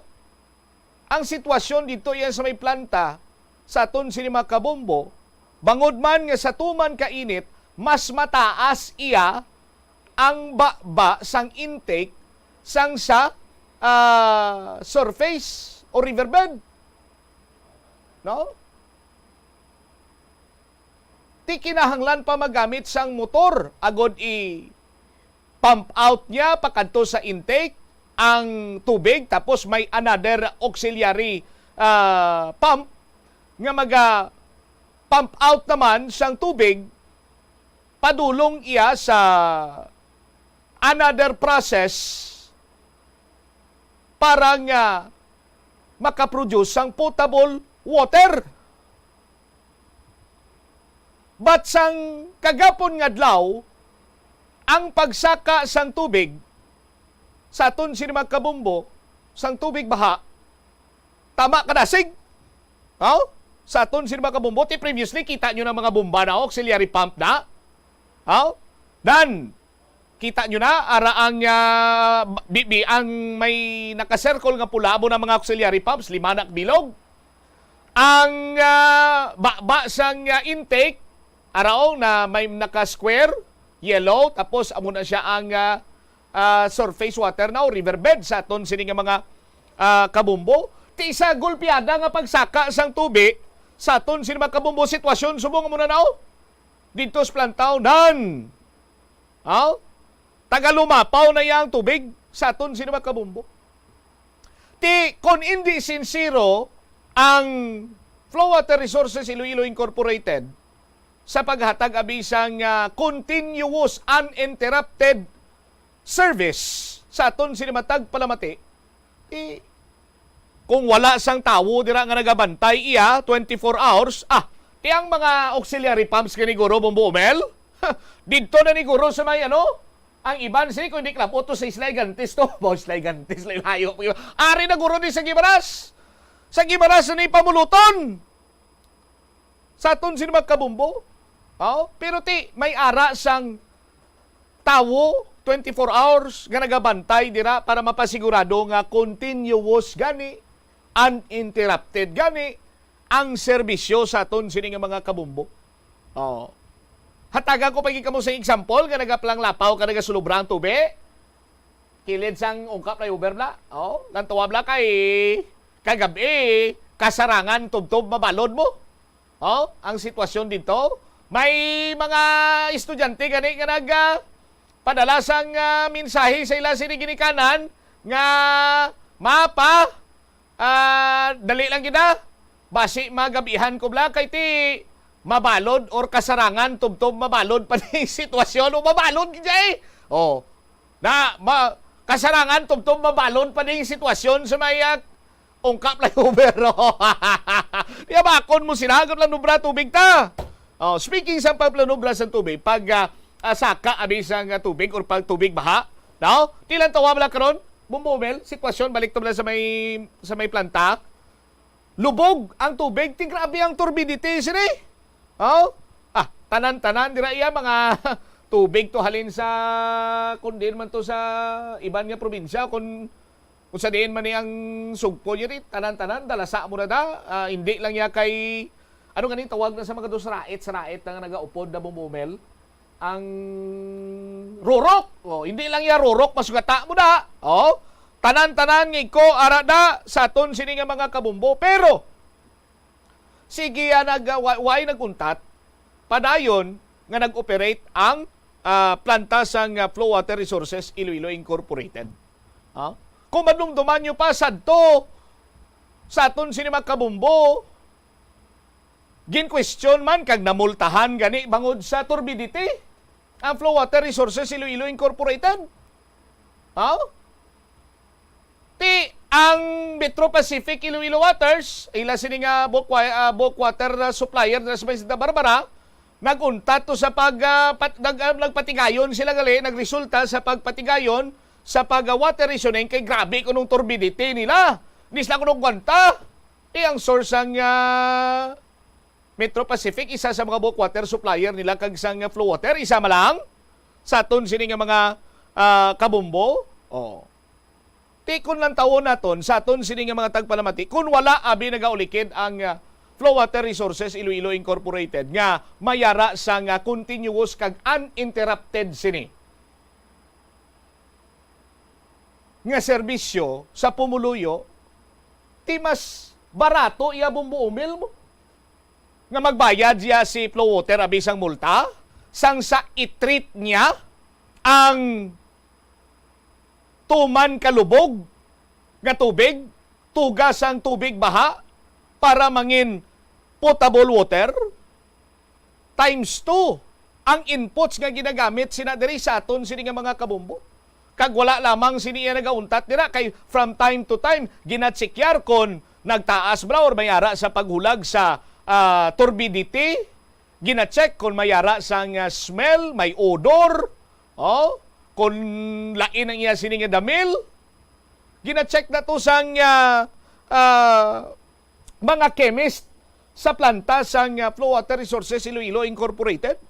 Ang sitwasyon dito iya sa may planta sa aton sini mga kabombo, bangod man nga sa tuman ka init, mas mataas iya ang baba sang intake sang sa, ah, surface o riverbed. No? Ti kinahanglan pa magamit sang motor agod i-pump out niya pakadto sa intake ang tubig, tapos may another auxiliary, ah, pump nga maga-pump out naman sang tubig padulong iya sa another process para nga makaproduce sang potable water. But sang kagapon nga adlaw, ang pagsaka sang tubig sa aton sini mga kabombo, sang tubig baha, tama ka dasig. Haw? Sa aton sini mga kabombo, ti previously, kita nyo na mga bomba na, auxiliary pump na. Haw? Dan, kita nyo na, ara ang, ah, bi-, bi-, ang may naka-circle nga pula, amo na mga auxiliary pumps, lima na bilog. Ang, ah, baba sang, ah, intake, araw na may naka-square, yellow, tapos amo na siya ang, ah, ah, surface water na o riverbed sa aton sini nga mga, ah, kabombo. Ti sa gulpiada nga pagsaka sang tubi sa aton sini mga kabombo, sitwasyon subong amo na, no? Didto sa Plantaw, nan. Aw? Tagalumapaw na iya ang tubig sa aton sini mga kabombo. Ti, kon indi sinsero ang Flow Water Resources Iloilo Incorporated sa paghatag abi sang, ah, continuous, uninterrupted service sa aton sini matag palamati, eh, kung wala sang tawo dira nga nagabantay iya twenty-four hours, ah, ti ang mga auxiliary pumps gani guro, Bombo Mel? Didto na ni guro sa may ano? Ang iban, si, kung di club, auto sa Isla Gigantes to. Ba, Isla Gigantes, layo-layo pa yun. Ari na guro ni sa Guimaras. Sa Guimaras na ni pamuluton sa aton sini mga kabombo. Oh, pero ti, may ara sang tawo twenty-four hours nga nagabantay dira para mapasigurado nga continuous gani, uninterrupted gani ang serbisyo sa aton sini nga mga kabombo. Oh. Hatagan ko pa gid kamo sa example nga nagapalanglapaw ka, nagasulobra ang tubi. Kilid sang Ungkap Flyover bla. Oh, lantawa bla kay kagab-i, kasarangan tubtob mabalod mo. Oh, ang sitwasyon dito, may mga estudyante gani nga nag, ah, padala sang, ah, mensahe sa ila sini ginikanan nga mapa, ah, dali lang gid, ah. Basi magabihan ko bla kay ti mabalod or kasarangan tubtob mabalod pa ning sitwasyon o mabalod gid siya, eh. Oh. Na ma-, kasarangan tubtob mabalod pa ning sitwasyon sa may, ah, Ungkap Flyover. Yabakon mo sila, agad lang nubra tubig ta. Oh, speaking sa pagplanubra sa tubig, pag, ah, ah, saka abi sang, ah, tubig or pag tubig baha, no? Ti lantawa bla karon, Bombo Mel, sitwasyon, balik to bla sa may, sa may planta. Lubog ang tubig, ti grabe ang turbidity, sini. Oh? Ah, tanan-tanan dira iya mga tubig to halin sa, kung diin man to sa iban nga probinsya, kung, kung sa diin man ni ang sugpo diri, tanan-tanan, dalasa mo na da. Ah, hindi lang iya kay, ano nga ni tawag na sa mga dos, rait, sa rait na nga nagaupod na, Bombo Mel? Ang rurok. Oh, hindi lang iya rurok, masugata mo da. Oh, tanan-tanan nga iko, ara da, sa aton sini nga mga kabombo. Pero, sige, ah, nag-, ah, wa-, way nag-untat, padayon nga nag-operate ang, ah, planta sang, ah, Flow Water Resources Iloilo Incorporated. Ah? Kung madumduman nyo pa, sadto sa aton sini mga kabombo, gin-question man kag namultahan gani bangod sa turbidity ang Flow Water Resources Iloilo Incorporated. Ha? Ti ang Metro Pacific Iloilo Waters, ila sini nga bulk wa-, ah, bulk water, ah, supplier na sa may Santa Barbara, nag-untat to sa pag, ah, pat-, nag-, ah, nagpatigayon sila gali, nagresulta sa pagpatigayon sa pag, ah, water rationing kay grabe kunong turbidity nila. Di sila kunong gwanta. Ti ang source sang, ah, Metro Pacific, isa sa mga bulk water supplier nila kag sang Flow Water, isa man lang sa aton sini nga mga, ah, kabombo. Oh. Ti kon lantawon naton sa aton sini nga mga tagpalamati, kon wala abi nagaulikid ang, ah, Flow Water Resources Iloilo Incorporated nga mayara sa nga continuous kag uninterrupted sini nga serbisyo sa pumuluyo, ti mas barato iya bumbo umil mo nga magbayad siya si Flow Water abi sang multa sang sa i-treat niya ang tuman ka lubog nga tubig, tuga sang tubig baha para mangin potable water, times two ang inputs nga ginagamit sina diri sa aton sini nga mga kabombo. Kag wala lamang sini iya nagauntat dira, kay from time to time ginachekyar kon nagtaas bala or may ara sa paghulag sa, ah, turbidity, gina-check kon may ara sang, ah, smell, may odor, oh, kon lain ang iya sini nga damil. Gina-check na to sang, ah, ah, mga chemist sa planta sang, ah, Flow Water Resources Iloilo Incorporated,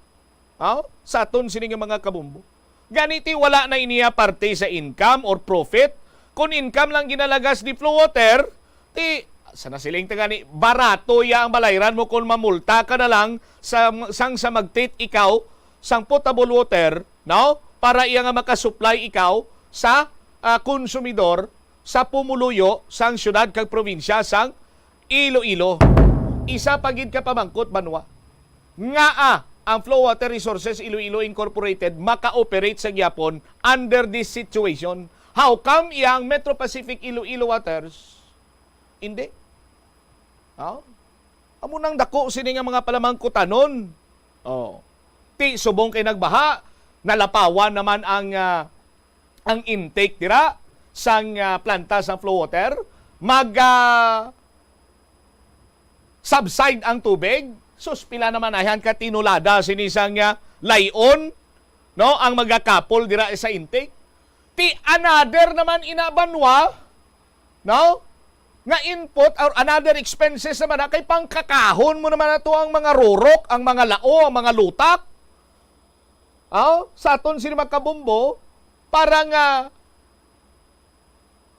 oh, sa aton sini nga mga kabombo. Gani ti wala na iniya parte sa income or profit. Kon income lang ginalagas ni Flow Water, ti, sa nasiling ta gani, barato ya ang balayran mo kon mamulta ka na lang sa, sang sa mag-treat ikaw sang potable water, no? Para iya nga makasupply ikaw sa, ah, konsumidor sa pumuluyo sang siyudad kag probinsya sang Iloilo. Isa pa gid ka pamangkot, banwa. Ngaa ang Flow Water Resources Iloilo Incorporated maka-operate sa gyapon under this situation? How come iya ang Metro Pacific Iloilo Waters hindi? Oh? Amo nang dako sini nga mga palamangkutanon. Oh. Ti subong kay nagbaha, nalapawan naman ang, ah, ang intake dira sang, ah, planta sang Flow Water. Mag, ah, subside ang tubig. Sus, pila naman ayhan ka tinulada sini sang, ah, lay-on, no? Ang magakapol dira sa intake. Ti another naman ina, banwa, no? Nga input or another expenses naman na kay pangkakahon mo naman ato ang mga rurok, ang mga lao, ang mga lutak. Oh, sa aton sini mga kabombo, para nga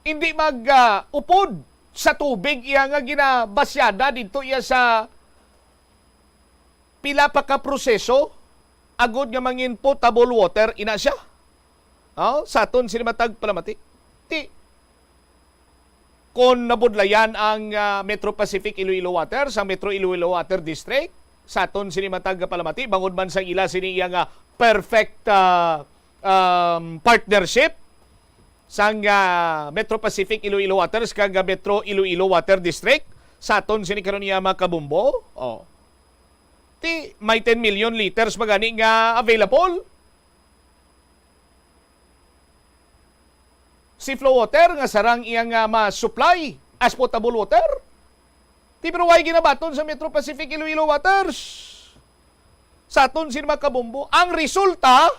hindi mag, ah, upod sa tubig iya nga ginabasyada didto iya sa pila pa ka proseso agod nga mangin potable water ina siya. Oh, sa aton sini matag palamati. Ti, kon nabudlayan ang, ah, Metro Pacific Iloilo Water, sa Metro Iloilo Water District, sa aton sini matag palamati, bangod man sa ila sini iya nga perfect, ah, um, partnership sang, ah, Metro Pacific Iloilo Waters kag, ah, Metro Iloilo Water District, sa aton sini karon iya mga kabombo. Oh. Ti may ten million liters ba gani nga available? Si Flow Water nga sarang iya nga ma-supply as potable water. Ti pero way ginabaton sa Metro Pacific Iloilo Waters. Sa aton sini mga kabombo, ang resulta,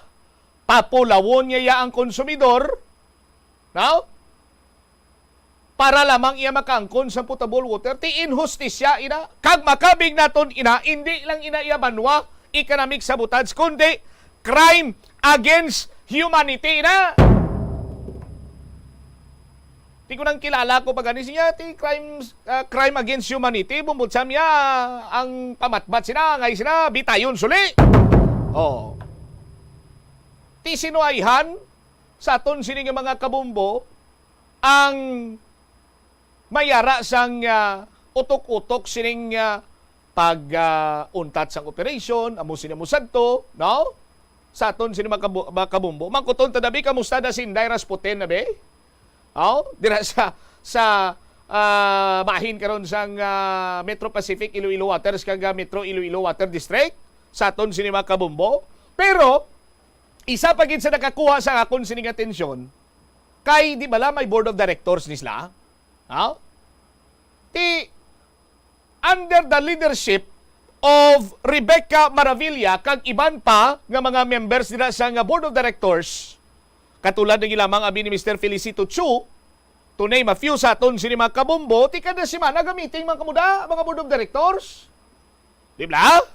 papulawon niya ang konsumidor, no? Para lamang iya makaangkon sa potable water, ti inhustisya ina. Kag makabig naton ina, indi lang ina iya banwa, economic sabotage, kundi crime against humanity ina. Ti ko nang kilala ko pa gani siya, ti crime, ah, crime against humanity, bumbot sa niya ang pamatbat sina, ngay sina, bitayon suli. Oh. Ti sinuayhan sa aton sini nga mga kabombo, ang may ara sang, ah, utok-utok sining, ah, pag, ah, untat sang operation, amo sini mo sadto, no? Sa aton sini mga kabu-, mga kabombo. Mangkuton ta dabi, kamusta na si Inday Rasputin na be? Aw, dira sa, sa, ah, bahin karon sang, ah, Metro Pacific Iloilo Waters kag, ah, Metro Iloilo Water District, sa aton sini mga kabombo. Pero, isa pa gid sa nakakuha sa akon sining atensyon, kay di bala may board of directors ni sila? Ha? Ti, under the leadership of Rebecca Maravilla kag iban pa nga mga members dira sa nga board of directors, katulad na lamang abi ni Mister Felicito Chu, to name a few sa aton sini mga kabombo, ti kada semana ga-meeting man kamo da, mga board of directors. Di ba?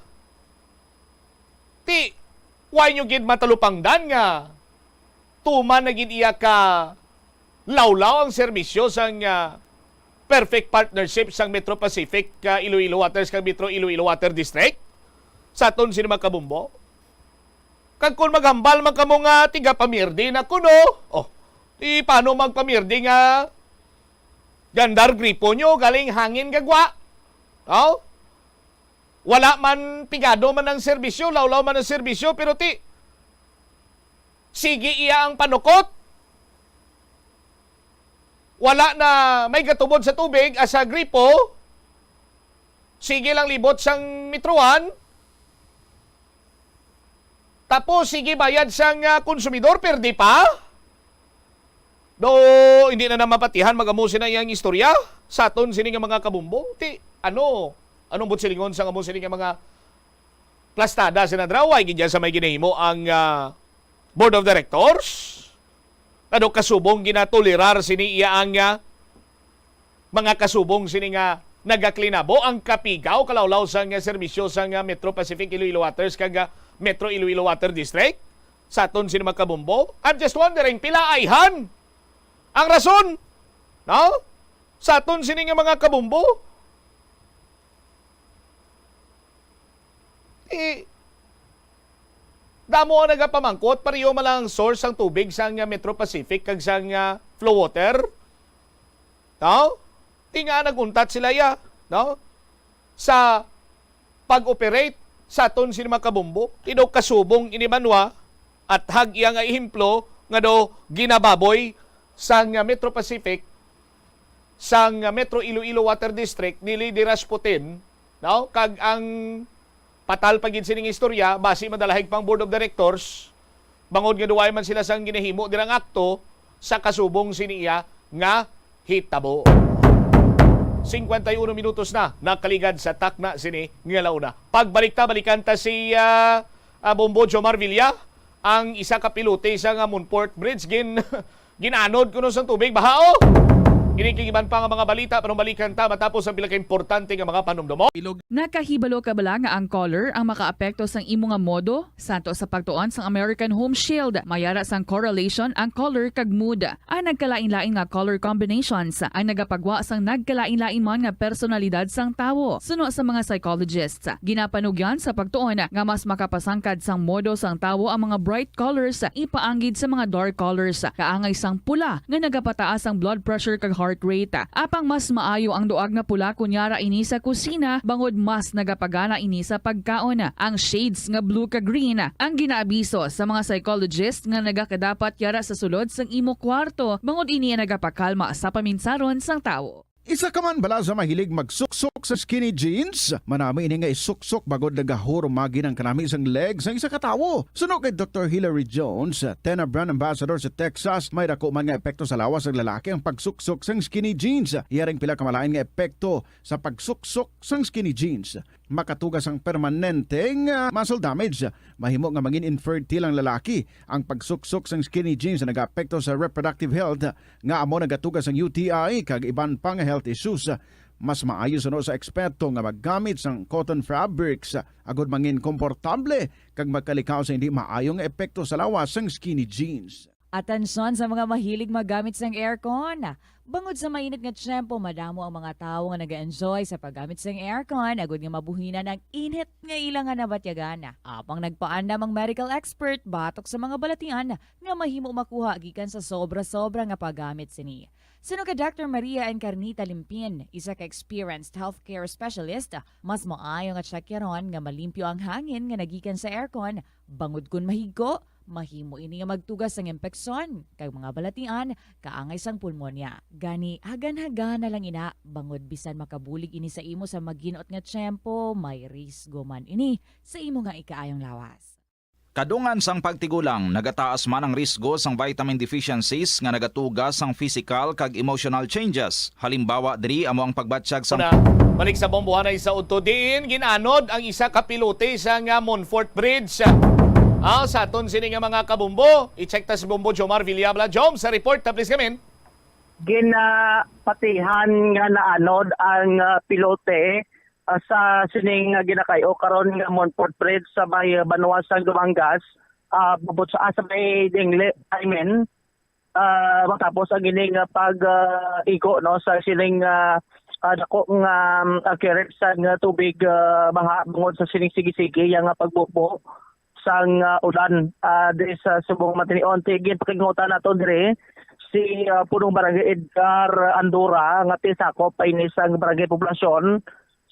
Ti, why nyo gid matalupangdan nga tuman na gid iya ka lawlaw ang serbisyo sang, ah, perfect partnership sang Metro Pacific, ah, Iloilo Waters kag Metro Iloilo Water District sa aton sini mga kabumbo. Kag kung maghambal man kamo nga tiga Pamirdi na kuno, oh, di paano magpamirdi nga gandar gripo nyo galing hangin gagwa? Oh? Wala man pigado man ang serbisyo, lawlaw man ang serbisyo, pero ti, sige iya ang panukot. Wala na may gatubod sa tubig, asa gripo, sige lang libot sang metrohan. Tapos sige bayad sang, ah, konsumidor, perdi pa. Do, hindi na na mapatihan, mag-amo sina iyang istorya sa aton sini nga mga kabumbo. Ti, ano, anong buot silingon sang amo sini nga mga plastada, Senadra? Way gid yan sa may ginahimo ang, ah, Board of Directors? Ano, kasubong ginatolerar sini iya ang, ah, mga kasubong sini nga nagaklinabo ang kapigaw kalawlaw sang serbisyo sang Metro Pacific Iloilo Waters kag Metro Iloilo Water District sa aton sini mga kabumbo? I'm just wondering, pila ayhan ang rason, no? Sa aton sini nga mga kabumbo, eh, damo ang nagapamangkot, pareho man lang ang source sang tubig sang Metro Pacific kag sang Flow Water. No? Ti nga nag-untat sila, ya, no? Sa pag-operate sa aton sini mga kabumbo, ti daw kasubong ini banwa, at hag iya nga ehemplo nga daw ginababoy sang Metro Pacific, sang Metro Iloilo Water District, ni Lady Rasputin, no? Kag ang patal pa gid sining istorya, basi madalahig pang Board of Directors, bangod nga duway man sila sang ginahimo dirang akto sa kasubong sini iya nga hitabo. Cincuenta y uno minutos na nakaligad sa takna sini nga launa. Pagbalik ta, balikan ta si, ah, ah, Bombo Jomar Villa, ang isa ka pilote sa nga Monfort Bridge. Gin-, gin-anod kuno sang tubig, baha, oh! Ini kag iban pa nga mga balita, panumbalikan ta matapos ang pila ka importante nga mga panumdom. Nakahibalo ka bala nga ang color ang makaapekto sang imo nga modo? Santo sa pagtuon sang American Home Shield, may ara sang correlation ang color kag mood. Ang nagkalain-lain nga color combinations ang nagapagwa sang nagkalain-lain man nga personalidad sang tawo. Suno sa mga psychologists, ginapanugyan sa pagtuon nga mas makapasangkad sang modo sang tawo ang mga bright colors ipaanggid sa mga dark colors, kaangay sang pula nga nagapataas ang blood pressure kag heart rate. Apang mas maayo ang duag nga pula kon yara ini sa kusina, bangod mas nagapagana ini sa pagkaon. Ang shades nga blue kag green ang ginaabiso sa mga psychologist nga nagakadapat yara sa sulod sang imo kwarto, bangod ini ang nagapakalma sa paminsaron sang tawo. Isa ka man bala sa mahilig magsuksok sa skinny jeans? Manami ini nga isuksok bangod nagahurma gid ang kanami sang leg sang isa ka tawo. Suno kay Doktor Hilary Jones, Tena brand ambassador sa Texas, may dako man nga epekto sa lawas sang lalaki ang pagsuksok sang skinny jeans. Iya ring pila ka malain nga epekto sa pagsuksok sang skinny jeans. Makatuga sang permanente nga muscle damage. Mahimo nga mangin infertile ang lalaki. Ang pagsuksok sang skinny jeans nagaapekto sa reproductive health, nga amo nagatuga sang U T I kag iban pa nga health issues. Mas maayo suno sa eksperto nga maggamit sang cotton fabrics agod mangin komportable kag magkalikaw sa hindi maayo nga epekto sa lawas sang skinny jeans. Atensyon sa mga mahilig maggamit sang aircon. Bangod sa mainit nga tiyempo, madamo ang mga tawo nga nag-enjoy sa paggamit sang aircon agud nga mabuhinan ang init nga ila nga nabatyagan. Apang nagpaandam ang medical expert batok sa mga balatian nga mahimo makuha gikan sa sobra-sobra nga paggamit sini. Suno kay Doctor Maria Encarnita Limpin, isa ka experienced healthcare specialist, mas maayo nga tsakyaron nga malimpyo ang hangin nga nagikan sa aircon, bangod kon mahigko, mahimo ini nga magtuga sang impeksyon kag mga balatian kaangay sang pulmonya. Gani, hagan-hagana lang ina, bangod bisan makabulig ini sa imo sa maginot nga tiyempo, may risgo man ini sa imo nga ikaayong lawas. Kadungan sang pagtigulang, nagataas man ang risgo sang vitamin deficiencies nga nagatuga sang physical kag emotional changes. Halimbawa diri amo ang pagbatyag sang Una, balik sa bombohanay sa udto diin gin-anod ang isa ka pilote sa nga Monfort Bridge. Ah, sa aton sini nga mga kabombo, i-check ta si Bombo Jomar Villabla. Jom, sa report ta, please, kamin. Ginapatihan nga naanod ang, ah, pilote, ah, sa sining, ah, ginakay-o karon nga Monfort Bridge sa may, ah, banwa sang Dumangas, ah, bubot sa, ah, sa may Dingle, I mean, ah, matapos ang ining, ah, pag, ah, igo, no, sa sining, ah, ah, dako nga, um, ah, current sang, ah, tubig, ah, baha bangod sa sining sige-sige yang, ah, pagbubo sang, ah, ulan, ah, diri sa subong matinion. Ti, ginpakigangutan nato diri si, ah, Punong Barangay Edgar Andura nga ti sakop pa ini sang barangay poblasyon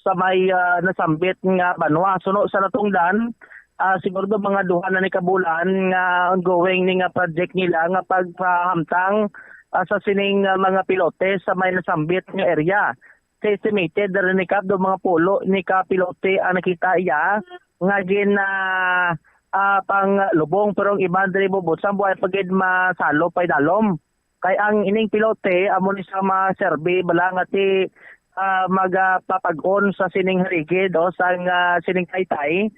sa may, ah, nasambit nga banwa. Suno sa natungdan, ah, siguro mga duha na ni ka bulan nga ongoing ni nga project nila nga pagpahamtang, ah, sa sining, ah, mga pilote sa may nasambit nga area. Sa estimated, diri ni Kap, do mga pulo ni ka pilote ang nakita iya nga gin, ah, ah, panglubong, pero ang iban diri bubusan buhay pa gid masalo pay dalom. Kay ang ining pilote amo ni sa mga survey bala nga ti, ah, magapapag-on sa sining haligi, do, sang, ah, sining taytay.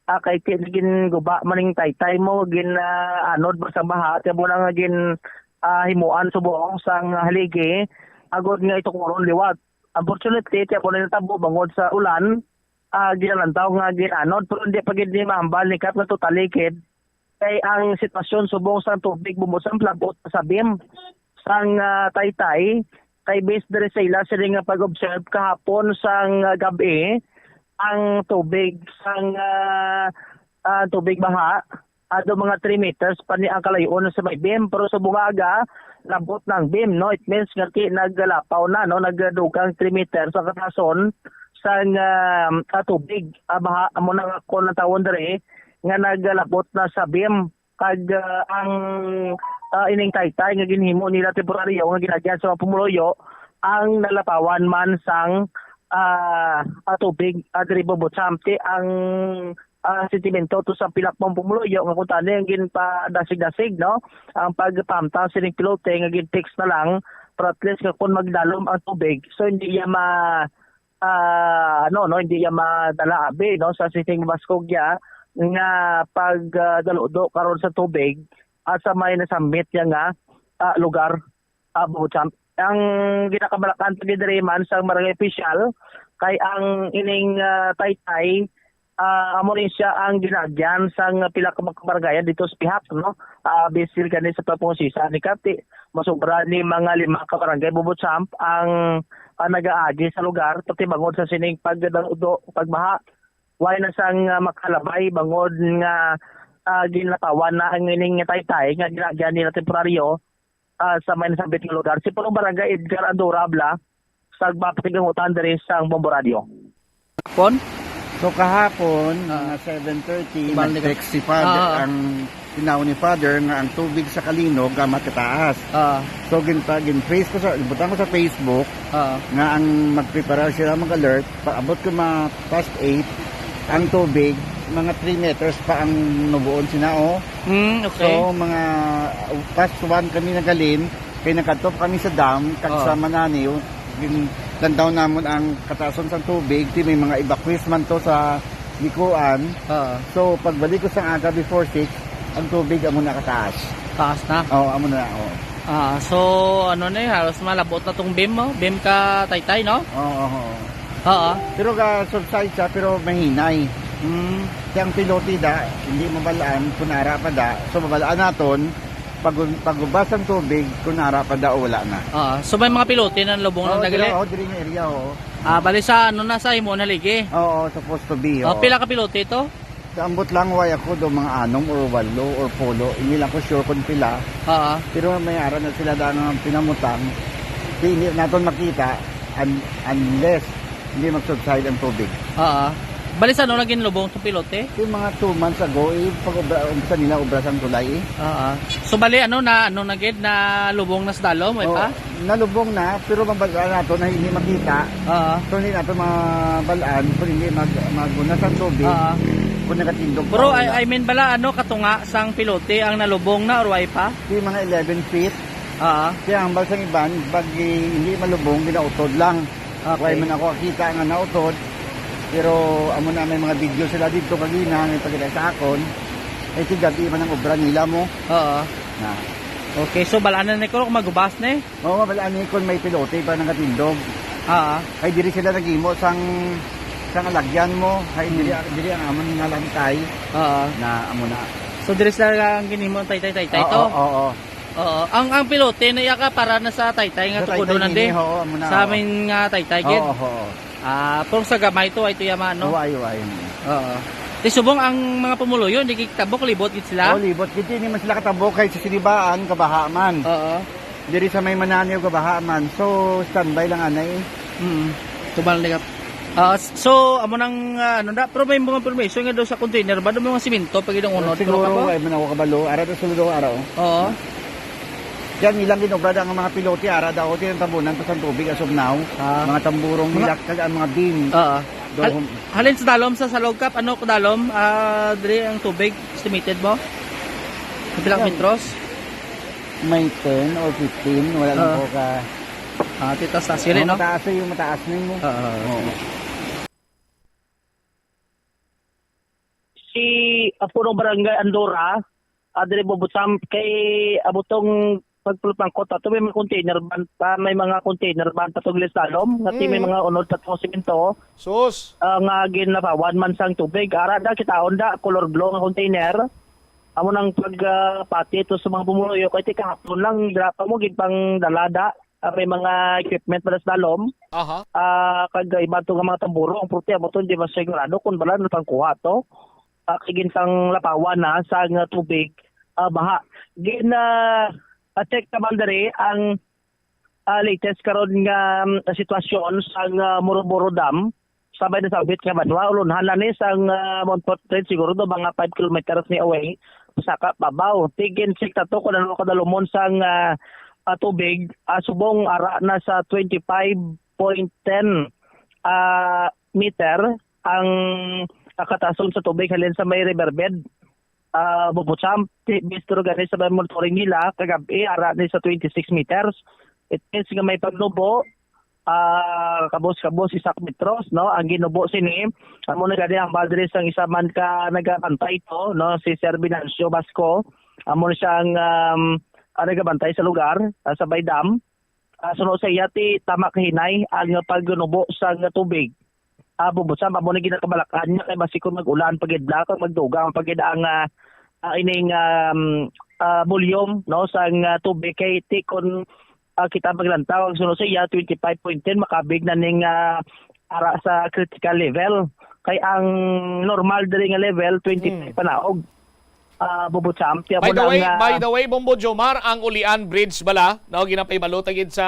Ah, kay ti ginguba man ning taytay mo, gin, ah, anod ba sa baha, ti amo na nga gin, ah, himuan subong sang haligi agod nga itukuron liwat. Unfortunately, ti amo na natabo bangod sa ulan, ah, ginalantaw nga gin-anod, pero hindi pa gid ni mahambal ni Kap nga totally gid. Kay ang sitwasyon subong sang tubig bumusan labot sa beam sang, ah, taytay, kay based diri sa ila sila nga pag-observe kahapon sang, ah, gab-i, ang tubig sang, ah, ah, tubig baha, ado mga three meters pa ni ang kalayo-on sa may beam, pero sa bungaga, labot na ang beam, no? It means nga ti-, naggalapaw na, no? Nagdugang three meters ang katason sang, ah, ah, tubig. Ah, baha, amo na nga kon ang tawon diri, nga nagalabot na sa beam. Kag, ah, ang, ah, ining taytay nga ginhimo nila temporaryo nga ginagyan sa mga pumuluyo, ang nalapawan man sang, ah, ah, tubig, ah, diri bubusamti ang, ah, sentimento to sa pila ka mga pumuluyo nga kung tani ang ginpadasig-dasig, no? Ang pagpamtang sining pilote nga gin-fix na lang, pero at least nga kung magdalom ang tubig, so hindi iya ma-, ah, ano, no, hindi iya madala abi, no, sa sining mabaskog iya nga pag, ah, daludo karon sa tubig, ah, sa may nasambit niya nga, ah, lugar, ah, Buchamp. Ang ginakabalakan pa gid diri man sa barangay official, kay ang ining, ah, taytay, ah, amo ni siya ang ginagyan sang pila ka mga kabarangay dito sa Pihak, no? Ah, bisil gani sa pagpangusisa ni Kati, masubra ni mga lima ka barangay Bubuchamp ang, ah, nagaagi sa lugar, pati bangod sa sining pagdanudo, pagbaha. Way na sang, ah, makalabay bangod nga, ah, ginlapawan na ang ining taytay nga ginagyan nila temporaryo, ah, sa may nasambit nga lugar. Si Punong Barangay Edgar Andorra Abla, sa magpakigangutan diri sa Bombo Radio. Pon? So, kahapon, Ah. mga seven thirty, Ibalik ka. nag-text si Father, Ah, ah. ang tinaw ni Father nga ang tubig sa Kalinog nga matataas. Ah. So, ginpa-, gin-trace ko sa, butang ko sa Facebook Ah. nga ang magprepara sila mag-alert, paabot ko mga past eight, ang tubig, mga three meters pa ang nubuon sina, oh. Mm, okay. So, mga past one kami nagalin, kay nagkadto pa kami sa dam, kag Oh. sa Manani, gin-, lantaw namon ang kataason sang tubig, ti may mga evacuees man to sa Likuan. Oo. So, pagbalik ko sa aga before six, ang tubig amo na kataas. Taas na? Oo, amo na, oo. Ah, so, ano na eh, halos malabot na tong beam mo, beam ka taytay, no? Oo, oo. Oo. Pero ga-subside siya, pero mahinay. Mm. Kaya ang pilote da, hindi mabalaan kung ara pa da. So, mabalaan naton, pag, pag ubas ang tubig, kung ara pa da o wala na. Oo. So, may mga pilote na lubong Oo, ng diri, dagili? Oo, diri nga area, oo. Ah, bali sa ano na sa imo na ligi? Oo, supposed to be, Oh, oo. pila ka pilote ito? Sa ambot lang, way ako do mga anom or walo or pulo. Hindi lang ko sure kung pila. Oo. Pero may ara na sila da nga pinamutang. Di, hindi naton makita un-, unless hindi mag-subside ang tubig. Oo. Bali sa ano na ginlubong sa pilote? Yung mga two months ago, eh, pag obra, umpisa nila obra sang tulay, eh. Oo. So, bali, ano na, ano na gid, na lubong na sa dalom, may Oo, pa? nalubong na, pero mabalaan nato na hindi makita. Oo. So, hindi nato mabalaan kung hindi mag-, magunas ang tubig, Oo. kung nagatindog Pero, pa o I, wala. I mean, bala, ano, katunga sang pilote ang nalubong na or way pa? Di mga eleven feet. Oo. Kaya ang balsang iban, pag, eh, hindi malubong, ginautod lang. Okay. Wala man ako kakita nga nautod. Pero amo na, may mga video sila dito kagina, may pagkita sa akon. Eh, tigabi man ang obra nila mo. Oo. Na. Okay, so balanan ni ko kung magubas ni? Oo, mabalaan ni kung may pilote pa nagatindog. Oo. Kay diri sila naghimo sang, sang alagyan mo. Kay diri, Hmm. diri ang amon nga lantay. Oo. Na amo na. So, diri sila ang ginhimo, taytay, taytay Oo, to? Oo, oo. Oo, ang, ang pilote na iya ka para na sa taytay nga Sa tukudo taytay nandi. Nini, oo, amo na, Sa oo. amin nga taytay, gid. Oo, oo. Ah, pero sa gamay to, ay to yama, no? Uway, uway. Oo. Ti subong ang mga pumuluyo, hindi gid tabok, libot gid sila? Oh, libot gid, hindi man sila katabok kay sa Sinibaan, kabaha man. Oo. Diri sa may Mananio, kabaha man. So, standby lang anay. Mm. Tubal ni kap-, ah, s-, so, amo nang, ah, ano na, pero may mga permission nga daw sa container ba, daw mga simento, pag idong unod, Siguro, pero kapa? Ay, man ako kabalo. Ara to, sulo, ara, oh. Oo. Yan, ilang ginobra ang mga pilote, ara daw, ti ang tabunan pa sa tubig as of now. Ah. Mga tamburong Mga nila, kag ang mga beam. Oo. Daw Hal-, hum- halin sa dalom sa Salog Cup, ano ko dalom? Ah, diri ang tubig, estimated mo? Sa pilang Yan. metros? May ten or fifteen, wala lang Oo. ko ka Ah, tita sa sili, Oh, no? mataas yung mataas na mo. Oo. Oo. Si, ah, punong barangay Andorra, ah, diri Bubutsam, kay abutong pagpulupangkot ato, may mga container van, ah, may mga container van patungli sa dalom, nga ti may Mm. mga unod pa to simento, Sus! ah, nga ginapawan man sang tubig. Ara da, kitaon da, color blue nga container. Amo nang pag, ah, pati to sa mga pumuluyo, kay ti kahapon lang, dira pa mo, gid pang dalada, ah, may mga equipment para sa dalom. Aha. Ah, kag iba to nga mga tamburong, pero ti amo to, hindi man sigurado kung bala na pangkuha to. Ah, kay gintang lapawan na sa nga tubig, ah, baha. Gin, ah, ah, check naman diri ang, ah, latest karon nga, um, sitwasyon sa nga Moroboro Dam, sabay na sa ubit nga banwa, ulunhan na ni sang, ah, Montfort Bridge, siguro do mga five kilometers ni away, sa ka-, babaw. Tigin check ta to kung ano kadalumon sang, ah, ah, tubig, ah, subong ara na sa twenty-five point ten, ah, meter ang, ah, katason sa tubig halin sa may riverbed. Ah, Bubutsam, ti-, base to gani sa monitoring nila, kagab-i, ara ni sa twenty-six meters. It means nga may pagnubo, ah, kabos-kabos, isa ka metros, no? Ang ginubo sini, amo na gani ang balde sang isa man ka nagabantay to, no? Si Sir Venancio Basco, amo na siyang, um, ang nagabantay sa lugar, ah, sa Baydam. Ah, suno sa iya, ti tama kahinay ang pagnubo sang tubig. Ah, Bubutsam, amo na ginakabalakan niya kay basi kung mag-ulan pa gid na, kung magdugang pa gid ang, ah, ah, ining, um, ah, volume, no, sang, ah, tubig kay ti kon, ah, kita maglantaw, ang suno sa iya, twenty-five point ten, makabig na ning, ah, ara sa critical level. Kay ang normal diri nga level, twenty-five Hmm. panaog. Ah, Bubutsam, ti amo By the na way, nga by the way, Bombo Jomar, ang Ulian Bridge bala, no, ginapahibalo ta gid sa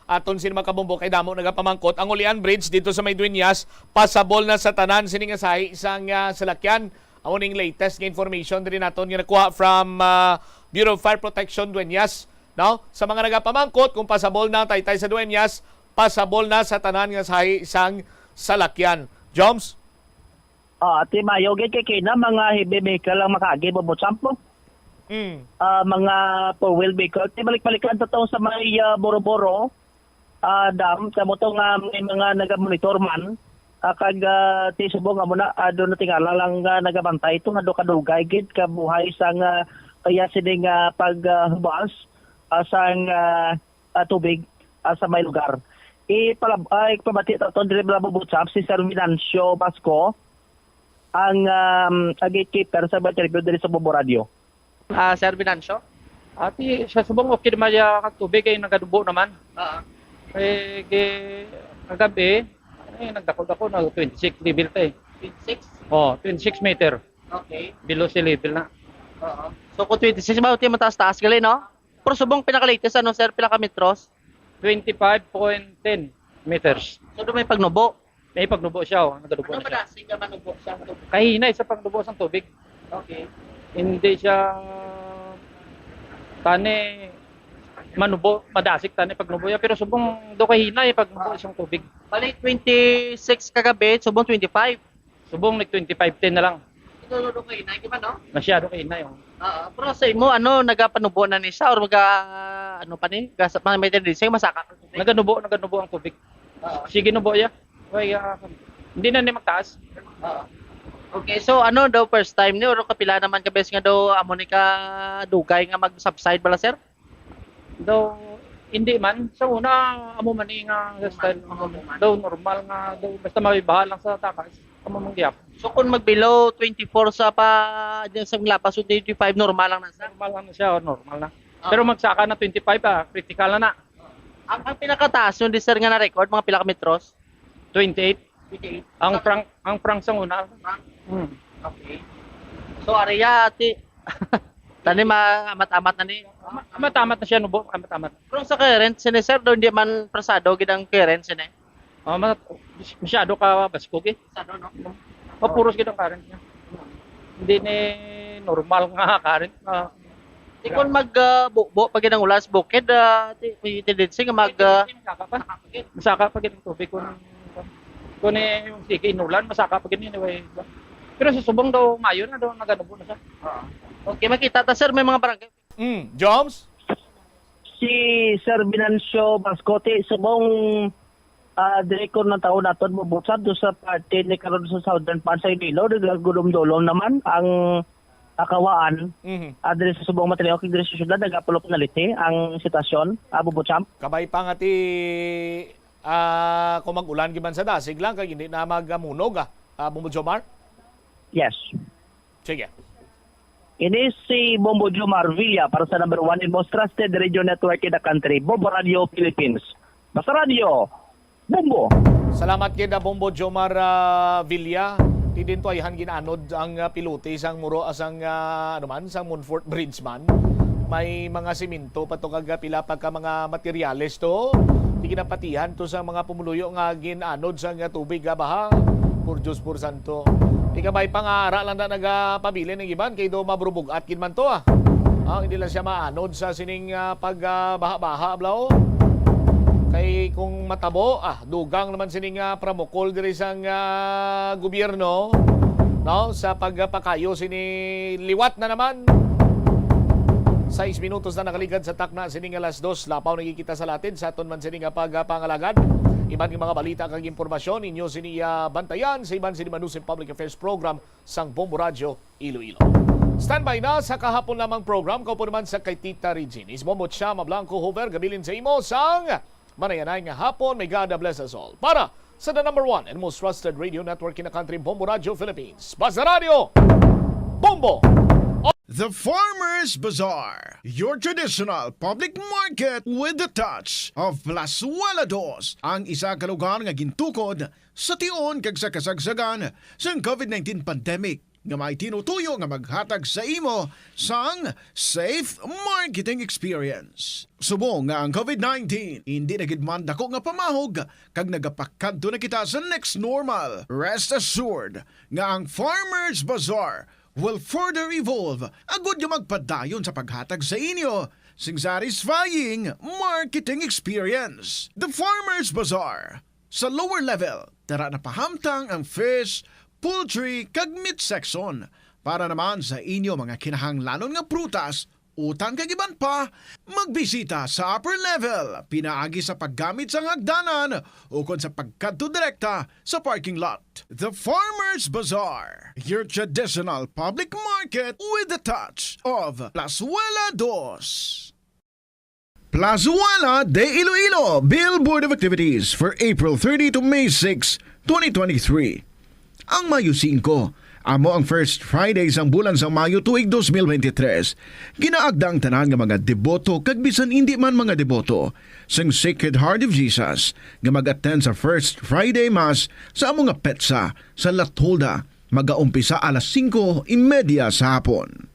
aton sin mga kabombo kay damo nagapamangkot. Ang Ulian Bridge dito sa may Dueñas, pasabol na sa tanan sini nga sahi sang, ah, salakyan. Amo ning latest nga information diri naton nga nakuha from, ah, Bureau of Fire Protection Dueñas, no? Sa mga nagapamangkot kung pasabol na ang taytay sa Dueñas, pasabol na sa tanan nga sahi sang salakyan. Joms? Ah, ti mayo gid kay kina mga heavy vehicle ang makaagi, Bubutsam po. Mm. Ah, mga four-wheel vehicle. Ti balik-balikan ta to sa may, ah, Boro-Boro, ah, dam. Kamo to nga may mga nagamonitor man. Ah, kag, ah, ti subong nga muna, ah, doon na tingala lang nga nagabantay to nga do kadugay gid kabuhay sa nga kaya sini nga pag, ah, hubas, ah, sang, ah, ah, tubig, ah, sa may lugar. Ipalab-, ah, ipabati ta to, Honorable Bubutsam, si Sir Venancio Basco, ang, um, ang gatekeeper sa mga interview diri sa Bombo Radio. Ah, Sir Venancio? Ati, sa subong okay naman ya ang tubig ay nagadubo naman. Ah. Eh, gi-, kagabi, eh, nagdako-dako na twenty-six level ta eh. Twenty-six? Oh, twenty-six meter. Okay. Below sea level na. Oo. So, kung twenty-six ba, ulti mataas-taas gali, no? Pero subong pinaka-latest, ano, sir? Pila ka metros? Twenty-five point ten meters. So, do may pagnubo? May pagnubo siya, oh. Nagadubo Ano na siya. madasig nga manubo siya? Kahinay sa pagnubo sa tubig. Okay. Hindi siya tani manubo, madasig tani pagnubo niya. Pero subong do kahinay pagnubo siyang tubig. Bali, twenty-six kagabi, subong twenty-five. Subong nag twenty-five ten na lang. Ito, do kahinay, di ba, no? Masyado kahinay, oh. Oo. Pero sa imo, ano, nagapanubo na ni siya or maga, ano pa ni? Gas, may, may tendency, masaka. Naganubo, naganubo ang tubig. Oo. Sige, nubo ya. Oy, ah, hindi na ni magtaas. Oo. Okay, so ano daw first time ni or kapila naman ka beses nga daw amo ni ka dugay nga mag-subside bala, sir? Daw, hindi man. Sa una, amo man ni nga Amo man, style, amo man. daw normal nga, daw basta mabibaha lang sa takas. Amo man gyapon. So kung mag below twenty-four sa pa, dyan sa lapas, so twenty-five normal lang na, sir? Normal lang na siya, o normal na. Pero magsaka na twenty-five, ah, critical na na. Ang, ang pinakataas yung di, sir, nga na-record, mga pila ka metros? Twenty-eight. Twenty-eight. Ang Sa prang, ang prang sa una. Prang? Hmm. Okay. So, area, ti, tani ma-, amat-amat na ni. Amat-amat na siya, nubo. Amat-amat. Pero sa current, sini, sir, daw hindi man prasado gid ang current, sini. Ah, ma-, masyado ka baskog eh. Masyado, no? Mapuros gid ang current niya. Hindi ni normal nga current. Ah. Di kon mag, ah, bu-, bu-, pag ginang ulas bukid, ah, ti-, may tendency nga mag, ah, Masaka pa. Masaka pa gid ang tubig kung, kung eh, yung sige inulan, masaka pa gid anyway. Pero sa subong daw, mayo na daw, naganubo na siya. Okay, makita ta, sir, may mga barangay. Mm, Joms? Si Sir Venancio Bascote, subong, ah, dire ko ng taon naton, mabusad do sa parte ni karon sa southern part sa Iloilo, nagagulom-dulom naman ang akawaan. Mhm. Ah, dire sa subong Matileo, kag dire sa syudad, nagapulop na liti ang sitwasyon, ah, Bubo Champ. Kabay pa nga ti, ah, kung mag-ulan giman sa dasig lang, kag hindi na magamunog, ah, ah, Bubo Jomar? Yes. Sige. Ini si Bombo Jomar Villa para sa number one and most trusted radio network in the country, Bombo Radio Philippines. Basta Radio, Bombo! Salamat gid, ah, Bombo Jomar, ah, Villa. Ti din to ayhan gin-anod ang, ah, pilote sang Muro, ah, sang, ah, ano man, sang Montfort Bridge man. May mga simento pa to kag, ah, pila pa ka mga materyales to. Ti ginapatihan to sa mga pumuluyo nga gin-anod sang, ah, tubig, ah, baha. Por Diyos, por santo. Ti kabay pa nga ara lang na nagapabilin ang iban kay do mabrubugat gid man to, ah. Ah, hindi lang siya maanod sa sining, ah, pag, ah, baha-baha, bro. Kay kung matabo, ah, dugang naman sining, ah, pramukol diri sang, ah, gobyerno, no, sa pagpakayo sini liwat na naman. Sais minutos na nakaligad sa takna sini nga alas dos. Lapaw na gid kita sa latid sa aton man sini nga pagpangalagad. Iban nga mga balita kag impormasyon inyo sini, ah, bantayan sa iban sini Manusoy Public Affairs Program sang Bombo Radyo Iloilo. Standby na sa kahapon lamang program, kaupo naman sa kay Tita Regine. Is Bombo Chama Blanco Hoover, gabilin sa imo sang manayanay nga hapon. May God bless us all. Para sa the number one and most trusted radio network in the country, Bombo Radyo Philippines. Basta Radyo, Bombo! The Farmers Bazaar, your traditional public market with the touch of Plazuela Dos, ang isa ka lugar nga gintukod sa tion kag sa kasagsagan sang COVID nineteen pandemic, nga may tinutuyo nga maghatag sa imo sang safe marketing experience. Subong nga ang COVID nineteen hindi na gid man dako nga pamahog kag nagapakadto na kita sa next normal, rest assured nga ang Farmers Bazaar will further evolve agud nga magpadayon sa paghatag sa inyo sing satisfying marketing experience. The Farmers Bazaar, sa lower level, tara na pahamtang ang fish, poultry, kag meat section. Para naman sa inyo mga kinahanglanon nga prutas, utan kag iban pa, magbisita sa upper level pinaagi sa paggamit sang hagdanan ukon sa pagkadto direkta sa parking lot. The Farmers Bazaar, your traditional public market with the touch of Plazuela Dos. Plazuela de Iloilo, Billboard of Activities for April thirty to May six, twenty twenty-three. Ang Mayo singko, amo ang first Friday sang bulan sang Mayo tuig dos mil bente tres. Ginaagda ang tanan nga mga deboto kag bisan indi man mga deboto sang Sacred Heart of Jesus nga mag-attend sa First Friday Mass sa amo nga petsa sa La Tolda, magaumpisa alas singko y media sa hapon.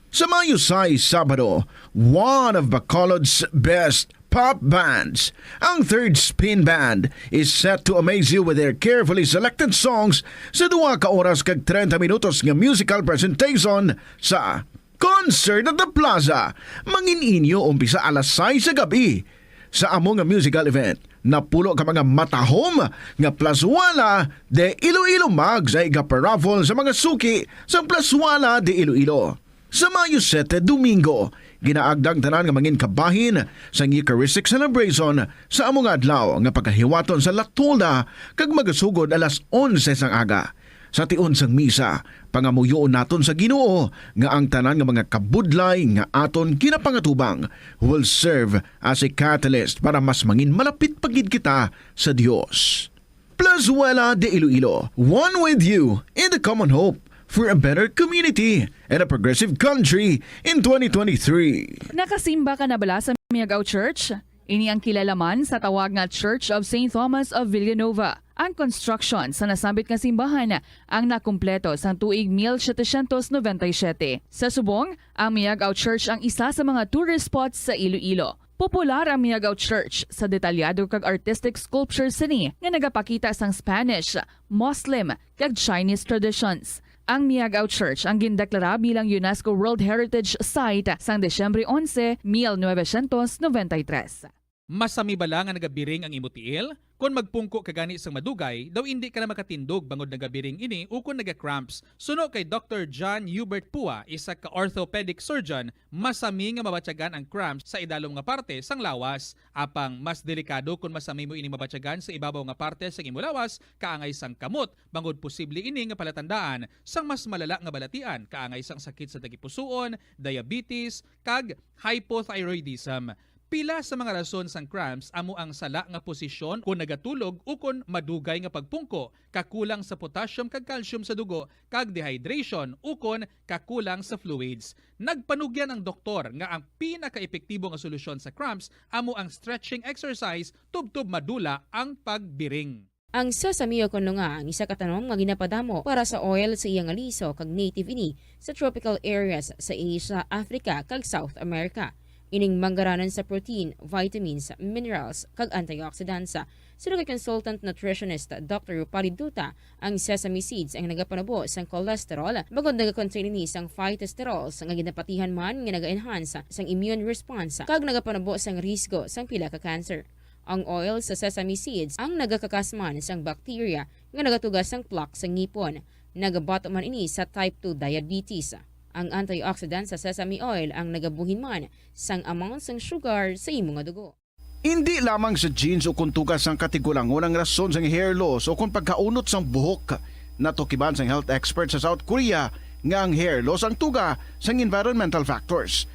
Sa Mayo sais, Sabado, one of Bacolod's best pop bands, ang Third Spin Band, is set to amaze you with their carefully selected songs sa duha ka oras kag treinta minutos nga musical presentation sa Concert at the Plaza. Mangin-inyo umpisa alas sais sa gabi. Sa amo nga musical event, napulo ka mga matahom nga Plazuela de Iloilo Mags ang igaparaffle sa mga suki sa Plazuela de Iloilo. Sa Mayo sete, Domingo, ginaagda ang tanan nga mangin kabahin sang Eucharistic celebration sa amo nga adlaw nga pagahiwaton sa La Tolda kag magasugod alas onse sang aga. Sa tion sang misa, pangamuyoon naton sa Ginoo nga ang tanan nga mga kabudlay nga aton ginapangatubang will serve as a catalyst para mas mangin malapit pa gid kita sa Dios. Plazuela de Iloilo, one with you in the common hope for a better community and a progressive country in twenty twenty-three. Nakasimba ka na bala sa Miagao Church? Ini ang kilala man sa tawag nga Church of Saint Thomas of Villanueva. Ang construction sa nasambit nga simbahan ang nakumpleto sang tuig mil setecientos noventa y siete. Sa subong, ang Miagao Church ang isa sa mga tourist spots sa Iloilo. Popular ang Miagao Church sa detalyado kag artistic sculpture sini nga nagapakita sang Spanish, Muslim, kag Chinese traditions. Ang Miagao Church ang gindeklara bilang UNESCO World Heritage Site sang Disyembre onse, mil novecientos noventa y tres. Masami bala nga nagabiring ang imo tiil? Kon magpungko ka gani sang madugay, daw indi ka na makatindog bangod nagabiring ini ukon naga-cramps. Suno kay Doktor John Hubert Pua, isa ka orthopedic surgeon, masami nga mabatyagan ang cramps sa idalom nga parte sang lawas. Apang mas delikado kon masami mo ini mabatyagan sa ibabaw nga parte sang imo lawas, kaangay sang kamot, bangod posible ini nga palatandaan sang mas malala nga balatian, kaangay sang sakit sa tagipusoon, diabetes, kag hypothyroidism. Pila sa mga rason sang cramps amo ang sala nga posisyon kon nagatulog ukon madugay nga pagpungko, kakulang sa potassium kag calcium sa dugo, kag dehydration ukon kakulang sa fluids. Nagpanugyan ang doktor nga ang pinakaepektibo nga solusyon sa cramps amo ang stretching exercise tubtob madula ang pagbiring. Ang sesame o kon lunga ang isa ka tanom nga ginapadamo para sa oil sa iya nga liso kag native ini sa tropical areas sa Asia, Africa, kag South America. Ining manggaranon sa protein, vitamins, minerals, kag antioxidants. Suno kay consultant nutritionist Doctor Rupali Duta, ang sesame seeds ang nagapanubo sang cholesterol, bangod nagakontain ini sang phytosterols nga ginapatihan man nga naga-enhance sang immune response kag nagapanubo sang risgo sang pila ka cancer. Ang oil sa sesame seeds ang nagakakas man sang bacteria nga nagatuga sang plaque sa ngipon. Nagabato man ini sa type two diabetes. Ang antioxidant sa sesame oil ang nagabuhin man sang amount sang sugar sa imo nga dugo. Indi lamang sa genes o kon tuga sang katigulangon ang rason sang hair loss o kon pagkaunot sang buhok. Natukiban sang health expert sa South Korea nga ang hair loss ang tuga sang environmental factors.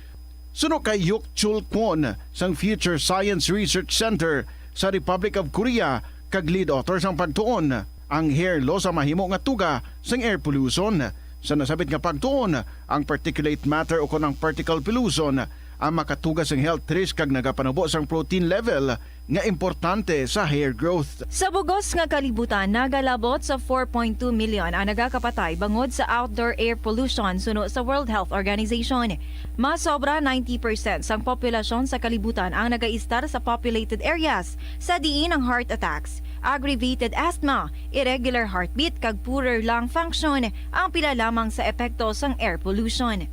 Suno kay Hyuk Chul Kwon sang Future Science Research Center sa Republic of Korea kag lead author sang pagtuon, ang hair loss ang mahimo nga tuga sang air pollution. Sa nasabit nga pagtuon, ang particulate matter o kon ang particle pollution ang makatuga sang health risk kag nagapanubo sang protein level nga importante sa hair growth. Sa bugos nga kalibutan, nagalabot sa four point two million ang nagakapatay bangod sa outdoor air pollution suno sa World Health Organization. Mas sobra ninety percent sang populasyon sa kalibutan ang nagaistar sa populated areas, sa diin ang heart attacks, aggravated asthma, irregular heartbeat, kag poorer lung function ang pila lamang sa epekto sang air pollution.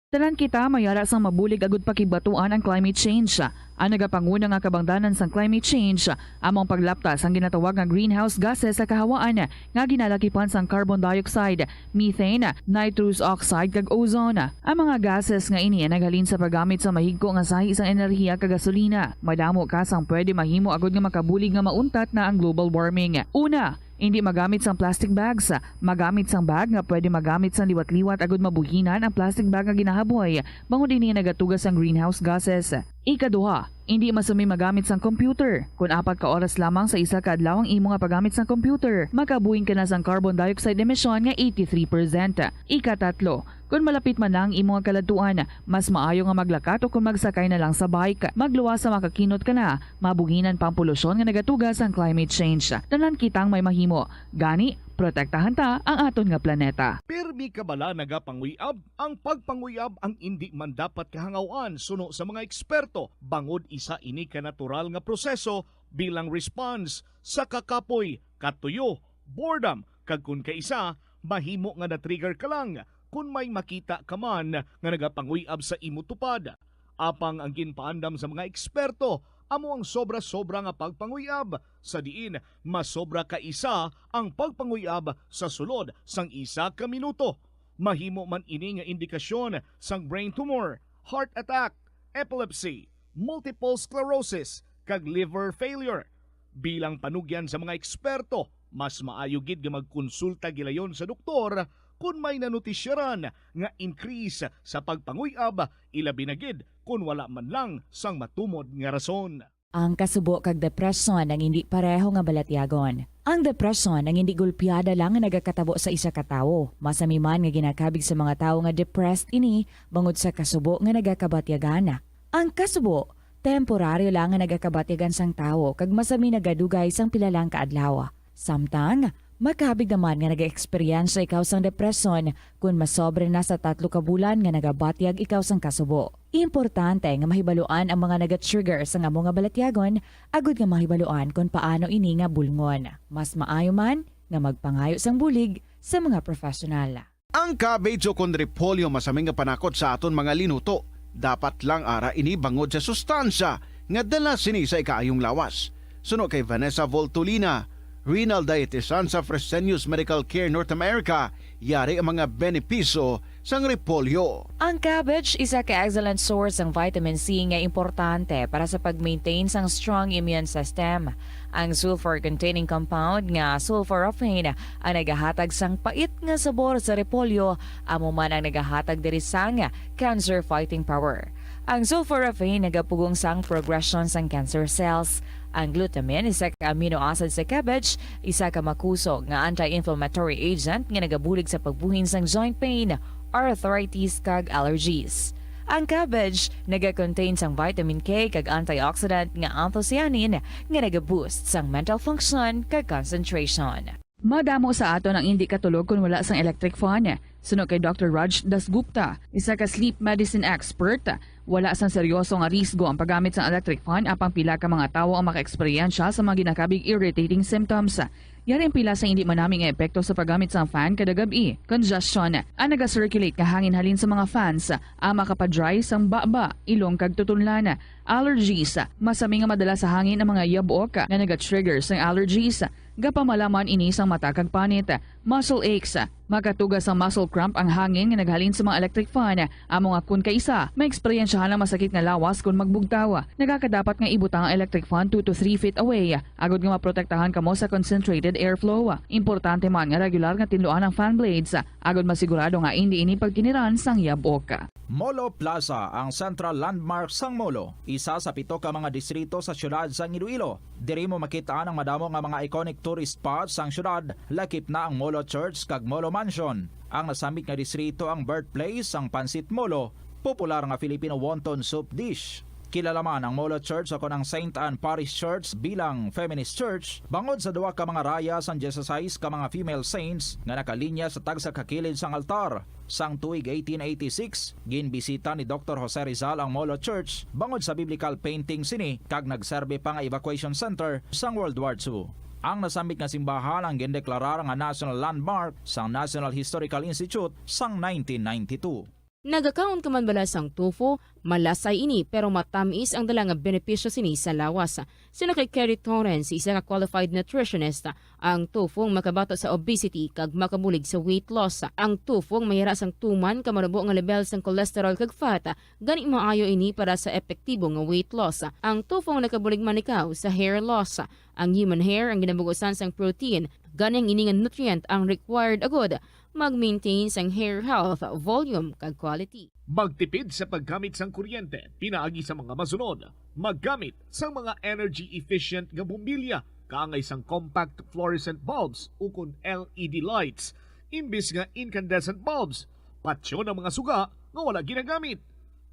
Tanan kita may ara sang mabulig agud pakigbatuan ang climate change. Ang nagapanguna nga kabangdanan sang climate change amo ang paglapta sang ginatawag nga greenhouse gases sa kahawaan nga ginalakipan sang carbon dioxide, methane, nitrous oxide, kag ozone. Ang mga gases nga ini naghalin sa paggamit sa mahigko nga sahi sang enerhiya kag gasolina. Madamo ka sang pwede mahimo agud nga makabulig nga mauntat na ang global warming. Una, indi magamit sang plastic bags. Magamit sang bag nga pwede magamit sang liwat-liwat agud mabuhinan ang plastic bag nga ginahaboy, bangod ini nagatuga sang greenhouse gases. Ikaduha, indi masumi magamit sang computer. Kon apat ka oras lamang sa isa ka adlaw ang imo nga paggamit sang computer, makabuhin ka na sang carbon dioxide emission nga eighty-three percent. Ikatatlo, kon malapit man na ang imo nga kaladtuan, mas maayo nga maglakat o kon magsakay na lang sa bike. Magluwas sa makakinot ka na, mabuhinan pa ang polusyon nga nagatuga sang climate change. Tanan kitang may mahimo. Gani, protektahan ta ang aton nga planeta. Pirmi ka bala nagapanguy-ab? Ang pagpanguy-ab ang indi man dapat kahangaw-an suno sa mga eksperto, bangod isa ini ka natural nga proseso bilang response sa kakapoy, katuyo, boredom, kag kon kaisa, mahimo nga na-trigger ka lang kon may makita ka man nga nagapanguy-ab sa imo tupad. Apang ang ginpaandam sa mga eksperto amo ang sobra-sobra nga pagpanguy-ab, sa diin masobra ka isa ang pagpanguy-ab sa sulod sang isa ka minuto. Mahimo man ini nga indikasyon sang brain tumor, heart attack, epilepsy, multiple sclerosis, kag liver failure. Bilang panugyan sa mga eksperto, mas maayo gid nga magkonsulta gilayon sa doktor kon may nanutisyaran nga increase sa pagpanguy-ab, ilabi na gid kon wala man lang sang matumod nga rason. Ang kasubo kag depresyon ang hindi pareho nga balatyagon. Ang depresyon ang hindi gulpiada lang nga nagakatabo sa isa ka tawo. Masami man nga ginakabig sa mga tawo nga depressed ini bangod sa kasubo nga nagakabatyagan. Ang kasubo, temporaryo lang nga nagakabatyagan sang tawo kag masami nagadugay sang pila lang ka adlaw. Samtang, makabig naman nga nag-eksperyensya ikaw sang depresyon kon masobra na sa tatlo ka bulan nga nagabatyag ikaw sang kasubo. Importante nga mahibaluan ang mga naga-trigger sang amo nga balatyagon agud nga mahibaluan kon paano ini nga bulngon. Mas maayo man nga magpangayo sang bulig sa mga professional. Ang cabbage o kon repolyo masami nga panakot sa aton mga linuto. Dapat lang ara ini bangod sa sustansya nga dala sini sa ikaayong lawas. Suno kay Vanessa Voltolina, renal dietitian sa Fresenius Medical Care North America, yari ang mga benepisyo sang repolyo. Ang cabbage isa ka excellent source sang vitamin C nga importante para sa pag-maintain sang strong immune system. Ang sulfur-containing compound nga sulforaphane ang nagahatag sang pait nga sabor sa repolyo, amo man ang nagahatag diri sang cancer fighting power. Ang sulforaphane nagapugong sang progression sang cancer cells. Ang glutamine, isa ka amino acid sa cabbage, isa ka makusog nga anti-inflammatory agent nga nagabulig sa pagbuhin sang joint pain, arthritis, kag allergies. Ang cabbage naga-contain sang vitamin K kag antioxidant nga anthocyanin nga naga-boost sang mental function kag concentration. Madamo sa aton ang indi katulog kon wala sang electric fan. Suno kay Doctor Raj Dasgupta, isa ka sleep medicine expert, wala sang seryoso nga risgo ang paggamit sang electric fan, apang pila ka mga tawo ang makaeksperyensya sa mga ginakabig irritating symptoms. Yari ang pila sa indi manami nga epekto sa paggamit sang fan kada gab-i. Congestion, ang naga-circulate nga hangin halin sa mga fans, ang makapadry sang baba, ilong kag tutunlan. Allergies, masami nga madala sa hangin ang mga yabok nga naga-trigger sang allergies. Gapamalaman ini sang mata kag panit. Muscle aches, makatuga sang muscle cramp ang hangin nga naghalin sa mga electric fan. Amo nga kon kaisa, maeksperiensyahan ang masakit nga lawas kon magbugtaw. Nagakadapat nga ibutang ang electric fan two to three feet away, agud nga maprotektahan kamo sa concentrated airflow. Importante man nga regular nga tinluan ang fan blades, agud masigurado nga indi ini pagkiniran sang yabok. Molo Plaza, ang central landmark sang Molo, isa sa pito ka mga distrito sa siyudad sang Iloilo. Diri mo makit-an ang madamo nga mga iconic tourist spots sang siyudad, lakip na ang Molo Church kag Molo Mansion. Ang nasambit nga distrito ang birthplace sang Pancit Molo, popular nga Filipino wonton soup dish. Kilala man ang Molo Church o kon ang Saint Anne Parish Church bilang feminist church bangod sa duha ka mga raya sang dieciséis ka mga female saints nga nakalinya sa tagsa ka kilid sang altar. Sang tuig eighteen eighty-six, ginbisita ni Doktor Jose Rizal ang Molo Church bangod sa biblical painting sini kag nagserbi pa nga evacuation center sang World War Two. Ang nasambit nga simbahan ang gindeklarar nga national landmark sang National Historical Institute sang nineteen ninety-two. Nagakaon ka man bala sang tofu? Malasay ini, pero matamis ang dala nga benepisyo sini sa lawas. Suno kay Kerry Torrens, isa ka qualified nutritionist, ang tofu ang makabato sa obesity kag makabulig sa weight loss. Ang tofu ang mayara sang tuman ka manubo nga lebel sang cholesterol kag fat, gani maayo ini para sa epektibo nga weight loss. Ang tofu ang nakabulig man ikaw sa hair loss. Ang human hair ang ginabugusan sang protein, gani ang ini nga nutrient ang required agud mag-maintain sang hair health, volume, kag quality. Magtipid sa paggamit sang kuryente pinaagi sa mga masunod. Maggamit sang mga energy-efficient nga bombilya kaangay sang compact fluorescent bulbs ukon L E D lights imbis nga incandescent bulbs. Patyon ang mga suga nga wala ginagamit.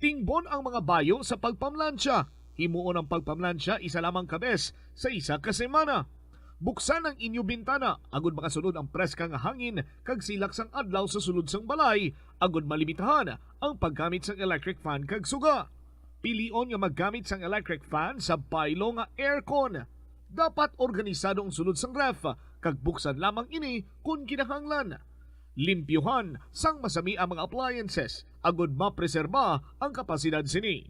Tingbon ang mga bayo sa pagpamlansya. Himuon ang pagpamlansya isa lamang ka bes sa isa ka semana. Buksan ang inyo bintana agud makasulod ang preska nga hangin kag silak sang adlaw sa sulod sang balay, agud malimitahan ang paggamit sang electric fan kag suga. Pilion nga maggamit sang electric fan sa baylo nga aircon. Dapat organisado ang sulod sang ref, kag buksan lamang ini kon kinahanglan. Limpyuhan sang masami ang mga appliances agud mapreserba ang kapasidad sini.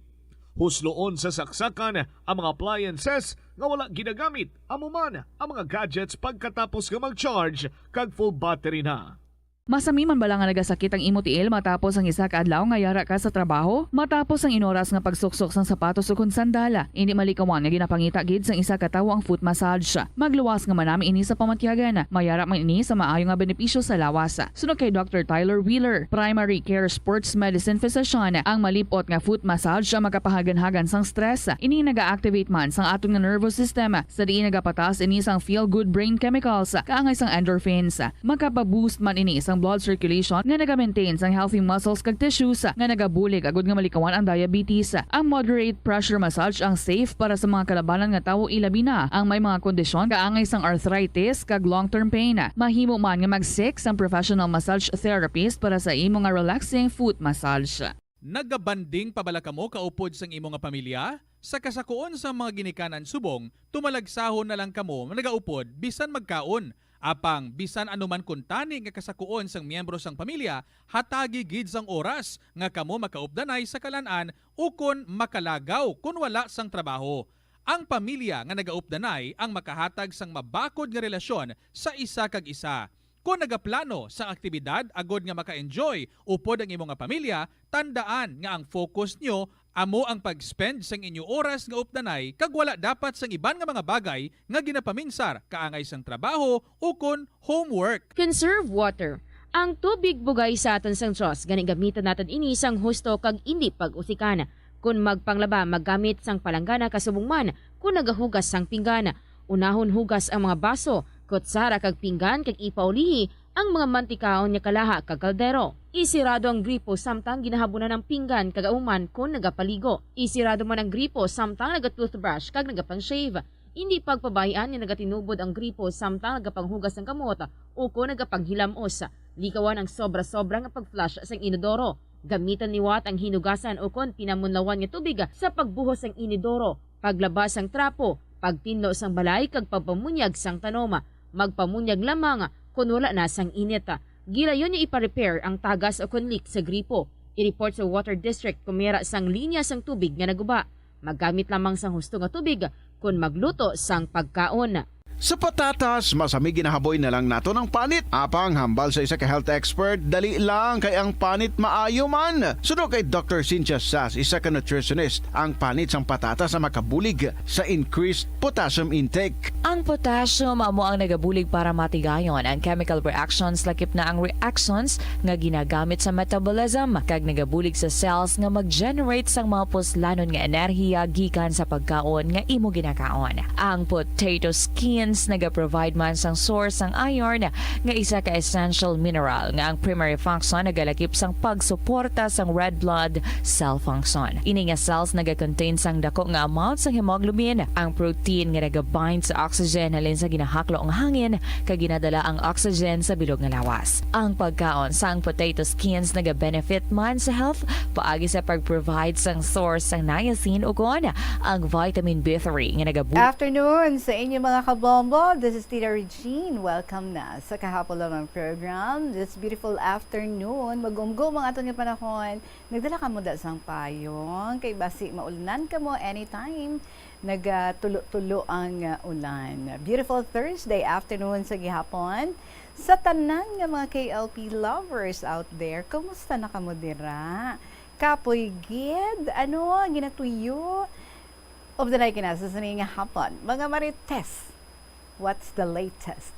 Husloon sa saksakan ang mga appliances nga wala ginagamit, amo man ang mga gadgets pagkatapos nga mag-charge kag full battery na. Masami man bala nga nagasakit ang imo tiil matapos ang isa ka adlaw nga yara ka sa trabaho? Matapos ang inoras nga pagsuksok sang sapatos ukon sandal, indi malikawan nga ginapangita gid sang isa ka tawo ang foot massage. Magluwas nga manami ini sa pamatyagan. Mayara man ini sa maayo nga benepisyo sa lawas. Suno kay Doctor Tyler Wheeler, primary care sports medicine physician, ang malip-ot nga foot massage ang makapahaganhagan sang stress. Ini naga-activate man sang aton nga nervous system, sa diin nagapataas ini sang feel-good brain chemicals, kaangay sang endorphins. Makapaboost man ini sang blood circulation nga naga-maintain sang healthy muscles kag tissues nga nagabulig agud nga malikawan ang diabetes. Ang moderate pressure massage ang safe para sa mga kalabanan nga tawo, ilabi na ang may mga kondisyon kaangay sang arthritis kag long-term pain. Mahimo man nga mag-seek sang professional massage therapist para sa imo nga relaxing foot massage. Nagabanding pa bala kamo kaupod sang imo nga pamilya? Sa kasakuon sang mga ginikanan subong, tumalagsahon na lang kamo nagaupod bisan magkaon. Apang bisan ano man kuntani nga kasakuon sang miyembro sang pamilya, hatagi gid sang oras nga kamo makaupdanay sa kalan-an ukon makalagaw kon wala sang trabaho. Ang pamilya nga nagaupdanay ang makahatag sang mabakod nga relasyon sa isa kag isa. Kon nagaplano sang aktibidad agod nga maka-enjoy upod ang imo nga pamilya, tandaan nga ang focus nyo amo ang pag-spend sang inyo oras nga updanay kag wala dapat sang iban nga mga bagay nga ginapaminsar kaangay sang trabaho ukon homework. Conserve water. Ang tubig bugay sa aton sang Dios, gani gamitan naton ini sang husto kag indi pag-usikan. Kon magpanglaba, maggamit sang palanggana kasubong man kon nagahugas sang pinggan. Unahon hugas ang mga baso, kutsara kag pinggan kag ipaulihi ang mga mantikaon nga kalaha kag kaldero. Isirado ang gripo samtang ginahabunan ang pinggan kag ahuman kon nagapaligo. Isirado man ang gripo samtang naga-toothbrush kag nagapang-shave. Indi pagpabaian nga nagatinubod ang gripo samtang nagapanghugas sang kamot ukon nagapanghilamos. Likawan ang sobra-sobra nga pag-flush sang inodoro. Gamitan liwat ang hinugasan ukon pinamunlawan nga tubig sa pagbuhos sang inodoro, paglaba sang trapo, pagtinlo sang balay kag pagpamunyag sang tanom. Magpamunyag lamang kon wala na sang init. Gilayon nga ipa-repair ang tagas ukon leak sa gripo. I-report sa Water District kon may ara sang linya sang tubig nga naguba. Maggamit lamang sang husto nga tubig kon magluto sang pagkaon. Sa patatas, masami ginahaboy na lang naton ang panit. Apang hambal sa isa ka health expert, dali lang kay ang panit maayo man. Suno kay Doctor Cynthia Sas, isa ka nutritionist, ang panit sang patatas ang makabulig sa increased potassium intake. Ang potassium amo ang nagabulig para matigayon ang chemical reactions, lakip na ang reactions nga ginagamit sa metabolism, kag nagabulig sa cells nga mag-generate sang mga puslanon nga enerhiya gikan sa pagkaon nga imo ginakaon. Ang potato skins nagaprovide man sang source sang iron, nga isa ka essential mineral nga ang primary function nagalakip sang pagsuporta sang red blood cell function. Ini nga cells nagakontain sang dako nga amount sang hemoglobin, ang protein nga nagabind sa oxygen halin sa ginahaklo nga hangin kag ginadala ang oxygen sa bilog nga lawas. Ang pagkaon sang potato skins nagabenefit man sa health paagi sa pag-provide sang source sang niacin ukon ang vitamin B three nga nagabu- Afternoon sa inyo, mga kabombo. This is Tita Regine. Welcome na sa Kahapon Lamang program. This beautiful afternoon, mag-umgom ang aton nga panahon. Nagdala kamo da sang payong kay basi maulanan kamo anytime. Nagatulo-tulo ang, ah, ulan. Beautiful Thursday afternoon sa gihapon. Sa tanan nga mga K L P lovers out there, kumusta na kamo dira? Kapoy gid? Ano ginatuyo? Updanay kina sa sini nga hapon, mga marites. What's the latest?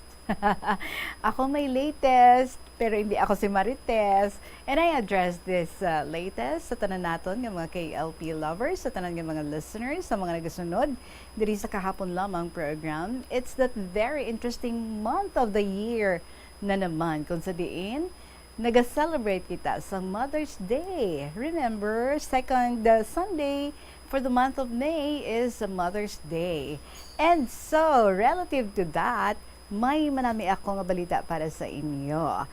Ako may latest, pero hindi ako si Marites. And I address this, uh, latest sa tanan naton nga mga K L P lovers, sa tanan nga mga listeners, sa mga nagasunod diri sa Kahapon Lamang program. It's that very interesting month of the year na naman, kung sa diin naga-celebrate kita sa Mother's Day. Remember, second, uh, Sunday for the month of May is Mother's Day. And so, relative to that, may manami ako nga balita para sa inyo.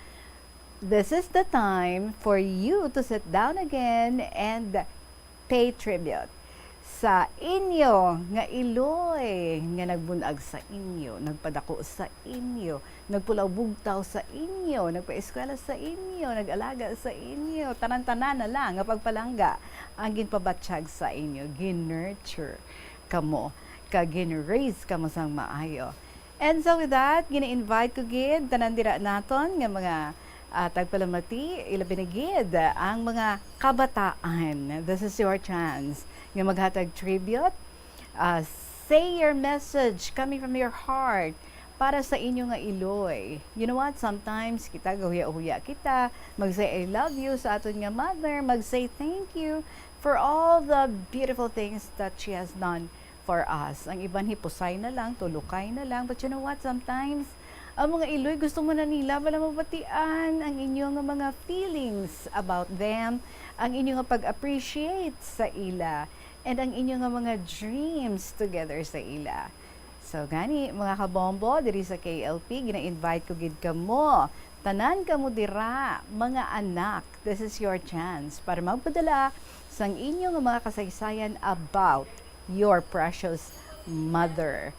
This is the time for you to sit down again and pay tribute sa inyo nga iloy nga nagbun-ag sa inyo, nagpadako sa inyo, nagpulaw bugtaw sa inyo, nagpaeskwela sa inyo, nag-alaga sa inyo, tanan-tanan na lang nga pagpalangga ang ginpabatyag sa inyo, gin-nurture kamo, kag gin-raise kamo sang maayo. And so with that, gina-invite ko gid tanan dira naton nga mga Ah, tagpalamati, ilabi na gid ang mga kabataan. This is your chance nga maghatag tribute. Ah, say your message coming from your heart para sa inyo nga iloy. You know what? Sometimes kita gahuya-huya kita, mag-say "I love you" sa aton nga mother, mag-say "Thank you" for all the beautiful things that she has done for us. Ang iban hipusay na lang, tulukay na lang. But you know what? Sometimes, ang mga iloy, gusto mo na nila, wala mabatian ang inyo nga mga feelings about them, ang inyo nga pag-appreciate sa ila, and ang inyo nga mga dreams together sa ila. So gani, mga kabombo, diri sa K L P, gina-invite ko gid kamo. Tanan kamo dira, mga anak, this is your chance para magpadala sang inyo nga mga kasaysayan about your precious mother,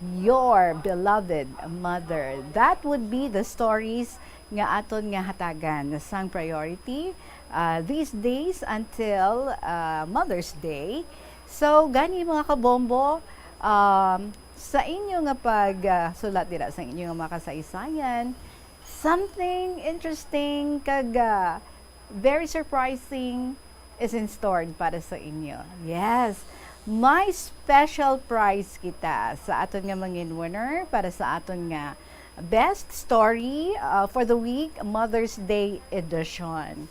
your beloved mother. That would be the stories nga aton nga hatagan sang priority, ah, these days until, ah, Mother's Day. So gani, mga kabombo, um, sa inyo nga pag, ah, sulat dira sa inyo nga mga kasaysayan, something interesting kag, ah, very surprising is in store para sa inyo. Yes, may special prize kita sa aton nga mangin winner para sa aton nga best story, ah, for the week, Mother's Day edition.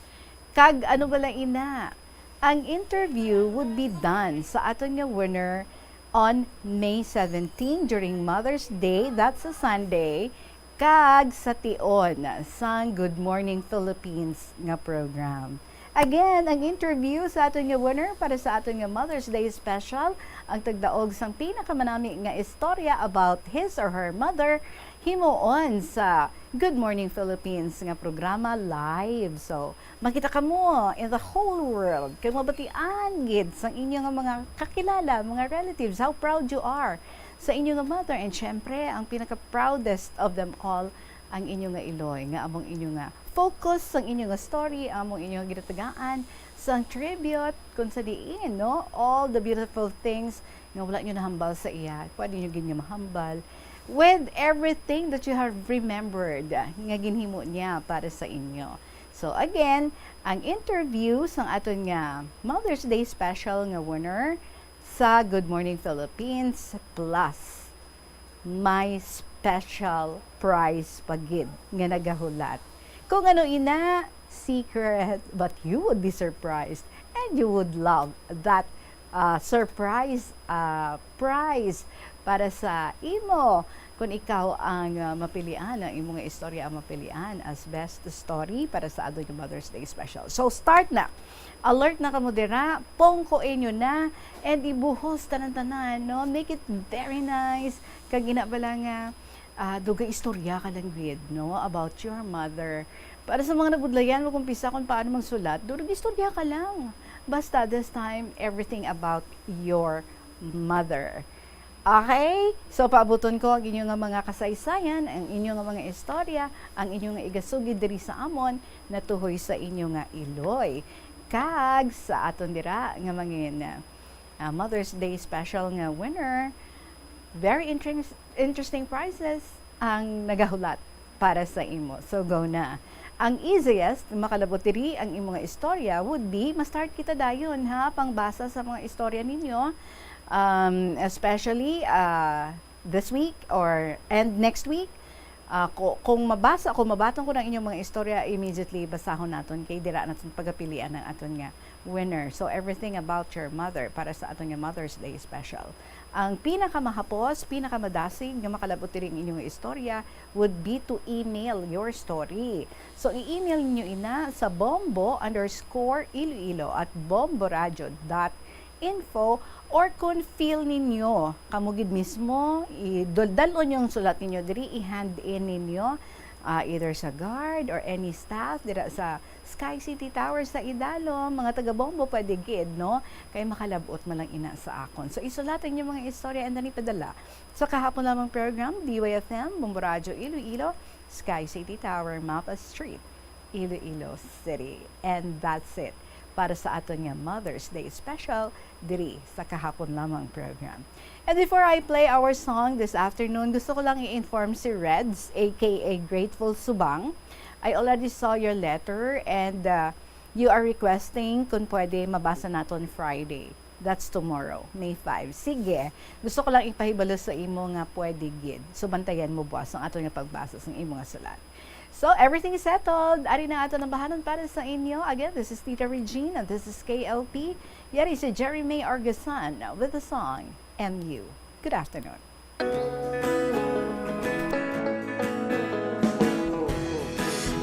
Kag ano bala ina? Ang interview would be done sa aton nga winner on May seventeen during Mother's Day, that's a Sunday, kag sa tion sang Good Morning Philippines nga program. Again, ang interview sa aton nga winner para sa aton nga Mother's Day special, ang tagdaog sang pinakamanami nga istorya about his or her mother, himuon sa Good Morning Philippines nga programa live. So, makita kamo in the whole world, kag mabatian gid sang inyo nga mga kakilala, mga relatives, how proud you are sa inyo nga mother. And syempre, ang pinaka-proudest of them all, ang inyo nga iloy, nga among inyo nga focus sang inyo nga story, among inyo nga ginatagaan sang tribute, kun sa diin, no? All the beautiful things nga wala nyo nahambal sa iya, pwede nyo gid nga mahambal with everything that you have remembered nga ginhimo niya para sa inyo. So again, ang interview sang aton nga Mother's Day special nga winner sa Good Morning Philippines, plus may special prize pa gid nga nagahulat. Kung ano ina, secret, but you would be surprised and you would love that, uh, surprise, uh, prize para sa imo. Kung ikaw ang, uh, mapilian, ang imo nga istorya ang mapilian as best story para sa aton nga Mother's Day special. So, start na. Alert na kamo dira, pungko inyo na, and ibuhos tanan-tanan, no? Make it very nice. Kag ina bala nga, ah, dugay istorya ka lang gid, no, about your mother. Para sa mga nabudlayan, mag-umpisa kung paano magsulat, durog istorya ka lang. Basta this time, everything about your mother. Okay? So, paabuton ko ang inyo nga mga kasaysayan, ang inyo nga mga istorya, ang inyo nga igasugid diri sa amon, natuhoy sa inyo nga iloy. Kag sa aton dira nga mangin, ah, Mother's Day special nga winner, very interest-, interesting prizes ang nagahulat para sa imo. So, go na. Ang easiest, makalabot diri ang imo nga istorya would be, ma-start kita dayon, ha, pangbasa sa mga istorya ninyo, um, especially, ah, this week or, and next week. Ah, ku-, kung mabasa, kung mabaton ko ang inyong mga istorya, immediately basahon naton kay dira naton pagapilian ang aton nga winner. So, everything about your mother para sa aton nga Mother's Day special. Ang pinakamahapos, pinakamadasig nga makalabot diri ang inyong istorya would be to email your story. So, i-email ninyo ina sa bombo underscore iloilo at bomboradio dot info, or kung feel ninyo, kamo gid mismo, i-, dal-, dal-on yung sulat ninyo diri, i-hand in ninyo, ah, either sa guard or any staff dira sa Sky City Tower sa Idalom, mga taga-Bombo, pwede gid, no? Kay makalabot man lang ina sa akon. So, isulat ang inyong mga istorya and then ipadala sa Kahapon Lamang Program, D Y F M, Bombo Radyo Iloilo, Sky City Tower, Mapa Street, Iloilo City. And that's it para sa aton nga Mother's Day special diri sa Kahapon Lamang Program. And before I play our song this afternoon, gusto ko lang i-inform si Reds, A K A Grateful Subang, I already saw your letter and, uh, you are requesting kung pwede mabasa naton Friday. That's tomorrow, May five. Sige. Gusto ko lang ipahibalo sa imo nga pwede gid. So, bantayan mo buwas ang aton nga pagbasa sa imo nga sulat. So, everything is settled. Ari na aton ang bahanon para sa inyo. Again, this is Tita Regina. This is K L P. Yari si Jerry May Orgasan with the song M U. Good afternoon.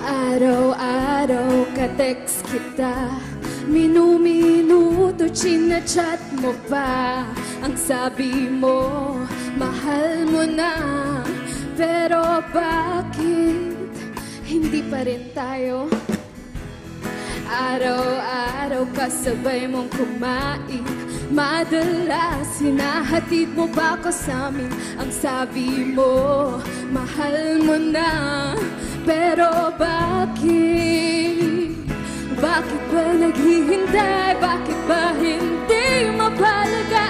Araw-araw ka-text kita, minu-minuto chinachat mo pa. Ang sabi mo, mahal mo na. Pero bakit hindi pa rin tayo? Araw-araw kasabay mong kumain. Madalas hinahatid mo pa ko sa amin. Ang sabi mo, mahal mo na. Pero bakit? Bakit ba naghihintay? Bakit ba hindi mapalagaan?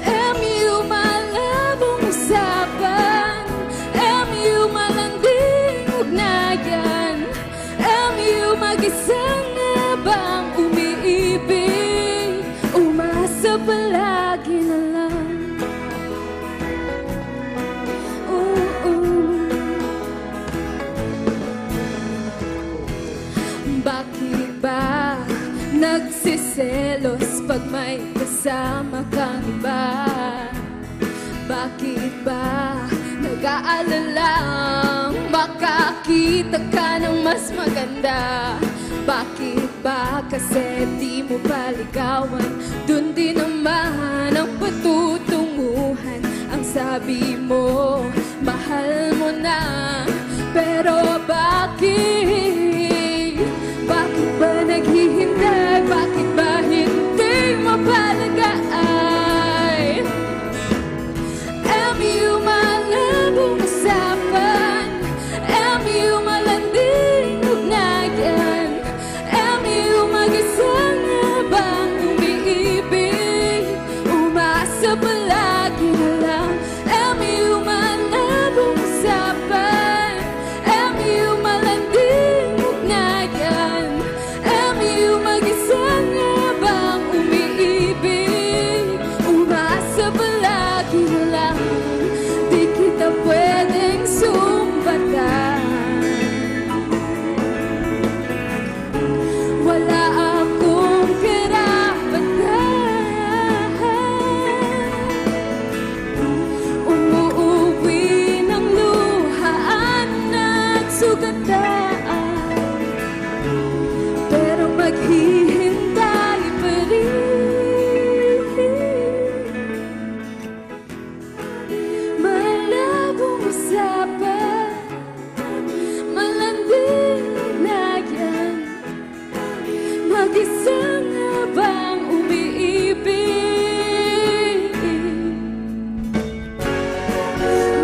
M U malabong usapan, M U malanding ugnayan, M U mag-isa nga bang umiibig, umasa palagi na lang. Oo. Bakit ba nagsiselos pag may kasama kang iba? Bakit ba nag-aalalang makakita ka ng mas maganda? Bakit ba kasi di mo pa ligawan? Dun din naman ang patutunguhan. Ang sabi mo, mahal mo na. Pero bakit? Bakit ba naghihintay? Bakit ba hindi mapalagaan? M U malabong usapan, M U malanding ugnayan, M U mag-isa nga bang umiibig, umasa palagi na lang. M U malabong usapan, M U malanding ugnayan, M U mag-isa nga bang umiibig, umasa palagi na lang. Di kita pwedeng sumbatan. Wala akong karapatan. Umuuwi ng luhaan at sugatan, pero maghihintay pa rin. Malabong usapan, malanding ugnayan, mag-isa nga bang umiibig?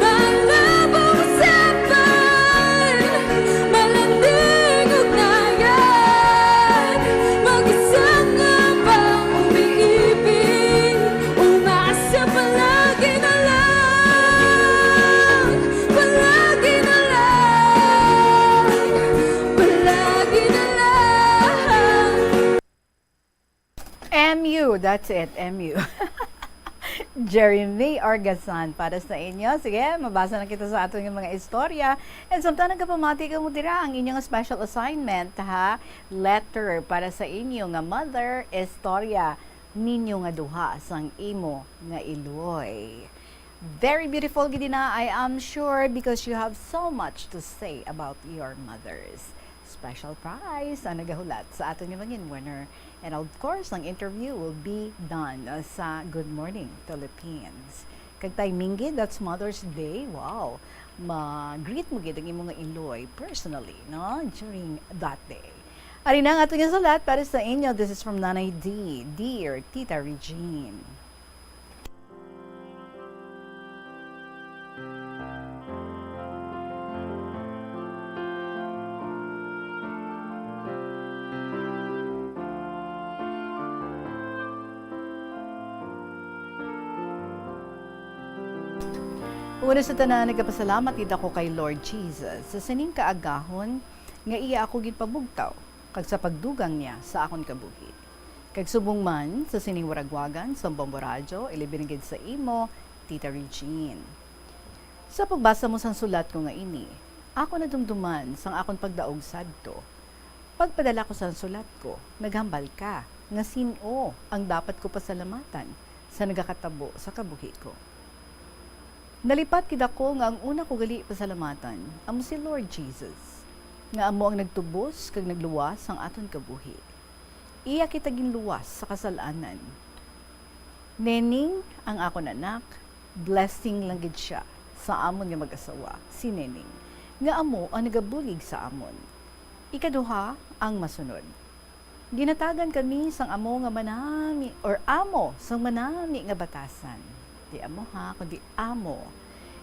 Malabong usapan, malanding ugnayan, mag-isa nga bang umiibig? Umasa palagi na lang, palagi na lang, palagi na lang. M U, that's it, M U. Jeremy Orgasan para sa inyo. Sige, mabasa na kita sa aton nga mga istorya. And samtang nagapamati kamo dira, ang inyong special assignment, ha? Letter para sa inyo nga mother, istorya ninyo nga duha sang imo nga iloy. Very beautiful gid na, I am sure, because you have so much to say about your mothers. Special prize ang nagahulat sa aton nga mangin winner. And of course, ang interview will be done sa Good Morning Philippines. Kag timing gid, that's Mother's Day. Wow! Ma-greet mo gid ang imo nga iloy personally, no? During that day. Ari na ang aton nga sulat para sa inyo. This is from Nanay D. Dear Tita Regine. Una sa tanan, nagapasalamat gid ako kay Lord Jesus sa sining kaagahon nga iya ako ginpabugtaw, kag sa pagdugang niya sa akon kabuhi. Kag subong man sa sining waragwagan sa Bombo Radyo, ilabi na gid sa imo, Tita Regine. Sa pagbasa mo sang sulat ko nga ini, ako nadumduman sang akon pagdaog sadto. Pagpadala ko sang sulat ko, naghambal ka nga sin-o ang dapat ko pasalamatan sa nagakatabo sa kabuhi ko. Nalipat gid ako nga ang una ko gali pasalamatan amo si Lord Jesus, nga amo ang nagtubos kag nagluwas sang aton kabuhi. Iya kita ginluwas sa kasal-anan. Neneng, ang akon anak, blessing lang gid sia sa amon nga mag-asawa, si Neneng, nga amo ang nagabulig sa amon. Ikaduha, ang masunod. Ginatagan kami sang amo nga manami, or amo sang manami nga batasan. Di amo ha, kundi amo,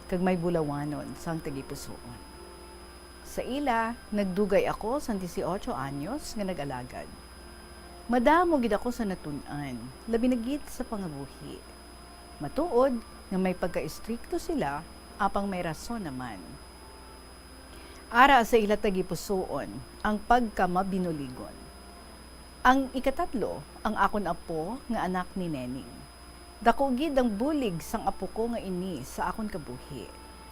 kag may bulawanon sang tagipusoon. Sa ila, nagdugay ako sang dieciocho anyos nga nag-alagad. Madamo gid ako sa natun-an, labi na gid sa pangabuhi. Matuod nga may pagka-estrikto sila, apang may rason naman. Ara sa ila tagipusoon ang pagkamabinuligon. Ang ikatatlo, ang akon apo nga anak ni Neneng. Daku gid ang bulig sang apo ko nga ini sa akon kabuhi,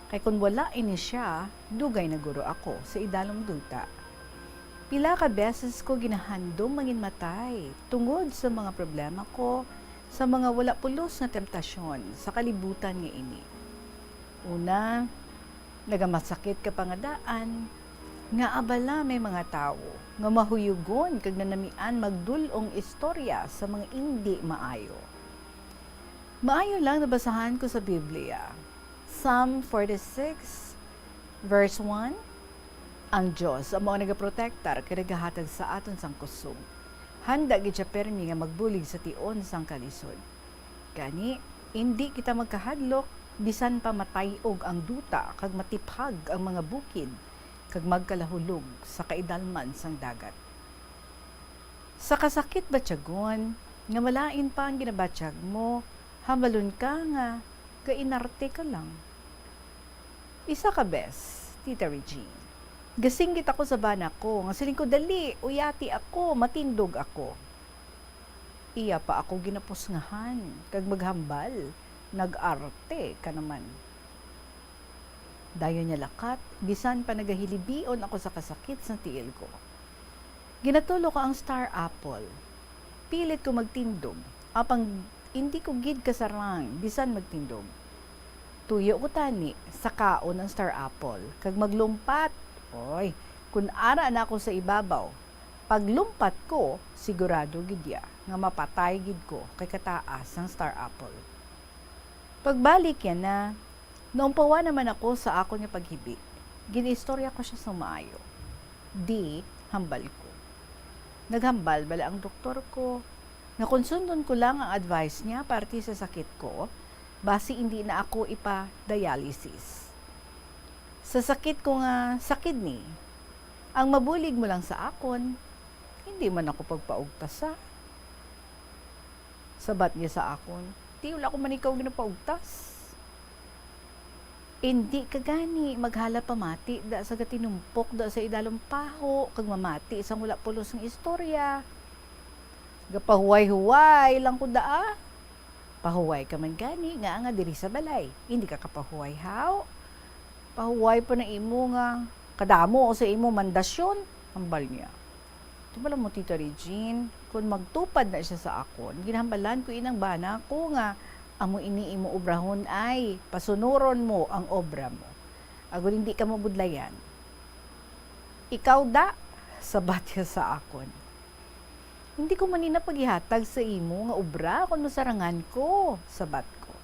kay kon wala ini sia, dugay na guro ako sa idalom duta. Pila ka beses ko ginahandom manginmatay tungod sa mga problema ko, sa mga wala pulos nga temptasyon sa kalibutan nga ini. Una, nagamasakit ka pa nga daan, nga abala may mga tawo nga mahuyugon kag nanamian magdul-ong istorya sa mga indi maayo. Maayo lang nabasahan ko sa Biblia, Psalm forty-six, verse one, "Ang Dios amo ang nagaprotektar kag nagahatag sa aton sang kusog. Handa gid sia pirmi nga magbulig sa tion sang kalisod." Gani, indi kita magkahadlok, bisan pa matay-og ang duta kag matiphag ang mga bukid, kag magkalahulog sa kaidalman sang dagat. Sa kasakit batyagon, nga malain pa ang ginabatyag mo, hambalon ka nga gainarte ka lang. Isa ka bes, Tita Regine, gasinggit ako sa bana ko, nga siling ko, "Dali, uyati ako, matindog ako." Iya pa ako ginapusngahan, kag maghambal, "Nag-arte ka naman." Dayon niya lakat, bisan pa nagahilibion ako sa kasakit sang tiil ko. Ginatulo ko ang star apple. Pilit ko magtindog, apang indi ko gid kasarang bisan magtindog. Tuyo ko tani sa kaon ang star apple, kag maglumpat. Oy, kun ara na ako sa ibabaw, paglumpat ko, sigurado gid ya nga mapatay gid ko kay kataas ang star apple. Pagbalik yana, naumpawan naman ako sa akon nga paghibi. Gin-istorya ko sia sa maayo. Di, hambal ko. Naghambal bala ang doktor ko nga kon sundon ko lang ang advice niya parte sa sakit ko, basi indi na ako ipa-dialysis. Sa sakit ko nga sa kidney, ang mabulig mo lang sa akon, hindi man ako pagpaugtasa. Sabat niya sa akon, "Ti, wala ko man ikaw ginapaugtas." Indi ka gani maghala pamati da sa gatinumpok da sa idalom paho kag mamati sang wala pulos nga istorya. Gapahuway-huway lang ko daa. Pahuway ka man gani nga, nga diri sa balay. Indi ka kapahuway, haw? Pahuway pa na imo nga kadamo sa imo mandasyon, hambal niya. Tubala mo, Tita Regine, kon magtupad na sia sa akon, ginhambalan ko inang bana ko nga, "Amo ini imo obrahon ay, pasunuron mo ang obra mo. Agod hindi ka mabudlayan." "Ikaw da," sabat niya sa akon. "Hindi ko man ina paghihatag sa imo nga obra kon masarangan ko," sabat ko.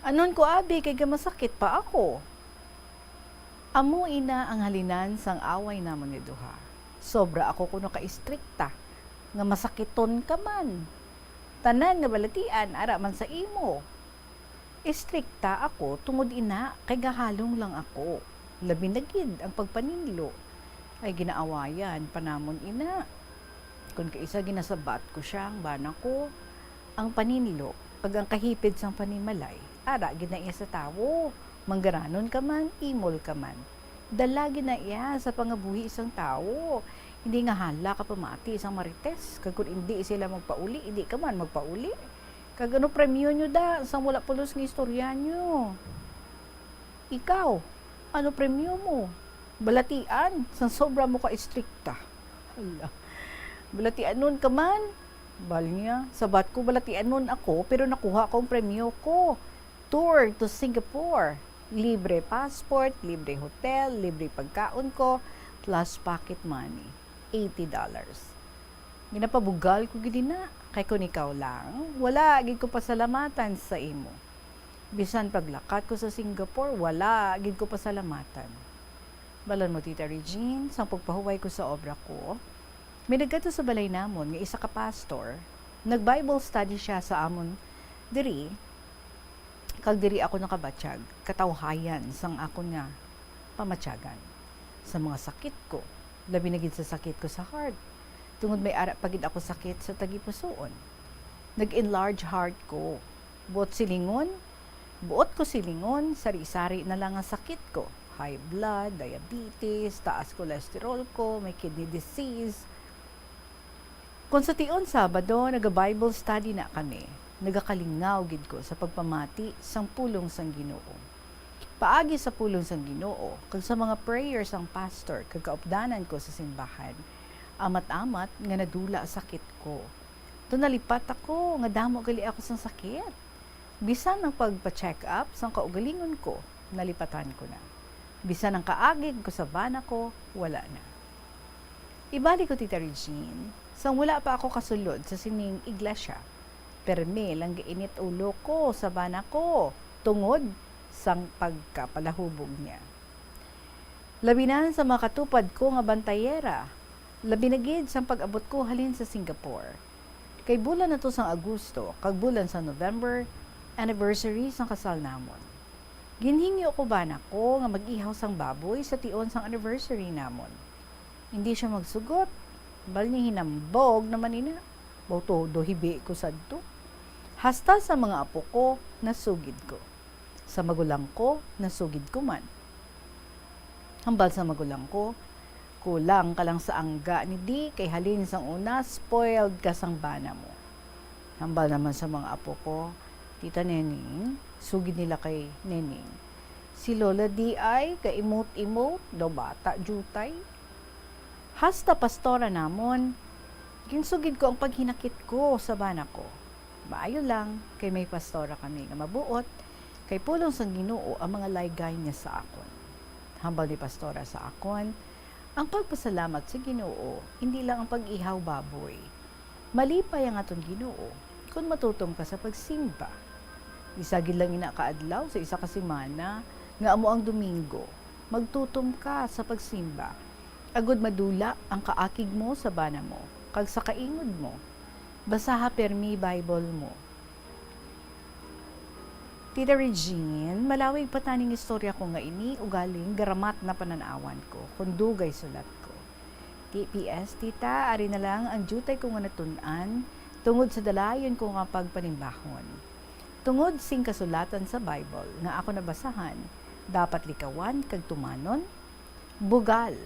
"Anon ko abi kay gamasakit pa ako?" Amo ina ang halinan sang away namon nga duha. Sobra ako kuno ka istrikta, nga masakiton ka man. Tanan nga balatian ara man sa imo. Istrikta ako tungod ina kay gahalong lang ako. Labi na gid ang pagpaninlo. Ay, ginaawayan pa namon ina. Kon kaisa, ginasabat ko sia, ang bana ko, ang paninlo, kag ang kahipid sang panimalay, Ara gid na iya sa tawo. Manggaranon ka man, imol ka man. Dala gid na iya sa pangabuhi sang tawo. Hindi nga hala ka pamati sang Marites, kag kung hindi sila magpauli, hindi ka man magpauli. Kag ano premyo nyo da sang wala pulos nga istorya nyo? Ikaw, ano premyo mo? Balatian, sang sobra mo ka istrikta. Hala. Balatianon ka man? Bal niya, sabat ko, balatianon ako, pero nakuha ko ang premyo ko. Tour to Singapore. Libre passport, libre hotel, libre pagkaon ko, plus pocket money, eighty dollars. Ginapabugal ko gid ina, kay kun ikaw lang, wala gid ko pasalamatan sa imo. Bisan paglakat ko sa Singapore, wala gid ko pasalamatan. Balon mo, Tita Regine, sang pagpahuway ko sa obra ko, may nagkadto sa balay namon nga isa ka pastor. Nag-Bible study siya sa amon diri, kag diri ako nakabatyag, katawhayan sang akon nga pamatyagan. Sa mga sakit ko, labi na gid sa sakit ko sa heart, tungod may ara pa gid ako sakit sa tagipusoon. Nag-enlarge heart ko. Buot silingon, buot ko silingon, sari-sari na lang ang sakit ko. High blood, diabetes, taas cholesterol ko, may kidney disease. Kung sa tion Sabado, naga-Bible study na kami, nagakalingaw gid ko sa pagpamati sang pulong sang Ginoo. Paagi sa pulong sang Ginoo kag sa mga prayer sang pastor kag kaupdanan ko sa simbahan, amat-amat nga nadula sakit ko. Daw nalipat ako nga damo gali ako sang sakit. Bisan ang pagpa-check up sang kaugalingon ko, nalipatan ko na. Bisan ang kaagig ko sa bana ko, wala na. Ibalik ko, Tita Regine, sang wala pa ako kasulod sa sining iglesia, permi lang gainit ulo ko sa bana ko tungod sang pagkapalahubog niya. Labi na sa mga katupad ko nga bantayera, labi na gid sang pag-abot ko halin sa Singapore. Kay bulan na to sang Agosto, kag bulan sa November, anniversary sang kasal namon. Ginhingyo ko bana ko nga mag-ihaw sang baboy sa tion sang anniversary namon. Hindi siya magsugot. Bal ni hinambog naman ina. Baw todo hibi ko sadto. Hasta sa mga apo ko, nasugid ko. Sa magulang ko, nasugid ko man. Hambal sa magulang ko, "Kulang ka lang sa angga ni Di, kay halin sang una, spoiled ka sang bana mo." Hambal naman sa mga apo ko, "Tita Neneng, sugid nila kay Neneng. Si Lola Di ay ka-emote-emote, daw bata diutay." Hasta pastora namon, ginsugid ko ang paghinakit ko sa bana ko. Maayo lang, kay may pastora kami nga mabuot, kay pulong sang Ginoo ang mga laygay niya sa akon. Hambal ni pastora sa akon, ang pagpasalamat sa Ginoo, indi lang ang pag-ihaw baboy. Malipay ang aton Ginoo kon matutom ka sa pagsimba. Isa gid lang ina ka adlaw sa isa ka semana, nga amo ang Domingo, magtutom ka sa pagsimba, agud madula ang kaakig mo sa bana mo kag sa kaingod mo. Basaha permi Bible mo. Tita Regine, malawig pa taning istorya ko nga ini, ugaling garamat na panan-awan ko, kon dugay sulat ko. T P S, tita, ari na lang ang diutay ko nga natun-an, tungod sa dalayon ko nga pagpanimbahon. Tungod sing kasulatan sa Bible nga ako nabasahan, dapat likawan kag tumanon, bugal.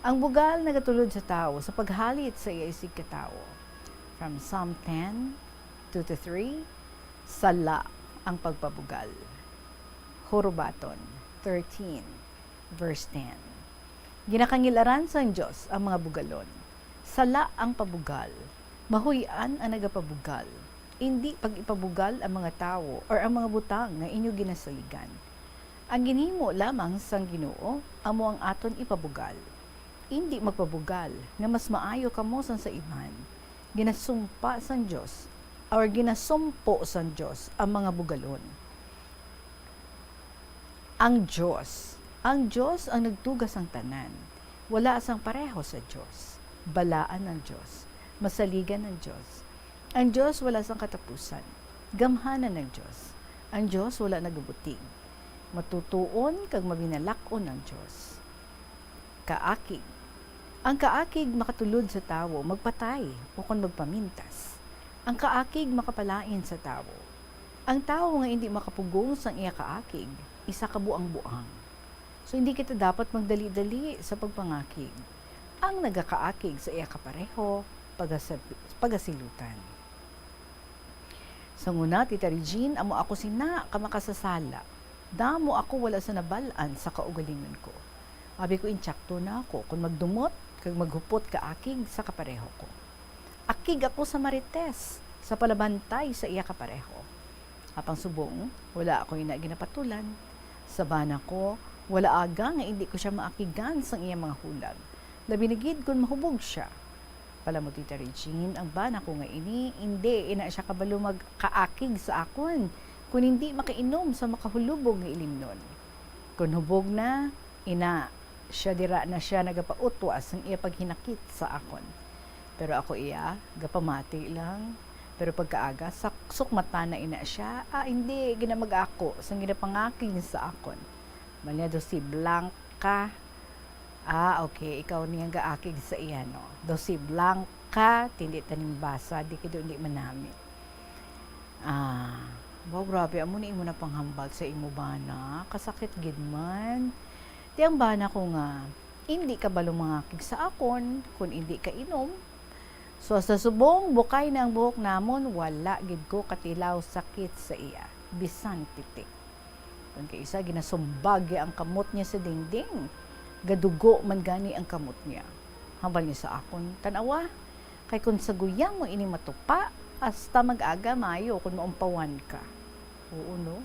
Ang bugal nagatulod sa tawo sa paghalit sa iya isigkatawo. From Psalm ten, two to three, sala ang pagpabugal. Hurubaton thirteen, verse ten. Ginakangilaran sang Dios ang mga bugalon. Sala ang pabugal. Mahuy-an ang nagapabugal. Indi pag-ipabugal ang mga tawo or ang mga butang nga inyo ginasaligan. Ang ginhimo lamang sang Ginoo amo ang aton ipabugal. Indi magpabugal nga mas maayo kamo sang sa iban. Ginasumpa sang Dios, or ginasumpo sang Dios ang mga bugalon. Ang Dios, ang Dios ang nagtuga sang tanan. Wala sang pareho sa Dios. Balaan ang Dios. Masaligan ang Dios. Ang Dios wala sang katapusan. Gamhanan ang Dios. Ang Dios wala nagabuting. Matutuon kag mabinalak-on ang Dios. Kaakig. Ang kaakig makatulod sa tawo magpatay ukon magpamintas. Ang kaakig makapalain sa tawo. Ang tawo nga indi makapugong sang iya kaakig, isa ka buang-buang. So, hindi kita dapat magdali-dali sa pagpangakig. Ang nagakaakig sa iya kapareho, pagasab-, pagasilutan. Sang una, Tita Regine, amo ako sina ka makasasala. Damo ako wala sa nabal-an sa kaugalingon ko. Abi ko, intsakto na ako kon magdumot kag maghupot kaakig sa kapareho ko. Akig ako sa marites, sa palabantay sa iya kapareho. Apang subong, wala ako ina ginapatulan. Sa bana ko, wala aga nga indi ko sia maakigan sang iya mga hulag, labi na gid kon mahubog sia. Palamod, Tita Regine, ang bana ko nga ini, indi ina sia kabalo magkaakig sa akon kon indi makainom sa makahulubog nga ilimnon. Kon hubog na, ina, sia dira na sia nagapautwas sang iya paghinakit sa akon. Pero ako iya, gapamati lang. Pero pagkaaga, sak-, sukmatan na ina sia, ah, hindi, ginamag ako sang ginapangakig sa akon. Manya, do si Blanca. Ah, okay, ikaw niya gaakig sa iya, no? Do si Blanca, tindi taning basa, di kido, hindi manami. Ah, wow, grabe, amo ni imo na panghambal sa imo bana. Kasakit gid man. Ti ang bana ko nga, indi kabalo mangakig sa akon, kun indi ka inom. So, sa subong, bukay na ang buhok namon, wala gid ko katilaw sakit sa iya. Bisan pitik. Kun kay isa, ginasumbag niya ang kamot niya sa dingding. Gadugo man gani ang kamot niya. Hambal niya sa akon, "Tan-awa, kay kun sa guyam mo ini matupa, hasta mag-aga maayo kun maumpawan ka." Oo, no?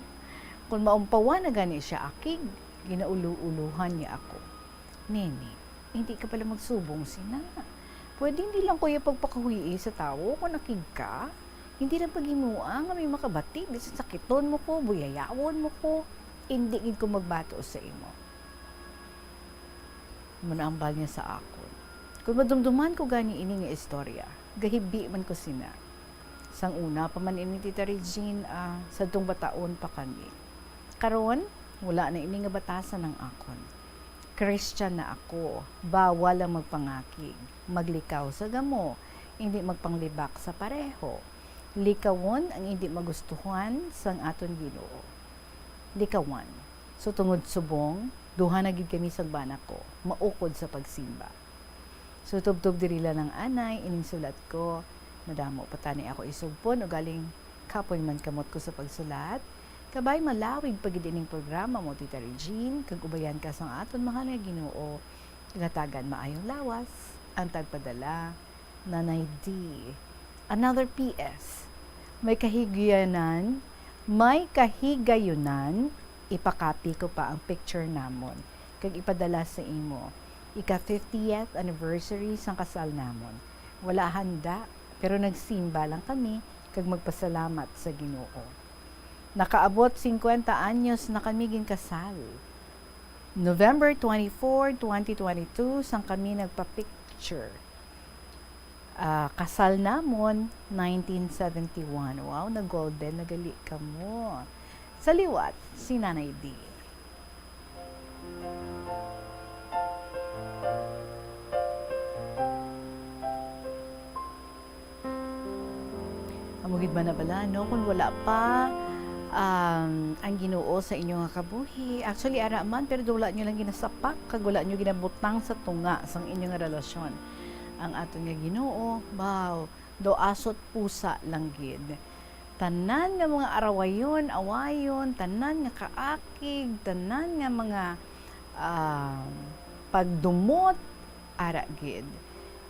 Kun maumpawan na gani siya akig, ginaulo-ulohan niya ako. "Nini, hindi ka pala magsubong sina. Pwede hindi lang kuya pagpakahuyi sa tawo kung akig ka? Hindi lang paghimoa nga may makabati, bisan sakiton mo ko, buyayawon mo ko, hindi gid ko magbato sa imo." Manambal niya sa akon. Kung madumduman ko gani ini nga istorya, gahibi man ko sina. Sang una pa man ini, Tita Regine, ah, sadtong bataon pa kami. Karon, wala na ini nga batasan ang akon. Christian na ako, bawal ang magpangakig, maglikaw sa gamo, hindi magpanglibak sa pareho. Likawon ang hindi magustuhan sang aton Ginoo. Likawan. So, tungod subong, duha na gid kami sang bana ko, maukod sa pagsimba. So, tubtob diri lang, anay, ining sulat ko. Madamo pa tani ako isugpon, ugaling kapoy man kamot ko sa pagsulat. Kabay, malawig pa gid ining programa mo, Tita Regine, kag ubayan ka sang aton mahal nga Ginoo. Gatagan maayong lawas ang tagpadala, Nanay D. Another P S. May kahigayunan, may kahigayunan, ipakapi ko pa ang picture namon, kag ipadala sa imo. Ika fiftieth anniversary sang kasal namon. Wala handa, pero nagsimba lang kami, kag magpasalamat sa Ginoo. Nakaabot singkwenta anyos na kami ginkasal. November twenty-four, twenty twenty-two, sang kami nagpa-picture. Ah, kasal namon, nineteen seventy-one. Wow, nag-golden na gali kamo. Sa liwat, si Nanay D. Amo gid man na bala, no? Kung wala pa, um, ang Ginoo sa inyo nga kabuhi. Actually, ara man, pero wala nyo lang ginasapak, kag wala nyo ginabutang sa tunga sang inyo nga relasyon. Ang aton nga Ginoo, wow, do asot pusa lang gid. Tanan nga mga arawayon, awayon, tanan nga kaakig, tanan nga mga, um, pagdumot, ara gid.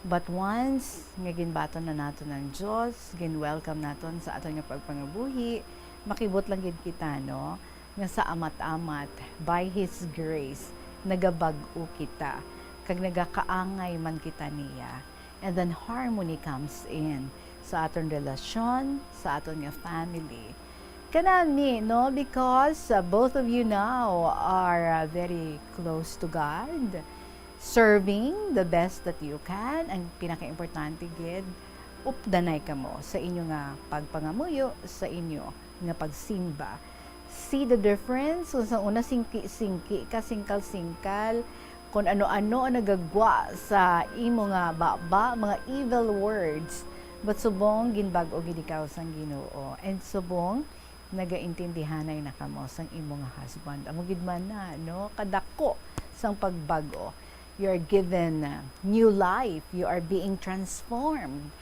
But once nga ginbaton na naton ang Dios, gin-welcome naton sa aton nga pagpangabuhi, makibot lang gid kita, no, nga sa amat-amat, by His grace, nagabag-o kita, kag nagakaangay man kita niya. And then harmony comes in sa aton relasyon, sa aton nga family. Kanami, no? Because, uh, both of you now are, uh, very close to God, serving the best that you can. Ang pinakaimportante gid, updanay kamo sa inyo nga pagpangamuyo, sa inyo nga pagsimba. See the difference? Kung sa una, singki-singki ka, singkal-singkal, kung ano-ano ang nagagwa sa imo nga baba, mga evil words. But subong, ginbag-o gid ikaw sang Ginoo. And subong, Nagaintindihanay na kamo sang imo nga husband. Amo gid man na, no? Kadako sang pagbag-o. You are given, uh, new life. You are being transformed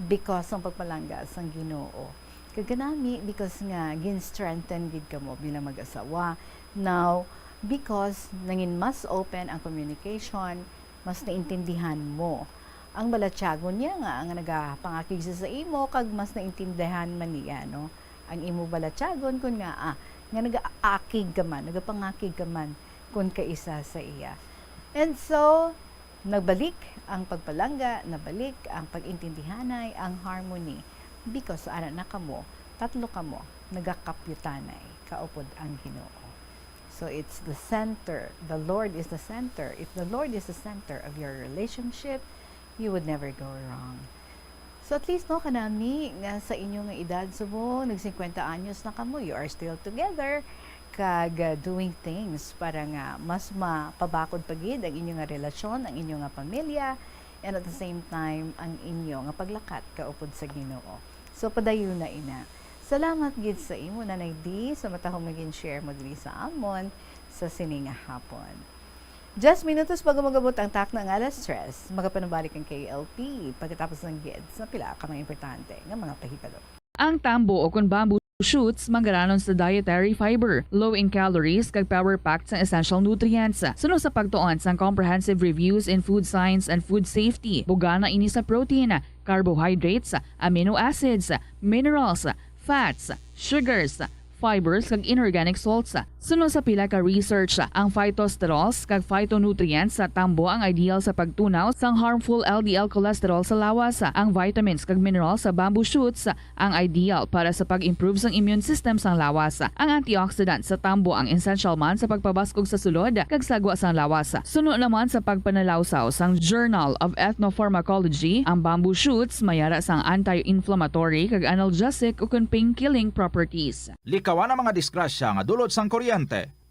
because sang pagpalangga sang Ginoo. Kag kanami, because nga gin-strengthen gid kamo bilang mag-asawa. Now, because nangin mas open ang communication, mas naintindihan mo ang balatyagon niya nga, nga nagapangakig siya sa imo, kag mas naintindihan man niya, no? Ang imo balatyagon kun nga, ah, nga nagaakig ka man, nagapangakig ka man kun kaisa sa iya. And so, nagbalik ang pagpalangga, nabalik ang pag-intindihanay, ang harmony, because ara na kamo, tatlo kamo, nagakapyutanay kaupod ang Ginoo. So it's the center. The Lord is the center. If the Lord is the center of your relationship, you would never go wrong. So at least, no, kanami nga sa inyo nga edad subong nag singkwenta anyos na kamo, you are still together kag, uh, doing things para nga mas mapabakod pa gid ang inyo nga relasyon, ang inyo nga pamilya, and at the same time ang inyo nga paglakat kaupod sa Ginoo. So padayon na ina. Salamat gid sa imo, Nanay D, sa matahom nga gin-share mo diri sa amon sa sini nga hapon. Diyes minutos bago mag-abot ang takna nga alas tres, magapanabalik ang K L P pagkatapos ng gids na pila ka mga importante nga mga pahibalo. Ang tambo o kon bamboo shoots manggaranon sa dietary fiber, low in calories, kag power-packed sang essential nutrients. Suno sa pagtuon sang Comprehensive Reviews in Food Science and Food Safety, bugana ini sa protein, carbohydrates, amino acids, minerals, fats, sugars, fibers, kag inorganic salts. Suno sa pila ka research, ang phytosterols kag phytonutrients sa tambo ang ideal sa pagtunaw sang harmful L D L cholesterol sa lawas. Ang vitamins kag minerals sa bamboo shoots ang ideal para sa pag-improve sang immune system sang lawas. Ang antioxidant sa tambo ang essential man sa pagpabaskog sa sulod kag sagwa sang lawas. Suno naman sa pagpanalawsaw sang Journal of Ethnopharmacology, ang bamboo shoots may ara sang anti-inflammatory kag analgesic ukon pain-killing properties. Likawan ang mga disgrasya nga dulot sang kuryente.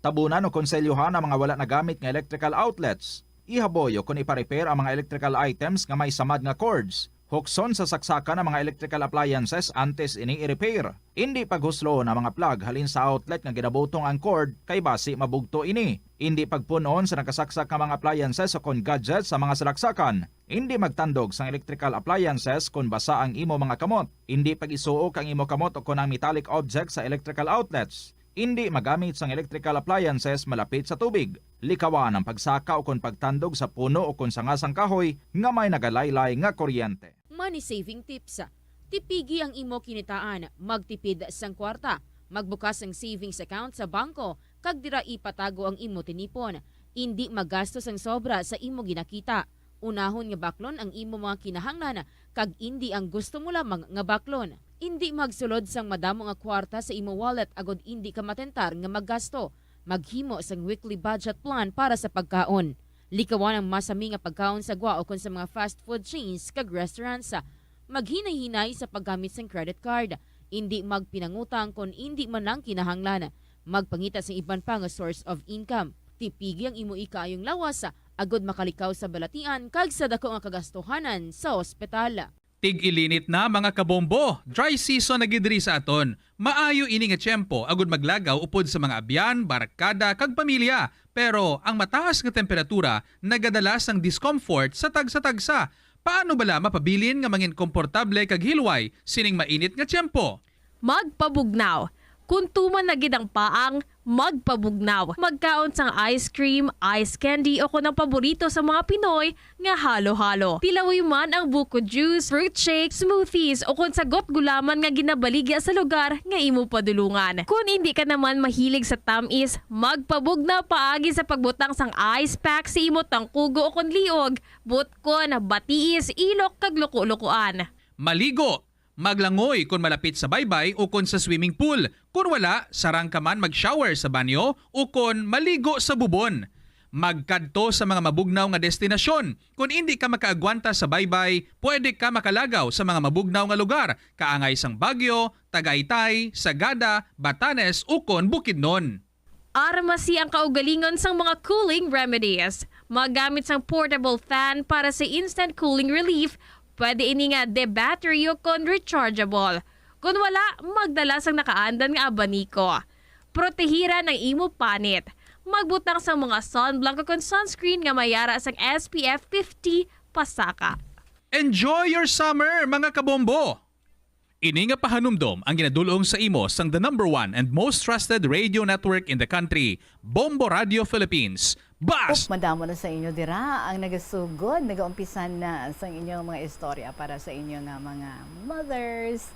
Tabunan o konselyuhan ang mga wala nagamit nga electrical outlets. Ihaboy o kon ipa-repair ang mga electrical items nga may samad nga cords. Hukson sa saksakan ang mga electrical appliances antes ini i-repair. Indi paghusloon ang mga plug halin sa outlet nga ginabutong ang cord, kay basi mabugto ini. Indi pagpun-on sa nakasaksak nga mga appliances o kon gadgets sa mga salaksakan. Indi magtandog sang electrical appliances kon basa ang imo mga kamot. Indi pag-isuok ang imo kamot o kon ang metallic objects sa electrical outlets. Indi magamit sang electrical appliances malapit sa tubig. Likawan ang pagsaka ukon pagtandog sa puno ukon sanga sang kahoy nga may nagalaylay nga kuryente. Money saving tips. Tipigi ang imo kinitaan, magtipid sang kwarta, magbukas sang savings account sa bangko, kag dira ipatago ang imo tinipon. Indi magasto sang sobra sa imo ginakita. Unahon nga baklon ang imo mga kinahanglan, kag indi ang gusto mo lamang nga baklon. Indi magsulod sang madamo nga kwarta sa imo wallet agod indi ka matentar nga maggasto. Maghimo sang weekly budget plan para sa pagkaon. Likawan ang masami nga pagkaon sa gwa ukon sa mga fast food chains kag restaurants. Maghinay-hinay sa paggamit sang credit card. Indi magpinangutang kon indi man lang kinahanglan. Magpangita sang iban pa nga source of income. Tipigi ang imo ikaayong lawas, agod makalikaw sa balatian kag sa dako nga kagastuhanan sa ospital. Tig-ilinit na, mga kabombo! Dry season na gid diri sa aton. Maayo ini nga tiyempo agud maglagaw upod sa mga abyan, barkada, kag pamilya. Pero ang mataas nga temperatura nagadala sang discomfort sa tagsa-tagsa. Paano bala mapabilin nga mangin komportable kag hilway sining mainit nga tiyempo? Magpabugnaw. Kon tuman na gid ang paang, magpabugnaw. Magkaon sang ice cream, ice candy, o kon ang paborito sa mga Pinoy nga halo-halo. Tilawi man ang buko juice, fruit shake, smoothies, o kon sagot gulaman nga ginabaligya sa lugar nga imo padulungan. Kon indi ka naman mahilig sa tamis, magpabugnaw paagi sa pagbutang sang ice pack sa imo tangkugo o kon liog, butkon, batiis, ilok, kag luko-lukoan. Maligo. Maglangoy kon malapit sa baybay ukon sa swimming pool. Kon wala, sarang ka man mag-shower sa banyo ukon maligo sa bubon. Magkadto sa mga mabugnaw nga destinasyon. Kon indi ka makaagwanta sa baybay, pwede ka makalagaw sa mga mabugnaw nga lugar, kaangay sang Baguio, Tagaytay, Sagada, Batanes, ukon Bukidnon. Armasi ang kaugalingon sang mga cooling remedies. Magamit sang portable fan para sa instant cooling relief. Pwede ini nga de-battery ukon rechargeable. Kon wala, magdala sang nakaandan nga abaniko. Protehiran ang imo panit. Magbutang sang mga sunblock ukon sunscreen nga may ara sang S P F fifty pasaka. Enjoy your summer, mga kabombo! Ini nga pahanumdom ang ginadul-ong sa imo sang the number one and most trusted radio network in the country, Bombo Radio Philippines. Bas! Uk, madamo na sa inyo dira ang nagasugod, nagaumpisan na sang inyong mga istorya para sa inyo nga mga mothers.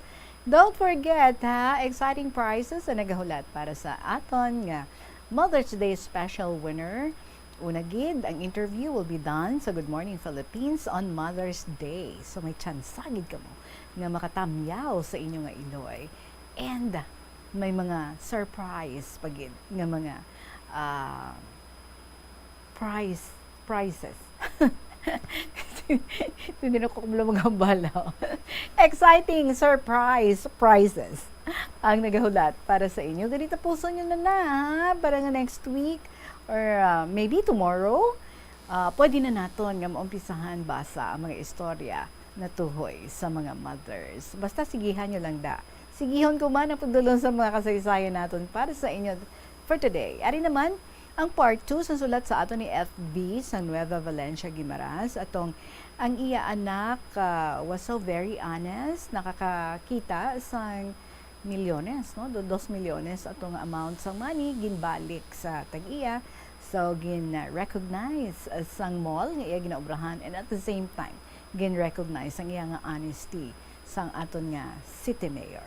Don't forget, ha, exciting prizes ang nagahulat para sa aton nga Mother's Day special winner. Una gid, ang interview will be done sa Good Morning Philippines on Mother's Day. So, may tsansa gid kamo nga makatamyaw sa inyo nga iloy. And may mga surprise pa gid nga mga, ah, prize, prizes. Hindi na ko kabalo maghambal. Exciting surprise prizes ang nagahulat para sa inyo. Gani, tapuson nyo na na, ha? Para nga next week or, ah, maybe tomorrow, ah, pwede na naton nga maumpisahan basa ang mga istorya natuhoy sa mga mothers. Basta sigihan nyo lang da. Sigihon ko man ang pagdulong sa mga kasaysayan naton para sa inyo for today. Ari naman ang part two sa sulat sa ato ni F B sa Nueva Valencia, Guimaras, atong ang iya anak, ah, was so very honest, nakakakita sang milyones, no? Do-, dos milyones ato nga amount sang money ginbalik sa tag-iya. So, gin-recognize, uh, sang mall nga iya ginaobrahan, and at the same time, gin-recognize ang iya nga honesty sang aton nga city mayor.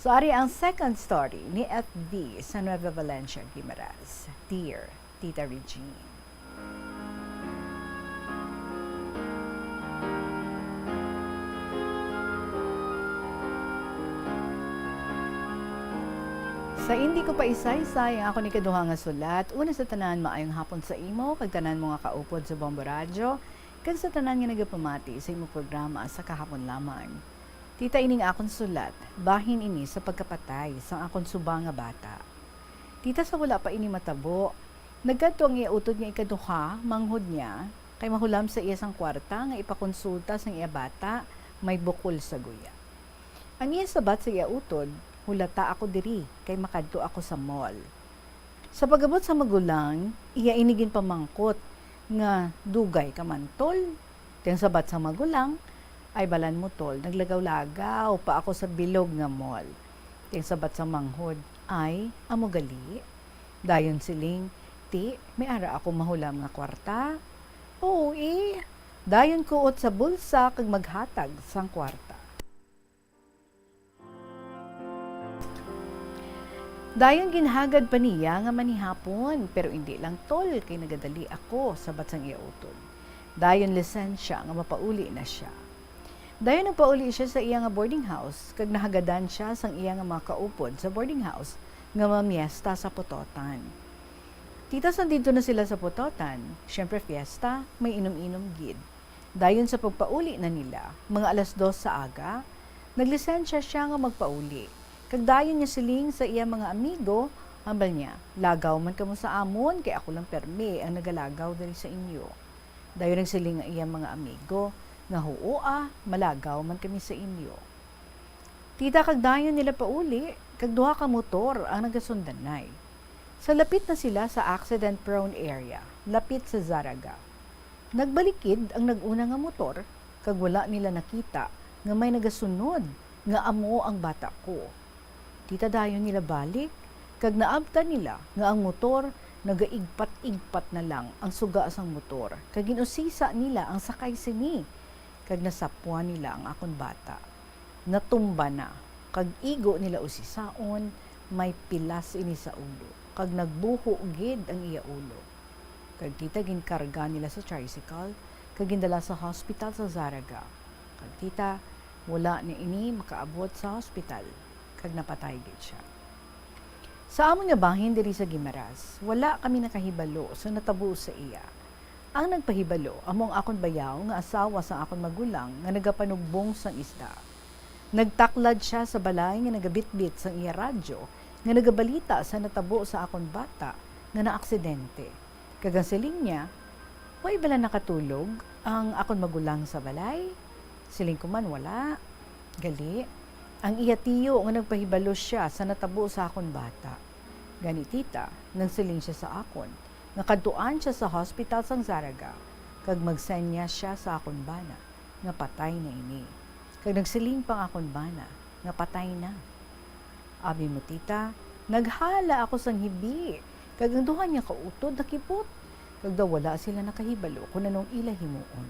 So, ari ang second story ni F V sa Nueva Valencia, Guimaras. Dear Tita Regine. Sa indi ko pa isaysay ang akon ikaduha nga sulat, una sa tanan, maayong hapon sa imo kag tanan mo nga kaupod sa Bombo Radyo, kag sa tanan nga nagapamati sa imo programa sa kahapon lamang. Tita, ining akon sulat, bahin ini sa pagkapatay sang akon suba nga bata. Tita, sa wala pa ini matabo, nagkadto ang iya utod nga ikaduha manghod niya, kay mahulam sa iya sang kwarta nga ipakonsulta sang iya bata, may bukol sa guya. Ang iya sabat sa iya utod, "Hulata ako diri, kay makadto ako sa mall." Sa pag-abot sa magulang, iya ini ginpamangkot nga, "Dugay ka man, tol?" Ti ang sabat sang magulang, "Ay, balan mo, tol, naglagaw-lagaw pa ako sa bilog nga mall." Ti ang sabat sang manghod, "Ay, amo gali?" Dayon siling, "Ti, may ara ako mahulam nga kwarta." "Oo, eh." Dayon kuot sa bulsa kag maghatag sang kwarta. Dayon ginhagad pa niya nga manihapon, pero indi lang, tol, kay nagadali ako, sabat sang iya utod. Dayon lisensya nga mapauli na sia. Dayon nagpauli sia sa iya nga boarding house, kag nahagadan sia sang iya nga mga kaupod sa boarding house nga mamiesta sa Pototan. Tita, sang didto na sila sa Pototan, siyempre fiesta, may inom-inom gid. Dayon sa pagpauli na nila, mga alas dos sa aga, naglisensya sia nga magpauli. Kag dayon niya siling sa iya mga amigo, hambal niya, "Lagaw man kamo sa amon, kay ako lang permi ang nagalagaw diri sa inyo." Dayon nagsiling ang iya mga amigo nga, "Huoa, malagaw man kami sa inyo." Tita, kag dayon nila pauli, kag duha ka motor ang nagasundanay. Sa lapit na sila sa accident-prone area, lapit sa Zarraga. Nagbalikid ang nag-una nga motor, kag wala nila nakita nga may nagasunod nga amo ang bata ko. Tita, dayon nila balik, kag naabtan nila nga ang motor nagaigpat-igpat na lang ang suga sang motor, kag gin-usisa nila ang sakay sini, kag nasapwan nila ang akon bata. Natumba na, kag igo nila usisaon, may pilas ini sa ulo, kag nagbuho gid ang iya ulo. Kag tita, ginkarga nila sa tricycle, kag gindala sa hospital sa Zarraga. Kag tita, wala na ini makaabot sa hospital, kag napatay gid sia. Sa amon nga bahin diri sa Guimaras, wala kami nakahibalo sa natabo sa iya. Ang nagpahibalo amo ang akon bayaw nga asawa sang akon magulang nga nagapanugbong sang isda. Nagtaklad sia sa balay nga nagabitbit sang iya radyo nga nagabalita sa natabo sa akon bata nga naaksidente. Kag ang siling niya, "Way bala nakatulog ang akon magulang sa balay?" Siling ko man, "Wala." Gali, Ang iya tiyo nga nagpahibalo sia sa natabo sa akon bata. Gani, tita, nagsiling sia sa akon nga kadtuan sia sa hospital sang Zarraga, kag magsenyas sia sa akon bana nga patay na ini. Kag nagsiling pa ang akon bana nga patay na. Abi mo, tita, naghala ako sang hibi, kag ang duha niya ka utod nakipot, kag daw wala sila nakahibalo kon anong ila himuon.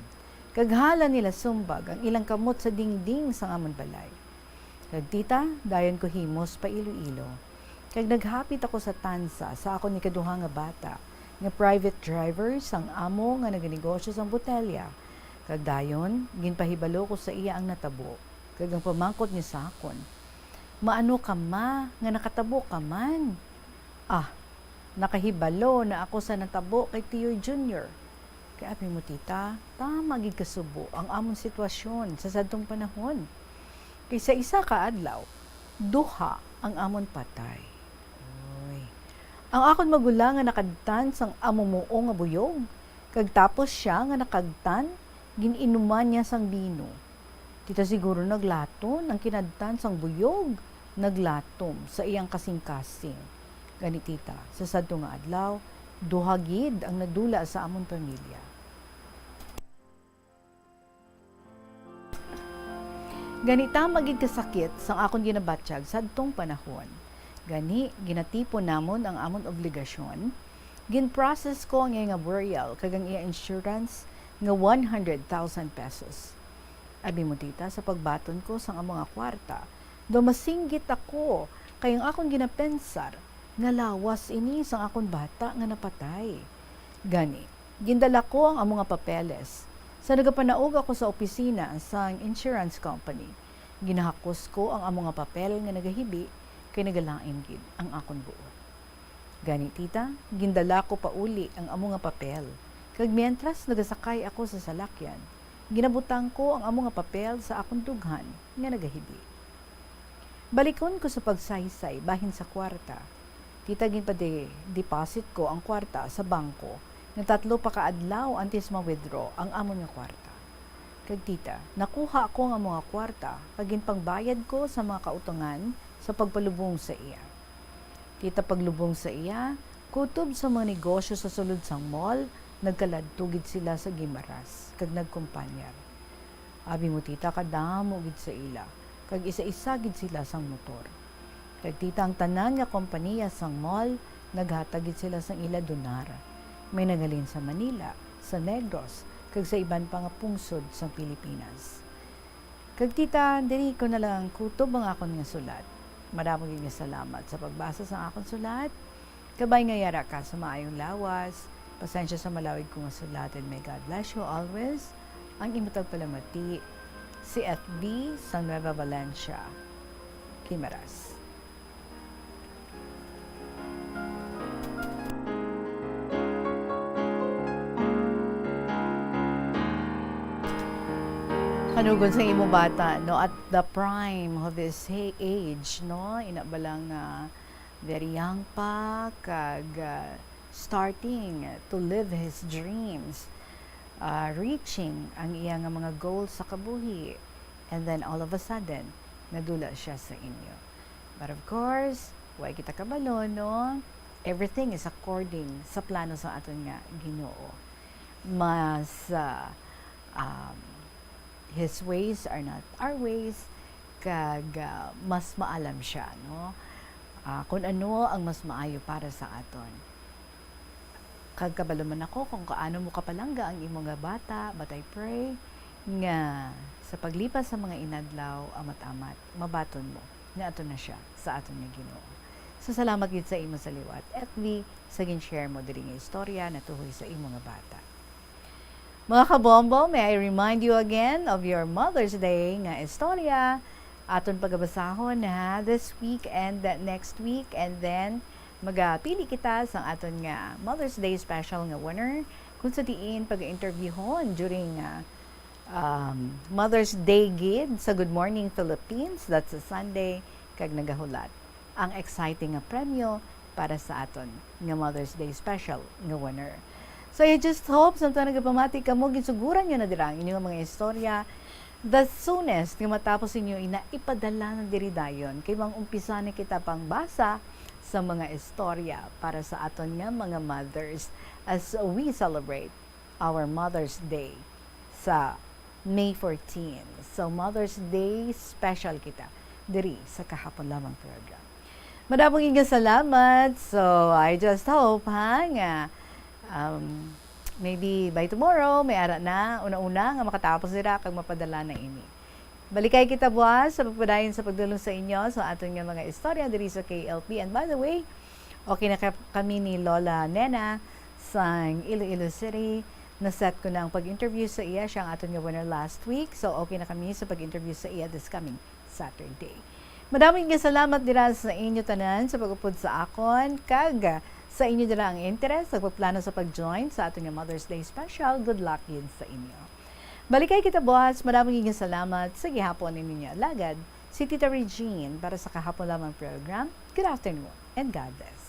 Kag hala nila sumbag ang ilang kamot sa dingding sang amon balay. Kag, tita, dayon ko himos pa Iloilo. Kag naghapit ako sa tansa sa akon ikaduha nga bata, nga private driver sang amo nga naganegosyo sang botelya. Kag dayon, ginpahibalo ko sa iya ang natabo. Kag ang pamangkot niya sa akon, "Maano ka, ma, nga nakatabo ka man?" "Ah, nakahibalo na ako sa natabo kay Tiyoy Junior." Kay abi mo, tita, tama gid kasubo ang amon sitwasyon sa sadtong panahon. Kay sa isa ka adlaw, duha ang amon patay. Uy. Ang akon magulang nga nakagtan sang amumuo nga buyog, kag tapos sia nga nakagtan, gin-inuman niya sang bino. Tita, siguro naglaton ang kinagtan sang buyog, naglatom sa iyang kasing-kasing. Gani, tita, sa sadto nga adlaw, duha gid ang nadula sa amon pamilya. Gani, tama gid kasakit sang akon ginabatyag sadtong panahon. Gani, ginatipon namon ang amon obligasyon. Gin-process ko ang iya nga burial kag ang iya insurance nga one hundred thousand pesos. Abi mo, tita, sa pagbaton ko sang amo nga kwarta, daw masinggit ako, kay ang akon ginapensar nga lawas ini sang akon bata nga napatay. Gani, gindala ko ang amo nga papeles. Sa nagapanaog ako sa opisina sang insurance company, ginahakos ko ang amo nga papel nga nagahibi, kay nagalain gid ang akon buot. Gani, tita, gindala ko pauli ang amo nga papel, kag mientras nagasakay ako sa salakyan, ginabutang ko ang amo nga papel sa akon dughan nga nagahibi. Balikon ko sa pagsaysay bahin sa kwarta. Tita, ginpade-deposit ko ang kwarta sa bangko nga tatlo pa ka adlaw antes ma-withdraw ang amon nga kwarta. Kag, tita, nakuha ko ang amo nga kwarta kag ginpangbayad ko sa mga kautangan sa pagpalubong sa iya. Tita, paglubong sa iya, kutob sa mga negosyo sa sulod sang mall, nagkaladto gid sila sa Guimaras kag nagkumpanyar. Abi mo, tita, kadamo gid sa ila, kag isa-isa gid sila sang motor. Kag, tita, ang tanan nga kompanya sang mall naghatag gid sila sang ila donar. May naghalin sa Manila, sa Negros, kag sa iban pa nga pungsod sang Pilipinas. Kag, tita, diri ko na lang kutob ang akon nga sulat. Madamo gid nga salamat sa pagbasa sa akon sulat. Kabay nga yara ka sa maayong lawas. Pasensya sa malawig ko nga sulat, and may God bless you always. Ang imo tagpalamati, si F B sa Nueva Valencia, Guimaras. Kanugon sa imo bata, no, at the prime of his he-, age, no, ina ba lang nga very young pa, kag, ah, starting to live his dreams, ah, reaching ang iya nga mga goals sa kabuhi, and then all of a sudden, nadula siya sa inyo. But of course, way kita kabalo, no? Everything is according sa plano sa aton nga Ginoo. Mas, ah, um, His ways are not our ways, kag, ah, mas maalam siya, no? Ah, kung ano ang mas maayo para sa aton. Kag kabalo man ako kung kaano mo kapalangga ang imo nga bata, but I pray nga sa paglipas sa mga inadlaw, amat-amat, mabaton mo nga ato na siya sa aton nga Ginoo. So, salamat gid sa imo sa liwat, F V, sa gin-share mo diri nga istorya natuhoy sa imo nga bata. Mga kabombo, may I remind you again of your Mother's Day nga istorya. Aton pagabasahon, ha, this week and the next week, and then magapili kita sa aton nga Mother's Day special nga winner, kung sa diin pag-interviewhon during, ah, um, Mother's Day gid sa Good Morning Philippines, that's a Sunday, kag nagahulat ang exciting nga premyo para sa aton nga Mother's Day special nga winner. So, I just hope, samtang nagapamati kamo, ginsuguran nyo na dira ang inyong mga istorya. The soonest nga matapos ninyo ina, ipadala na diri dayon, kay mang-umpisa na kita pangbasa sa mga istorya para sa aton nga mga mothers as we celebrate our Mother's Day sa May fourteen. So, Mother's Day special kita diri sa Kahapon Lamang program. Madamo gid nga salamat. So, I just hope, ha, nga, um, maybe by tomorrow, may ara na, una-una, nga makatapos dira kag mapadala na ini. Balikay kita buwas sa pagpadayon sa pagdulong sa inyo sa aton nga mga istorya diri sa K L P. And by the way, okay na ka-, kami ni Lola Nena sang Iloilo City. Na-set ko na ang pag-interview sa iya. Siya ang aton nga winner last week. So, okay na kami sa pag-interview sa iya this coming Saturday. Madamo nga salamat dira sa inyo tanan sa pag-upod sa akon, kag sa inyo dira ang interes sa pagplano sa pag-join sa aton nga Mother's Day special. Good luck gid sa inyo. Balikay kita buwas. Madamo nga salamat sa gihapon ninyo alagad, si Tita Regine para sa Kahapon Lamang program. Good afternoon and God bless.